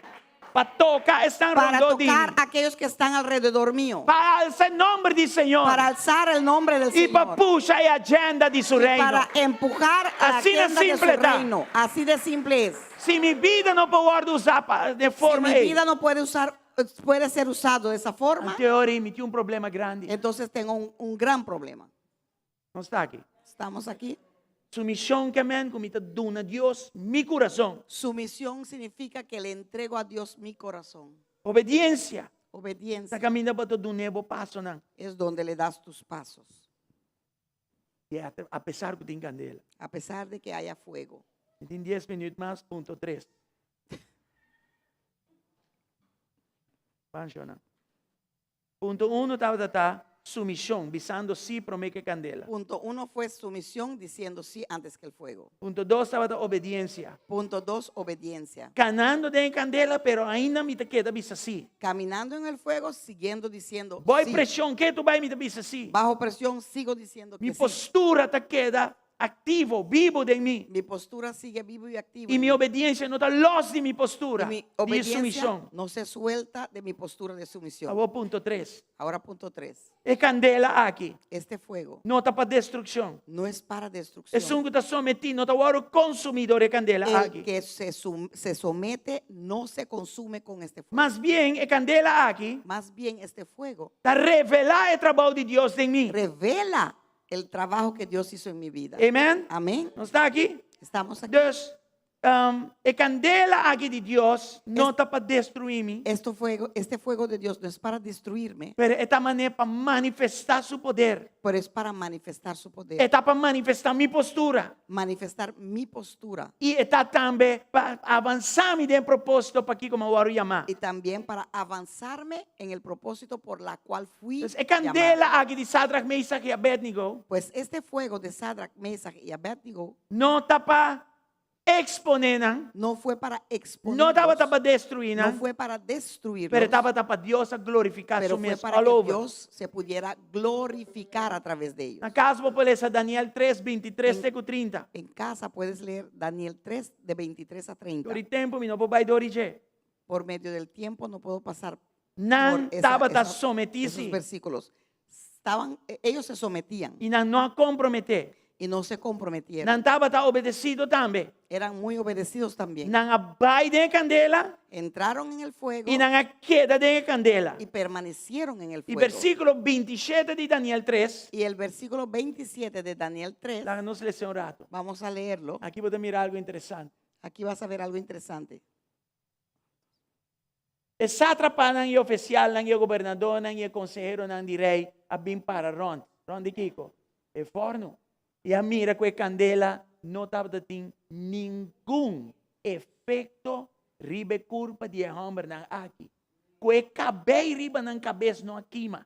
Pa toka esnan Para rondó di mi. tocar a aquellos que están alrededor mío. Pa alsa e nòmber di Señor. Para alzar el nombre del I pa Señor. pusha e agenda di su Y reino. para empujar la Así de agenda de su simple ta. reino. Así de simple es. Si mi bida no por wòrdu usá pa di Si forma mi ei. vida no puede usar, puede ser usado de esa forma, Anto ora mi tin un problema grandi. entonces tengo un, un gran problema. Nos ta aki. Estamos aquí. Sumishon ke men ku mi ta duna Dios mi kurason. Sumisión significa que le entrego a Dios mi corazón. Obediensia. Obediencia Ta kaminda bo ta dun'é bo pasonan. es donde le das tus pasos, I apesar ku tin kandela. a pesar de que haya fuego. Mi tin dies minüt mas, punto tres. Ban shona. Punto uno tabata ta sumishon, bisando sí promé ku kandela. Punto uno fue sumisión diciendo sí antes que el fuego. Punto dos tabata obediensia. Punto dos, obediencia. Kanando den kandela, pero ainda mi ta keda bisa sí. Caminando en el fuego, siguiendo diciendo Bou sí. preshon, ketu bai mi ta bisa sí. Bajo presión, sigo diciendo Mi que sí. postura ta keda aktivo, bibu den mi. Mi postura sigue vivo y activo. I en mi mí. obediensia no ta lòs di mi postura Y mi di obediencia sumishon. no se suelta de mi postura de sumisión. Awor punto tres. Ahora punto tres. E kandela aki Este fuego no ta pa destrukshon. no es para destrucción. Esun ku ta sometí no ta wòrdu konsumí dor e kandela El aki. que se, sum- se somete no se consume con este fuego. Mas bien e kandela aki Más bien este fuego ta revelá e trabou di Dios den mi. revela el trabajo que Dios hizo en mi vida. Amen? Amén. Nos ta aki? Estamos aquí. Dus, e kandela aki di Dios no ta pa destruí mi, Esto fuego, este fuego de Dios no es para destruirme, pero e ta manera pa manifestá su poder. pero es para manifestar su poder, E ta pa manifestá mi postura. manifestar mi postura I e ta tambe pa avansá mi den propósito pakiko m'a wòrdu yamá. y también para avanzarme en el propósito por la cual fui Dus e llamado. kandela aki di Sadrach, Mesach i Abednego Pues este fuego de Sadrach, Mesach y Abednego no ta pa eksponé nan, no fue para no tabata exponerlos, pa destruí no nan, fue para destruirlos, pero tabata pa Dios a glorifiká pero su fue mes para all que over. Dios se pudiera glorificar a través de ellos. Na kas bo por lesa Daniel 3, 23 te ku 30. En casa puedes leer Daniel 3 de 23 a 30. Dor di tempu mi no por bai dor di dje. Por medio del tiempo no puedo pasar Nan por esa- tabata esa- sometí esos sí. versículos. Estaban, eh, ellos se sometían I nan no a komprometé. y no se comprometieron. Nan tabata obedesido tambe. Eran muy obedecidos también. Nan a bai den e kandela Entraron en el fuego i nan a keda den e kandela. y permanecieron en el I fuego. versíkulo 27 di Daniel 3, Y el versículo 27 de Daniel 3, laga nos lesa un ratu. vamos a leerlo. Aki bo ta mira algu interesante. Aquí vas a ver algo interesante. E sátrapanan i e ofisialnan i e gobernadónan i e konseheronan di rei a bin para rònt. Rònt di kiko? E fòrnu. I a mira ku e kandela no tabata tin ningun efekto riba e kurpa di e hòmbernan aki, ku e kabei riba nan kabes no a kima,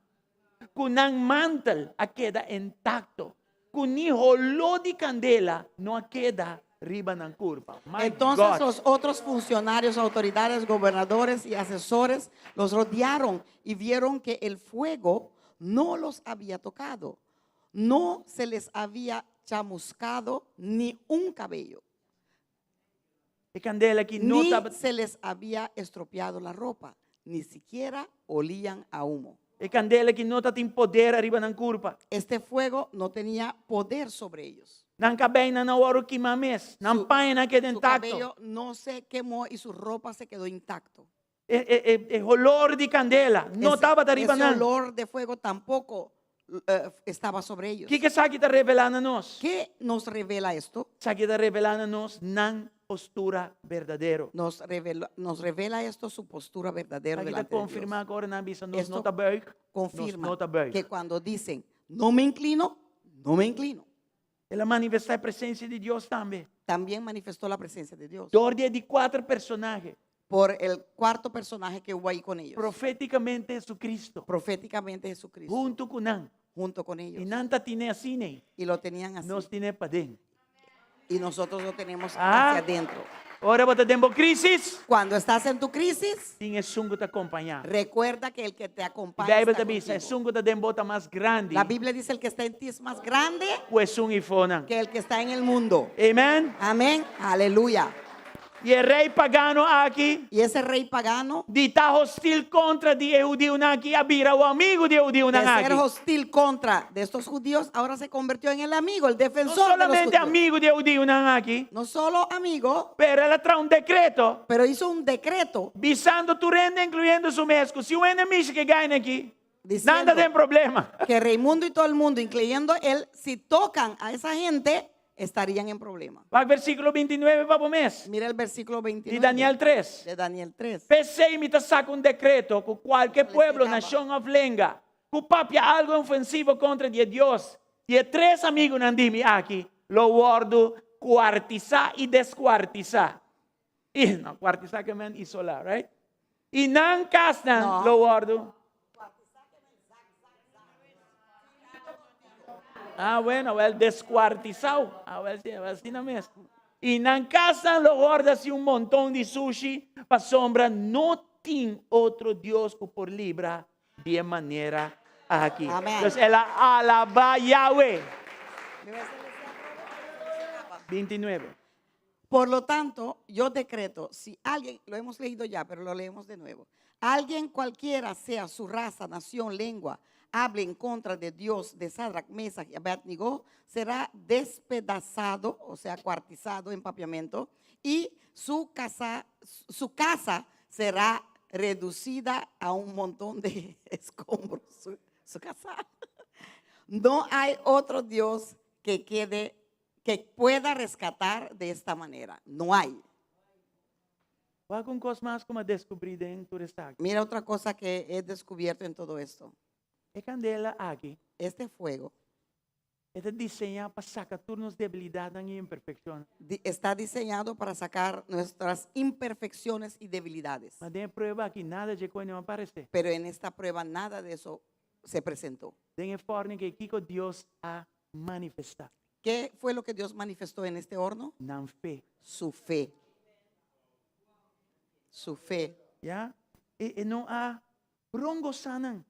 ku nan mantel a keda intakto, ku ni holó di kandela no a keda riba nan kurpa. My Entonces God. los otros funcionarios, autoridades, gobernadores y asesores los rodearon y vieron que el fuego no los había tocado, no se les había chamuscado ni un cabello, E kandela aki no ni tabata se les había estropeado la ropa, ni siquiera olían a humo. E kandela aki no tabatin poder ariba nan kurpa. Este fuego no tenía poder sobre ellos. Nan kabeinan no a wòrdu kimá mes. Nan Su- pañanan a keda Su intakto. cabello no se quemó y su ropa se quedó intacto. E, e, e, e holor di kandela no tabata riba Ese nan. olor de fuego tampoco estaba sobre ellos. Kiko esaki ta revelá na nos? ¿Qué nos revela esto? Esaki ta revelá na nos nan postura berdadero. Nos revela esto su postura verdadera Esaki ta delante de Dios. konfirmá ku ora nan bisa nos Esto no ta buig, nos Confirma no ta buig. que cuando dicen no me inclino, no me inclino. El a manifestá e presensia di Dios tambe. También manifestó la presencia de Dios. Dor di e di kuater personahe. Por el cuarto personaje que hubo ahí con ellos. Profétikamente Jesucristo. Proféticamente Jesucristo. Huntu ku nan. Junto con ellos. I nan ta tine asina ei. Y lo tenían así. Nos tine paden. Y nosotros lo tenemos Ah. hacia adentro. Ora bo ta den bo krísis. Cuando estás en tu crisis, Tin esun ku ta kompañá. recuerda que el que te acompaña Beibel está ta bisa, contigo. esun ku ta den bo ta mas grandi La Biblia dice el que está en ti es más grande ku esun eifonan. que el que está en el mundo. Amen. Amén. Aleluya. I e rei pagano aki Y ese rey pagano di ta hostil kontra di e hudiunan aki a bira e amigu di e de hudiunan ser aki. hostil contra de estos judíos, ahora se convirtió en el amigo, el No defensor de los solamente judíos. amigu di e hudiunan aki, No solo amigo, pero el a traha un dekreto pero hizo un decreto bisando tur hende, inkluyendo su mes, ku si un hende mishi ku e gaina aki, diciendo nan ta den problema. que Raimundo y todo el mundo, incluyendo él, si tocan a esa gente, estarían en problema. Wak versíkulo 29 pa bo mes. Mira el versículo 29 Di Daniel 3. de Daniel 3. P'esei mi ta saka un dekreto ku kualke pueblo, Explicaba. nashon òf lenga ku papia algu ofensivo kontra di e Dios di e tres amigunan di mi aki lo wòrdu kuartisá i deskuartisá. I, no, kuartisá ke men isolá, right? I nan kasnan No. lo wòrdu. Ah, bueno, wel deskuartisau. Ah, wel, sí, asina mes. I nan kasnan lo wòrdu hasi un monton di sushi, pasobra no tin otro Dios ku por libra di e manera aki. Amen. Dus el a alabá Yahweh. 29. Por lo tanto, yo decreto, si alguien, lo hemos leído ya, pero lo leemos de nuevo, alguien cualquiera sea su raza, nación, lengua, hable en contra de Dios, de Sadrach, Mesach y Abednego, será despedazado, o sea, cuartizado en papiamento, y su casa, su casa será reducida a un montón de escombros. Su, su casa. No hay otro Dios que quede, que pueda rescatar de esta manera. No hay. Wak un kos mas ku mi a deskubrí den tur esaki. Mira otra cosa que he descubierto en todo esto. E kandela aki Este fuego e ta diseñá pa saka tur nos debilidatnan i imperfekshonnan. di- está diseñado para sacar nuestras imperfecciones y debilidades. Ma den e prueba aki nada dje kos no a aparesé. Pero en esta prueba nada de eso se presentó. Den e fòrnu akí kiko Dios a manifestá? ¿Qué fue lo que Dios manifestó en este horno? Nan fe. Su fe. Su fe. Ya? E, e no a brongosá nan.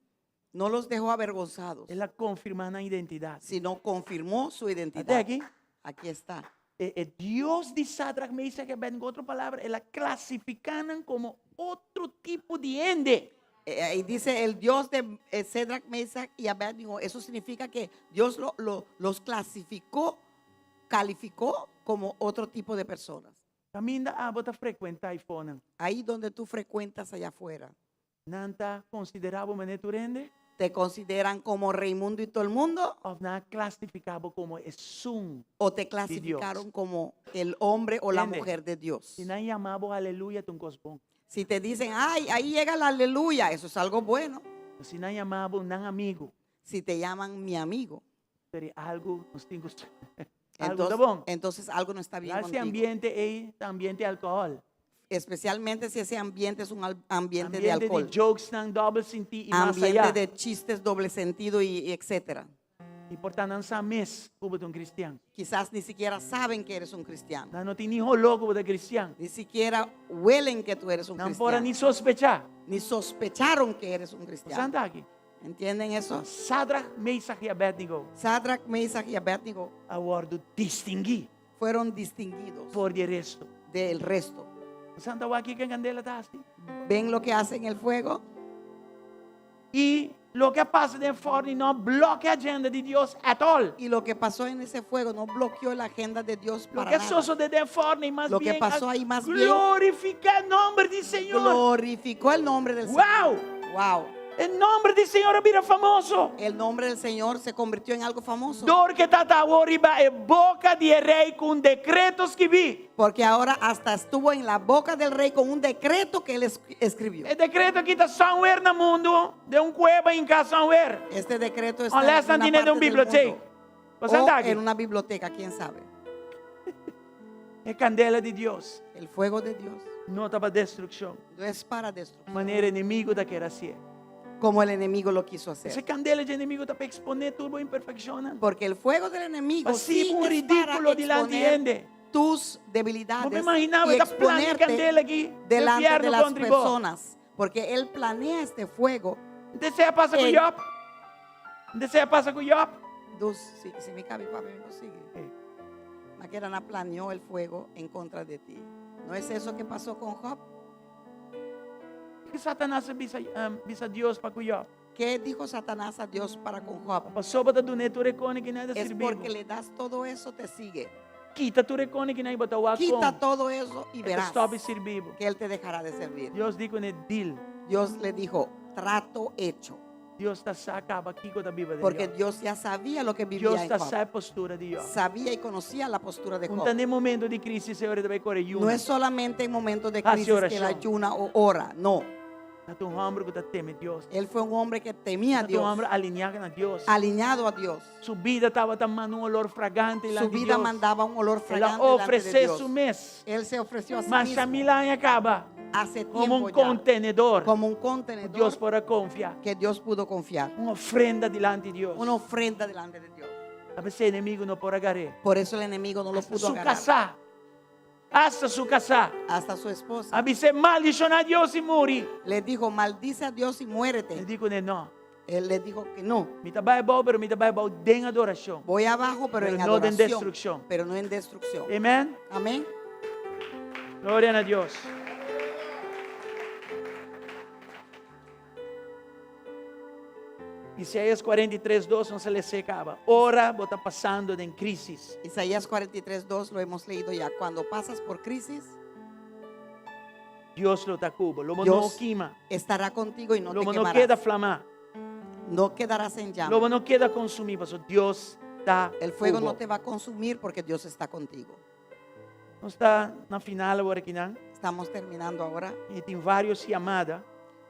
No los dejó avergonzados, El a konfirmá nan identidat. sino confirmó su identidad. Ata aki? Aquí está. E, e Dios di Sadrach, Mesach i Abednego, otro palabra, el a klasifiká nan komo otro tipo di hende. Eh, ahí dice el Dios de eh, Sadrach, Mesach y Abednego. Eso significa que Dios lo- lo- los clasificó, calificó como otro tipo de personas. Kaminda abo ta frekuentá eifonan. Ahí donde tú frecuentas allá afuera, Nan ta konsiderá bo manera tur hende? ¿te consideran como Raimundo y todo el mundo? Òf nan a klasifiká bo komo esun ¿O te di Dios? clasificaron como el hombre o la Entiende? mujer de Dios? Si nan yama bo aleluya, ta un kos bon. Si te dicen, ay, ahí llega la aleluya, eso es algo bueno. Si nan yama bo nan amigu, Si te llaman mi amigo, pero algu nos tin ku algu no ta entonces, bon. entonces algo no está bien Ese contigo. ambiente ei ta ambiente di alkohòl. Especialmente si ese ambiente es un al- ambiente de Ambiente di alcohol. jokesnan dòbel sintí i mas Ambiente ayá. de chistes doble sentido y, y etcétera. I por ta nan sa mes ku bo ta un kristian. Quizás ni siquiera saben que eres un cristiano. Nan no tin ni holó ku bo ta kristian. Ni siquiera huelen que tú eres un Nan por a cristiano. ni sospechá. Ni sospecharon que eres un Bo cristiano. sa aki. ¿Entienden eso? Sadrach, Mesach i Abednego Sadrach, Mesach y Abednego a wòrdu distinguí fueron distinguidos for di e resto. del resto. Bo ta wak kiko e kandela ta hasi. ¿Ven lo que hace en el fuego? I. Loke a pasa den fòrnu no a blòkia agenda di Dios at all. Y lo que pasó en ese fuego no bloqueó la agenda de Dios para Loke a nada. sosodé den fòrnu mas Loke bien a pasó ahí mas bien glorifiká nòmber di Señor. Glorificó el nombre del Señor. Wow! Wow. E nòmber di Señor a bira famoso. El nombre del Señor se convirtió en algo famoso. Dor ku ta ta awor riba e boka di e rei ku un dekreto skibí. Porque ahora hasta estuvo en la boca del rey con un decreto que él escribió. E dekreto aki ta somewhere na mundu, den un kueba hinká somewhere. Este decreto está Unless en nan una tiene den un parte del biblioteca. mundo. Bo O sa aki? en una biblioteca, quién sabe. E kandela di Dios El fuego de Dios no ta pa destrukshon. no es para destrucción, Manera enemigo ta kere hasié. como el enemigo lo quiso hacer. E kandela di enemigo ta pa eksponé tur bo imperfekshonnan. Porque el fuego del enemigo Pa sí hasi bo un es para ridíkulo dilanti exponer hende. tus debilidades Bo por imaginá, y e ta plania exponerte kandela aki, delante de infierno las kontra bo. personas. Porque él planea este fuego. Esei a pasa ku El- Job? Esei a pasa ku Job? Dus, si, si mi kabi papi, mi sigue. Sí. Maquerana planeó el fuego en contra de ti. ¿No es eso que pasó con Job? Kiko Satanas a bisa, um, bisa Dios pa ku Job? ¿Qué dijo Satanás a Dios para con Job? Pasobra bo ta dun'é tur e kosnan aki e ta Es sirbi. porque le das todo eso, te sigue. Kita tur e kosnan aki i bo ta wak Quita kon. todo eso y E ta verás stòp di sirbi bo. que él te dejará de servir. Dios di kuné deal. Dios le dijo, trato hecho. Dios ta sa kaba kiko ta biba den Porque Job. Dios ya sabía lo que vivía Dios en ta Job. sa e postura di Job. Sabía y conocía la postura de No Job. ta den momento di krísis e ora e ta bai kore yuna. No es solamente en momentos de Hasi crisis que él orashon. ayuna o ora, no. Ta un hòmber ku ta teme Dios. Él fue un hombre que temía a Ta un Dios, hòmber aliniá na Dios. alineado a Dios. Su bida tabata manda un olor fragante Su dilanti vida Dios. mandaba un olor El a fragante delante de ofresé Dios. su mes. Él se ofreció a sí Masha mismo mil aña kaba. hace Komo tiempo un ya, kontenedor. como un Ku contenedor Dios por a konfia. que Dios pudo confiar. Un ofrenda dilanti di Dios. Una ofrenda delante de Dios. P'esei enemigu no por a gar'é. Por eso el enemigo no lo pudo Su agarrar. kasá. Hasta su kasá. Hasta su esposa. A bis'é maldishoná Dios i muri. Le dijo, maldice a Dios y muérete. El di kuné no. Él le dijo que no. Mi ta bai abou, pero mi ta bai abou den adorashon. Voy abajo, pero, Pero en no en adoración. destrucción. Pero no en destrucción. Amèn. Amén. Gloria na Dios. Isaías 43, 2, nos a les'é kaba. Ora bo ta pasando den krísis. Isaías 43, 2 lo hemos leído ya. Cuando pasas por crisis, Dios lo ta ku bo. Lo bo no Dios kima. estará contigo y no Lo te bo no quemarás. keda flamá. No quedarás en llamas. Lo bo no keda konsumí. Paso Dios ta El fuego ku bo. no te va a consumir porque Dios está contigo. Nos ta na final awor akinan. Estamos terminando ahora. I tin vários yamada.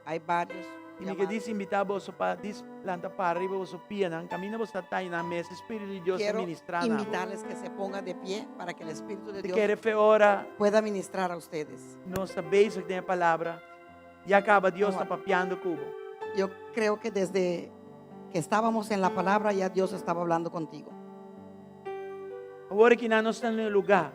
Hay varios. I mi ke llamados. djis invitá boso pa djis lanta para riba boso pianan. Kaminda boso ta einan mes. Spiritu di Dios Quiero ministrá na bo. invitarles que se pongan de pie para que el Espíritu de Te Dios kere fe ora pueda ministrar a ustedes. nos ta bezig den e palabra. Ya kaba Dios ta Ahora. papiando ku bo. Yo creo que desde que estábamos en la palabra ya Dios estaba hablando contigo. Awor akinan nos ta na un lugá.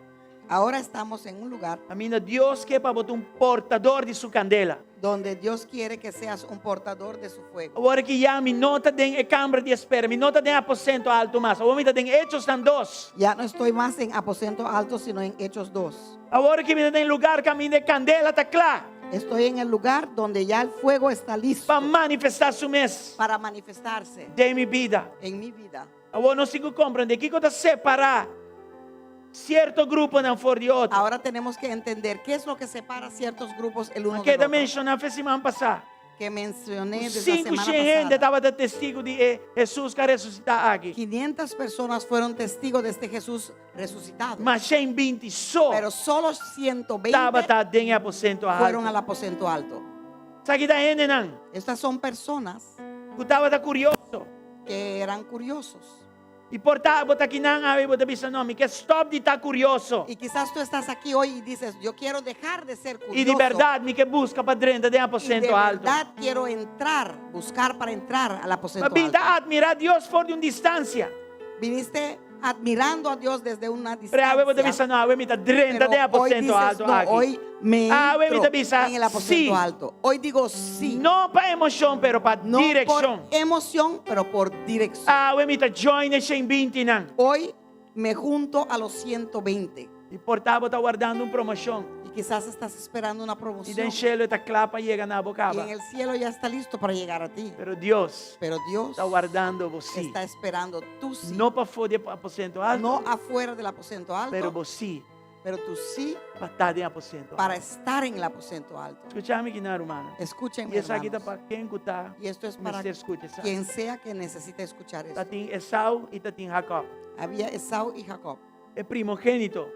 Ahora estamos en un lugar Kaminda Dios ke pa bo ta un portador di su kandela. donde Dios quiere que seas un portador de su fuego. Awor aki ya mi no ta den e kamber di espera, mi no ta den aposento altu mas. Awor mi ta den Echonan 2. Ya no estoy más en aposento alto, sino en Hechos 2. Awor aki mi ta den lugá kaminda e kandela ta kla Estoy en el lugar donde ya el fuego está listo pa manifestá su mes para manifestarse den mi bida. en mi vida. Awor nos tin ku komprondé kiko ta separá sierto gruponan for di otro. Ahora tenemos que entender qué es lo que separa ciertos grupos el uno M'a keda del otro. menshoná fe siman pasá. Que mencioné desde la 5 semana hende pasada. tabata testigu di e Hesus ku a resusitá aki. 500 personas fueron testigos de este Jesús resucitado. Ma 120 so Pero solo 120 tabata den e aposento fueron altu. al aposento alto. Esaki ta hendenan Estas son personas ku tabata kurioso. que eran curiosos. I por ta bo ta akinan awe bo ta bisa no, mi ke stòp di ta kurioso. Y quizás tú estás aquí hoy y dices, yo quiero dejar de ser I di curioso. bèrdat mi ke buska pa drenta den Y de aposento altu. verdad quiero entrar, buscar para entrar al aposento M'a bin ta alto. atmirá Dios for di un distansia. Viniste admirando a Dios desde una Pero awe bo ta distancia. bisa no, awe mi ta drenta Pero den hoy aposento dices, altu no, aki. hoy me Awe mi entro ta bisa en el aposento sí. alto. Hoy digo sí. No pa emoshon, pero pa No direkshon. por emoción, pero por dirección. Awe mi ta join e 120 nan. Hoy me junto a los 120. I por ta bo ta wardando un promoshon. Y Y quizás estás esperando una I promoción. den shelu e ta kla pa yega na bo Y kaba. en el cielo ya está listo para llegar a ti. Pero Dios Pero Dios ta wardando bo sí. está esperando tu sí. No pafó di aposento altu, No afuera del aposento alto, pero bo sí pero tu sí pa ta den aposento para altu. estar en el aposento alto. Skucha mi akinan, rumannan. Escúchenme, I esaki ta hermanos. pa ken ku ta Y esto es para mester skucha esaki. quien sea que necesite escuchar esto. Tatin Esau i tatin Jacob. Había Esau y Jacob. E primogénito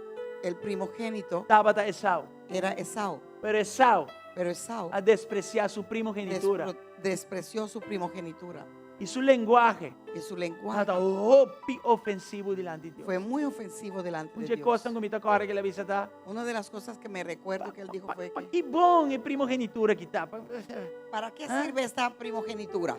El primogénito tabata Esau. era Esau, Pero Esau pero Esau a despresiá su primogenitura. despreció su primogenitura I su lenguahe y su lenguaje tabata hopi ofensivo dilanti di Dios. fue muy ofensivo delante Un de Dios. kosnan ku mi ta kòrda ku el a bisa ta. Una de las cosas que me recuerdo que él dijo fue Pa que, ki bon e primogenitura aki ta. ¿para qué ¿Ah? sirve esta primogenitura?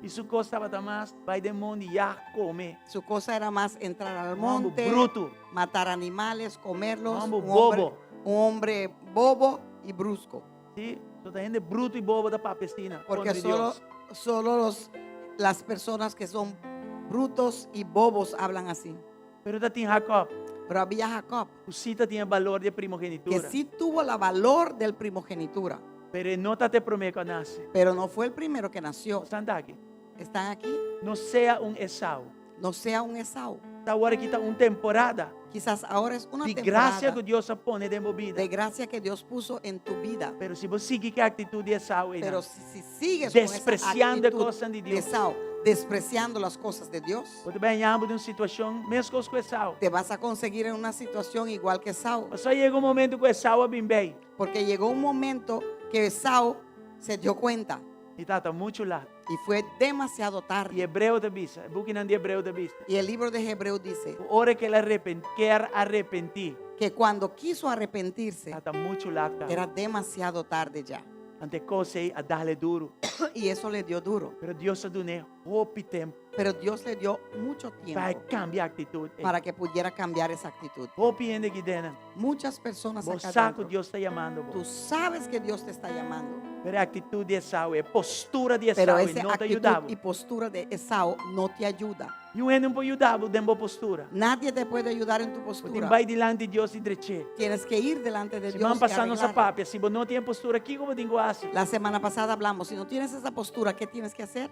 I su kos tabata mas bai den mondi yag kome. Su cosa era más entrar al Un hombre monte, bruto. matar animales, comerlos. Un hombre Un hombre, bobo. un hombre bobo y brusco. Sí, so ta hende bruto i bobo ta papia asina. Porque Kontra solo, Dios. solo los, las personas que son brutos y bobos hablan así. Pero tatin Jacob, Pero había Jacob, ku sí tatin e balor di que primogenitura. sí tuvo la valor del primogenitura, Pero e no tabata e promé ku a nase. pero no fue el primero que nació. Boso ta aki. ¿Están aquí? No sea un Esau. No sea un Esau. Ta awor aki ta un temporada Quizás ahora es una di grasia temporada ku Dios a pone den bo bida. de gracia que Dios puso en tu vida. Pero si bo sigui ku e aktitut di Esau, Pero si, si sigues con esa despresiando actitud kosnan di de Dios. Esau, despreciando las cosas de Dios, Bo ta bai haña bo den un situashon meskos ku Esau. te vas a conseguir en una situación igual que Esau. Pasobra a yega un momento ku Esau a bin bei. Porque llegó un momento que Esau se dio cuenta I tabata muchu lat. y fue demasiado I tarde. Hebreo ta bisa, e bukinan di Hebreo ta bisa. Y el libro de Hebreo dice Ora ku el a ker arepentí, que cuando quiso arrepentirse, tabata muchu lat kaba. era demasiado tarde ya. Anto e kos ei a dal e duru. Y eso le dio duro. Pero Dios a dun'é hopi tempu Pero Dios le dio mucho pa tiempo kambia aktitut. para que pudiera cambiar esa actitud. Hopi hende aki den. Muchas personas Bo acá sa ku dentro, Dios ta yamando bo. tú sabes que Dios te está llamando, Pero e aktitut di Esau, e postura di pero Esau esa no ta actitud yuda bo. y postura de Esau no te ayuda. Niun hende no por yuda bo den bo postura. Nadie te puede ayudar en tu Bo tin postura. bai dilanti di Dios i drech'é. Tienes que ir delante de Si Dios. man y pasá nos a arreglarlo. papia, si bo no tin e postura, kiko bo tin ku hasi? La semana pasada hablamos, si no tienes esa postura, ¿qué tienes que hacer?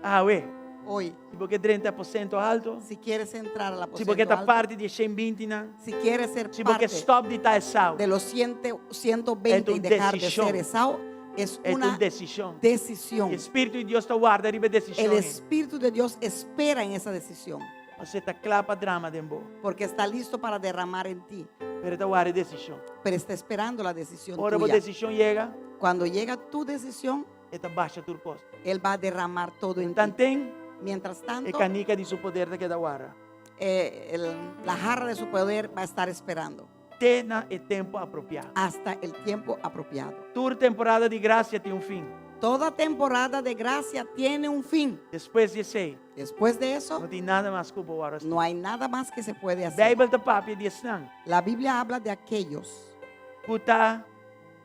Awe, Hoy, si bo ke drenta aposento altu, si quieres entrar al si bo ke aposento ta alto, parti di e 120 nan, si quieres ser si bo ke parte stòp di ta Esau, de los 100 120 Es y un dejar de decisión. ser Esau, es e ta un una desishon. decisión. E Spiritu di Dios ta warda riba e desishon. El Espíritu de Dios espera en esa decisión, Pasobra e ta kla pa drama den bo. porque está listo para derramar en ti, Pero e ta warda e desishon. pero está esperando la decisión Ora bo tuya. desishon yega, Cuando llega tu decisión, e ta basha tur kos. Él va a derramar todo en ti. Tanten, Mientras e tanto, kanika di su poder ta keda warda. eh, el- la jarra de su poder va a estar esperando Te na e tempu apropiá. hasta el tiempo apropiado. Tur temporada di grasia tin un fin. Toda temporada de gracia tiene un fin. Despues di esei, Después de eso, no tin nada mas ku bo por no hay nada más que se puede hacer. Beibel ta papia di esnan La Biblia habla de aquellos ku ta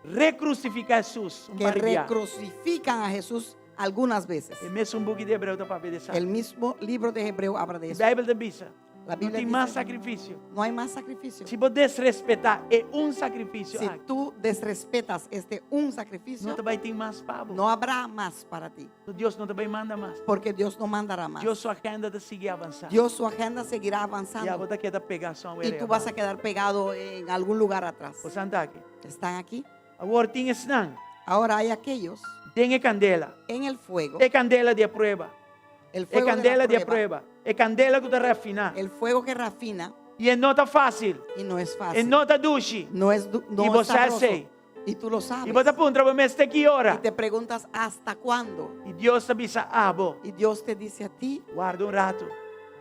rekrusifiká Hesus un que par di bia. recrucifican a Jesús algunas veces. E mesun buki di Hebreo ta papia di esaki. El mismo libro de Hebreo habla de eso. Beibel ta bisa, La no Biblia tin mas dice, sakrifisio. no hay más sacrificio. Si bo desrespetá e un sakrifisio Si aki, tú desrespetas este un sacrificio, no ta bai tin mas pa bo. no habrá más para ti, Dios no ta bai manda mas. porque Dios no mandará más. Dios su agenda ta sigui avansá. Dios su agenda seguirá I avanzando abo ta keda pegá somewhere y tú vas a quedar pegado en algún lugar atrás. Boso ta aki. ¿Están aquí? Awor tin esnan Ahora hay aquellos den e kandela. en el fuego, E kandela di prueba. el E fuego de kandela la di prueba, prueba. E kandela ku ta refiná. el fuego que rafina I e no ta fásil. y no es E fácil. no ta dushi. No es du- no Y es vos sabroso. sabes. Y tú lo sabes. I bo ta puntra bo mes te ki ora. Y te preguntas hasta cuándo. I Dios ta bisa abo. Y Dios te dice a ti, Warda un ratu.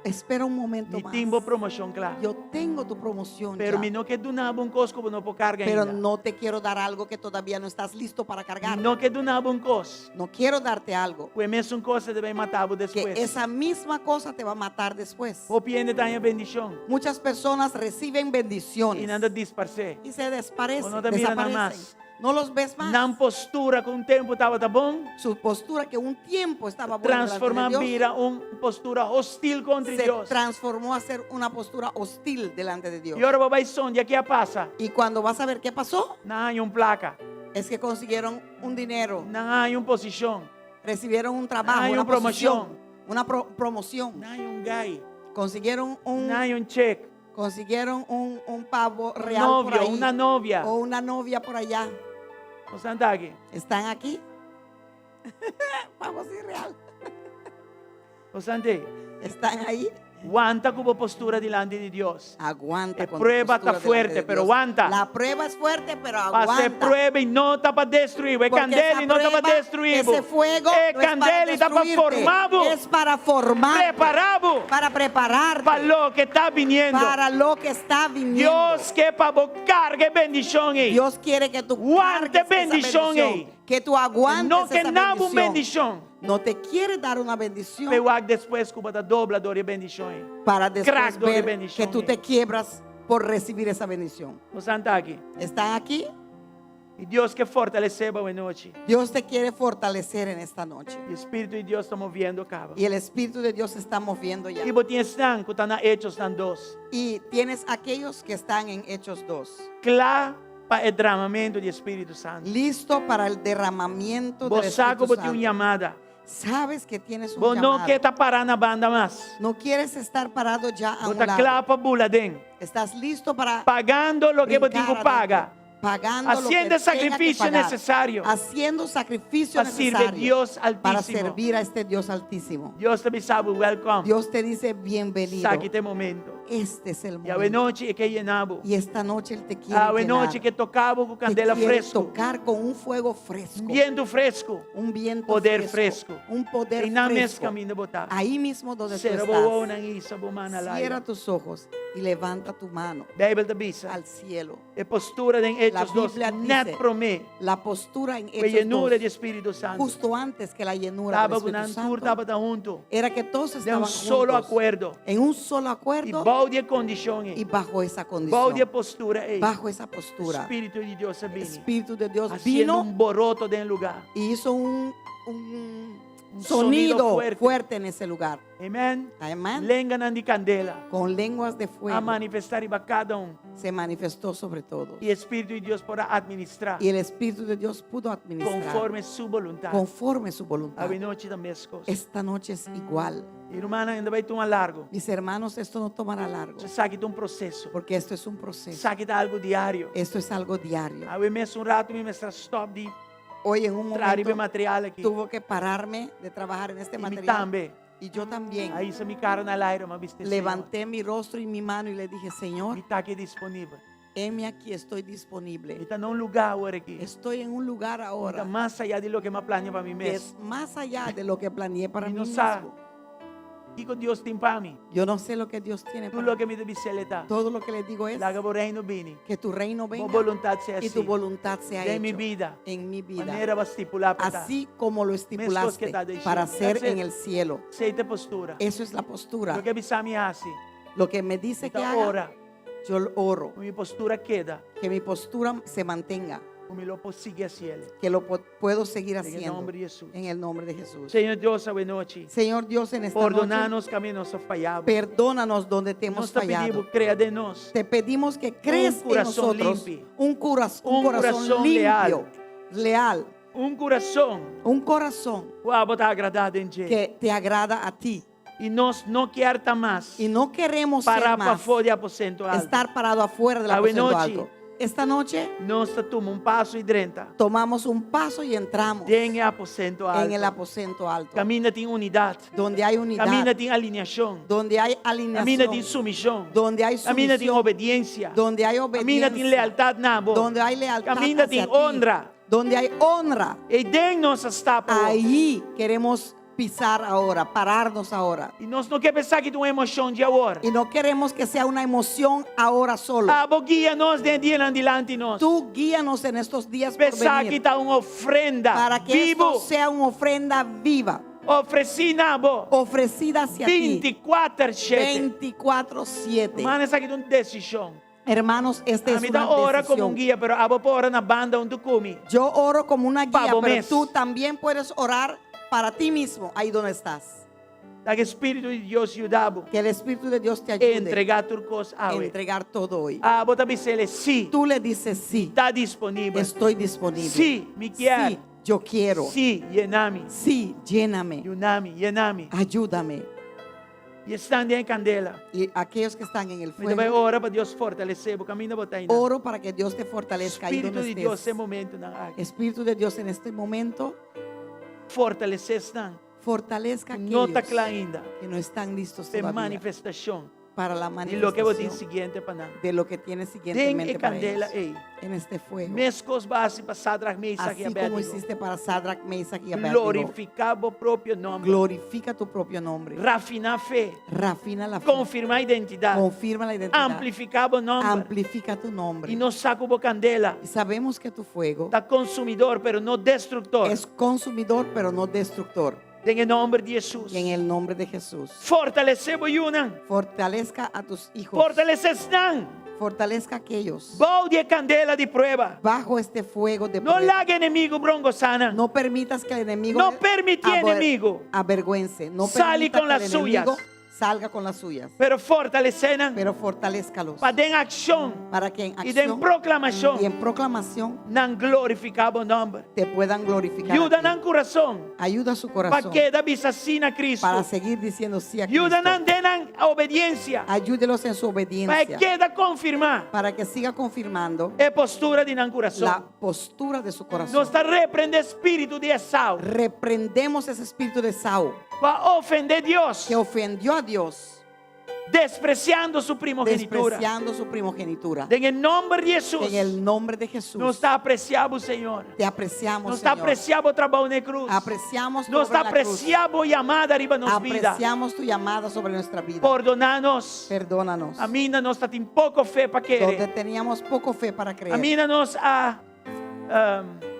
espera un momento Mi más. tin bo promoshon kla. Yo tengo tu promoción Pero ya, mi no ke duna bo un kos ku bo no por karga pero ainda. no te quiero dar algo que todavía no estás listo para cargar. Mi no ke duna bo un kos. No quiero darte algo Ku e mesun kos ta bai mata bo que despues. esa misma cosa te va a matar después. Hopi hende ta haña bendishon. Muchas personas reciben I bendiciones nan ta disparsé. y se desparecen, O no te miran nada desaparecen. más. No los ves más. Nan postura ku un tempu tabata bon, Su postura que un tiempo estaba buena delante de transformá Dios, bira un postura hostil kontra se Dios. transformó a ser una postura hostil delante de Dios. I ora bo bai sondia ki a pasa, Y cuando vas a ver qué pasó, nan a haña un plaka, es que consiguieron un dinero, nan a haña un posishon, recibieron un trabajo, Hay una una promoción. posición, una pro- promoción, nan a haña un gai, consiguieron un, nan a haña un check, consiguieron un, un pavo real por novio, ahí, una novia. o una novia por allá. Bo ta aki. ¿Están aquí? Pavo sí real. Bo ta aki. ¿Están ahí? Wanta ku bo postura dilanti di Dios. Aguanta E con tu prueba postura ta fuerte, delante de pero Dios. aguanta. La prueba es fuerte, pero Pase aguanta. prueba i no ta pa destruí. E Porque kandela esa no ta pa prueba, destruí. Ese fuego E no es para kandela ta pa destruirte, forma bo. Es para formar. Prepará bo. Para prepararte. Pa loke ta biniendo. Para lo que está viniendo. Dios ke pa bo karga e bendishon ei. Dios quiere que tú Wanta cargues esa bendishon bendición, ei. Que tú aguantes No ke esa duna bo un bendición. bendishon. No te quiere dar una bendición Pero despues ku bo ta dobla dor di e bendishon ei. para después Crack dor di ver bendishon que tú ei. te quiebras por recibir esa bendición. Bo ta aki. ¿Están aquí? I Dios ke fortalesé bo e anochi. Dios te quiere fortalecer en esta noche. I Spiritu di Dios ta moviendo kaba. Y el Espíritu de Dios se está moviendo ya. I bo tin esnan ku ta na Echonan 2. Y tienes aquellos que están en Hechos 2. Kla pa e dramamentu di Spiritu Santu. Listo para el derramamiento del Bo sa Espíritu ku bo tin un Santo. yamada. Sabes que tienes un Bo no llamado. ke ta pará na banda mas. No quieres estar parado ya a Bo un ta lado. kla pa bula den. Estás listo para Pagando loke bo tin brincar ku paga. adentro, Pagando lo que Haciendo tenga que sakrifisio pagar. nesesario. Haciendo sacrificio Pa sirbi necesario. Dios Para Altísimo. servir a este Dios altísimo. Dios ta bisa bo welcome. Dios te dice bienvenido. Esaki ta e momento. Este es el I awe momento. nochi e ke yena bo. Y esta noche Él te quiere Awe llenar. nochi e ke toka bo ku Te kandela quiere fresku. tocar con un fuego fresco. Bientu fresku. Un viento Poder fresco. fresku. Un poder Einan mes fresco. kaminda bo ta. Ahí mismo donde tú Sera bo estás. wowonan i hisa bo man na Cierra laira. tus ojos y levanta tu mano Beibel ta bisa. al cielo. E postura den La Hechos 2, Biblia net dice, promé. la postura en Ku e Hechos yenura 2, di Spiritu Santu. justo antes que la llenura del Taba Espíritu ku nan tur Santo, tabata huntu. era que todos Den estaban un solo juntos, akuerdo. en un solo I acuerdo bou di e kondishon y ei. bajo esa Bou di e condición, postura ei. bajo esa postura, Spiritu di Dios a bini. Espíritu de Dios Hasiendo vino un boroto den e lugá. y hizo un, un Un sonido sonido fuerte. fuerte en ese lugar. Amèn. Amén. Lenganan di kandela. Con lenguas de A fuego manifestá riba kada un. se manifestó sobre todos. I Spiritu di Dios por a administrá. Y el Espíritu de Dios pudo administrar Konforme su boluntat. conforme su voluntad. Awe nochi ta meskos. Esta noche es igual. I rumannan, e no ta bai tuma largu. Mis hermanos, esto no tomará largo, Esaki ta un proseso. porque esto es un proceso. Esaki ta algu diario. Esto es algo diario. Awe mes un ratu mi mester a stòp di Hoy en un traha riba momento material aki. tuvo que pararme de trabajar en este I mi material. tambe. Y yo también A hisa mi kara na laira, m'a bis'é levanté mi rostro y mi mano y le dije, Señor, Mi ta aki disponibel. heme aquí, estoy disponible. Mi ta na un lugá awor aki. Estoy en un lugar Ta ahora mas ayá di loke m'a plania pa mi que mes. es más allá de lo que planeé para Mi mí no sa mismo. Kiko Dios tin pa mi. Yo no sé lo que Dios tiene Tur para loke mí. mi ta bis'é ta. Todo lo que le digo es Laga bo reino bini. que tu reino Bo venga boluntat sea y tu así. voluntad sea Den mi hecho bida. en mi vida. Manera b'a stipulá pa ta. Así como lo estipulaste que ta den para shelu. ser That's it. en el cielo. Esei ta e postura. Eso es la postura. Loke e bisa mi hasi. Lo que me dice que Mi ta haga, ora. yo lo oro. Mi postura keda. Que mi postura se mantenga. Ku mi lo por sigui hasi. Que lo puedo seguir En el haciendo. nòmber di Hesus. En el nombre de Jesús. Señor Dios, awe nochi. Señor Dios, en esta noche, Pordoná nos kaminda nos a falla. perdónanos donde te hemos Nos ta fallado. pidiendo, krea den nos. Te pedimos que crees Un en corazón nosotros limpio. un, un Un corazón corazón limpio, leal, Un kurason un corazón ku abo ta agradá den dje. que te agrada a ti. I nos no ke ta mas Y no queremos ser pará más pafó di aposento altu. estar parado afuera del Awe aposento nochi. alto. Esta noche Nos ta tuma un paso i drenta. tomamos un paso y entramos Den aposento en el altu. aposento alto, Kaminda tin unidat. donde hay unidad, Kaminda tin alineashon. donde hay Kaminda tin alineación, sumishon. donde hay Kaminda tin sumisión, obedensia. donde hay Kaminda tin obediencia, lealtat na bo. donde hay lealtad Kaminda hacia tin ti, honra. donde hay honra. Eiden nos a stap. Ahí queremos pisar ahora, pararnos ahora. I nos no ke pa esaki ta un emoshon di awor. Y no queremos que sea una emoción ahora solo. Abo guia nos den dianan dilanti nos. Tú guíanos en estos días por Pa esaki venir ta un ofrenda para que bibu. esto sea una ofrenda viva, Ofresí na bo. ofrecida hacia ti 24 7. 24/7. Ruman, esaki ta un desishon. Hermanos, esta es Ami ta una ora komo un decisión. guia, pero abo por ora na banda huntu ku mi. Yo oro como una Pa guía, bo pero mes. tú también puedes orar para ti mismo ahí donde estás. Laga e Spiritu di Dios yuda bo. Que el Espíritu de Dios te ayude Entregá tur kos a awe. entregar todo hoy. Abo ta bis'é sí. Tú le dices sí, Ta disponibel. estoy disponible. Sí, mi kier. Sí, yo quiero. Sí, yena mi. Sí, lléname. Yuda mi, yena mi. Ayúdame. I esnan den kandela. Y aquellos que están en el Mi ta bai fuego, ora pa Dios fortalesé bo kaminda bo ta einan. oro para que Dios te fortalezca ahí Spiritu donde di Dios estés. e momentonan aki. Espíritu de Dios en este momento, Fortalesé esnan. fortalezca a No ta aquellos kla ainda. que no están listos Pa e todavía manifestashon para la di loke bo tin manifestación siguiente pa nan. de lo que tiene Den e siguientemente para kandela ellos. ei. En este fuego. Meskos bo a hasi pa Sadrach, Mesach i Así como Abednego. hiciste para Sadrach, Mesach y Abednego. Glorifiká bo propio nòmber. Glorifica tu propio nombre. Rafiná fe. Rafina la fe. Konfirmá identidat. Confirma la identidad. Amplifiká bo nòmber. Amplifica tu nombre. I nos sa ku bo kandela. Y sabemos que tu fuego Ta konsumidor, pero no destruktor. es consumidor, pero no destructor. Den e nòmber di Hesus. Y en el nombre de Jesús. Fortalesé bo yunan. Fortalezca a tus hijos. Fortalesé esnan. Fortalezca a aquellos. Bou di e kandela di prueba. Bajo este fuego de No prueba. laga enemigu brongosá nan. No permitas que el enemigo No permití enemigu. avergüence. No Sali permita con que el las suyas. enemigo salga con las suyas. Pero fortalesé nan. Pero fortalezcalos. Pa den akshon Para que en i den acción proklamashon y en proclamación nan glorifiká bo nòmber. te puedan glorificar. a Yuda ti. nan kurason Ayuda a su pa corazón keda bisa sí na Kristu. para seguir diciendo sí a Yuda Cristo. nan den nan obediensia Ayúdelos en su pa e obediencia keda konfirmá para que siga confirmando e postura di nan kurason. la postura de su corazón. Nos ta reprendé spiritu di Esau Reprendemos ese espíritu de Saúl ku a ofendé Dios, que ofendió a Dios despresiando su primogenitura. despreciando su primogenitura. Den e nòmber di Hesus, En el nombre de Jesús nos ta apresiá bo, Señor. te apreciamos, Nos ta Señor. apresiá bo trabou na krus. Apreciamos tu Nos obra ta en la cruz. apresiá bo yamada riba nos bida. Apreciamos tu llamada sobre nuestra vida. Pordoná nos. Perdónanos. Kaminda nos tatin poko fe pa Donde kere. teníamos poco fe para creer. Kaminda nos a um,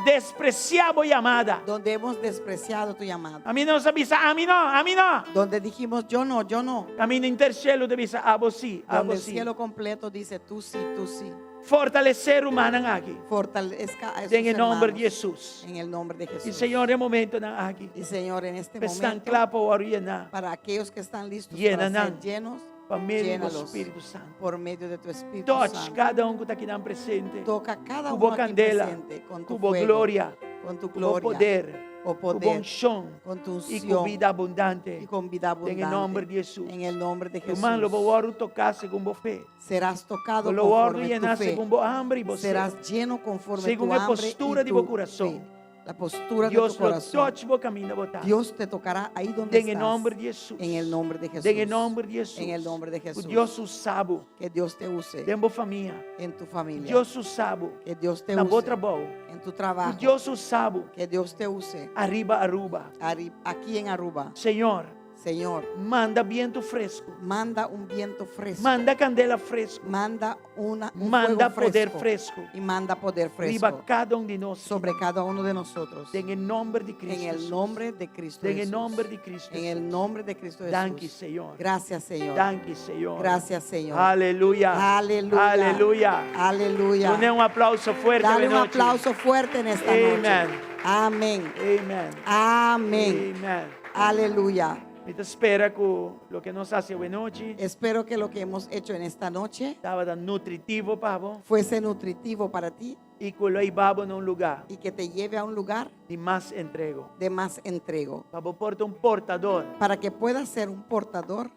despresiá bo yamada. Donde hemos despreciado tu llamada. Kaminda nos a bisa, ami no, ami no. Donde dijimos, yo no, yo no. Kaminda henter shelu ta bisa, abo sí, abo Donde el sí. cielo completo dice, tú sí, tú sí. Fortalesé rumannan aki. Fortalezca a esos Den e nòmber hermanos di Hesus. En el nombre de I Jesús. Señor, e momentonan aki. Y Señor, en este Pa esnan momento, kla pa wòrdu yená. para aquellos que están listos Llena para ser nan. llenos, Pa medio di bo llénalos Spiritu Santu. por medio de tu Espíritu Touch Santo. kada un ku ta akinan presente. Toca cada Ku bo uno aquí kandela, presente con tu ku bo fuego, gloria, con tu ku bo gloria, poder, o ku bo poder, unshon con tu i ku unción bida abundante. y con vida Den e abundante. nòmber di Hesus. En el nombre de Jesús. Ruman, lo bo wòrdu toká segun bo fe. Serás tocado Lo wòrdu conforme tu yená fe. segun bo hamber i bo set. Serás lleno conforme Segun tu e hambre postura y di bo tu kurason. fe. La postura de Dios tu lo corazón. touch bo kaminda bo ta. Dios te tocará ahí donde Den e estás. nòmber di Hesus. En el nombre de Jesús. Den e nòmber di Hesus. En el nombre de Ku Jesús. Dios usa bo Que Dios te use den bo famia. en tu familia. Dios usa bo Que Dios te na bo use trabou. en tu Ku trabajo. Dios usa bo Que Dios te use ariba Aruba. ari- aquí en Aruba. Señor, Señor, manda bientu fresku. manda un viento fresco. Manda kandela fresku. Manda una, un Manda fuego poder fresco. fresku. Y manda poder Riba fresco kada un di nos. sobre cada uno de nosotros. Den e nòmber di Kristu. En el nombre de Cristo Den e Jesús. nòmber di Kristu. En el nombre de Cristo Jesús. Danki, Señor. Gracias, Señor. Danki, Señor. Gracias, Señor. Aleluya. Aleluya. Aleluya. Aleluya. Duna un aplouso fuerte. Dale un anochi. aplauso fuerte en esta Amen. noche. Amén. Amen. Amén. Amen. Aleluya. Mi ta spera ku loke nos a hasi anochi Espero que lo que hemos hecho en esta noche tabata nutritivo pa bo fuese nutritivo para ti i ku lo hiba bo na un lugá y que te lleve a un lugar di mas entrego. de más entrego. Pa bo por ta un portador Para que puedas ser un portador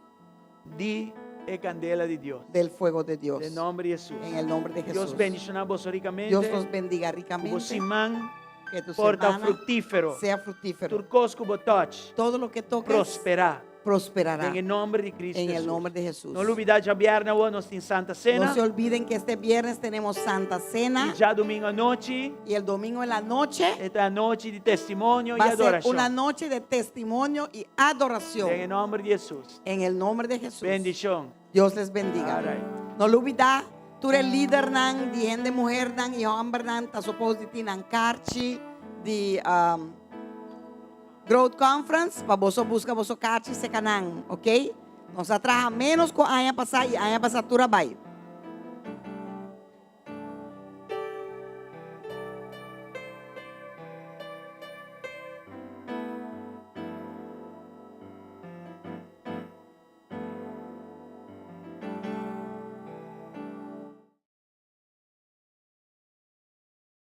di e kandela di Dios. del fuego de Dios. Den nòmber di Hesus. En el nombre de Dios Jesús. bendishoná boso rikamente. Dios los bendiga Ku bo ricamente. siman Que tu por ta semana fruktífero. sea fructífero. Tur kos ku bo touch Todo lo que toques prosperá. prosperará. Den nòmber di Kristu. En el Hesus. nombre de Jesús. No lubidá djabièrnè nos tin Santa Sena. No se olviden que este viernes tenemos Santa Cena I djadumingu anochi, y el domingo en la noche ta anochi di testimonio va i a ser adorashon. una noche de testimonio y adoración. Den nòmber di Hesus. En el nombre de Jesús. Bendishon. Dios les bendiga. All right. No lubidá, tur e lidernan, di hende muhernan i hòmbernan, ta supposed di tin nan karchi di um, Growth Conference, pa boso buska boso karchi serka nan, ok? Nos a traha menos ku aña pasá i aña pasá tur a bai.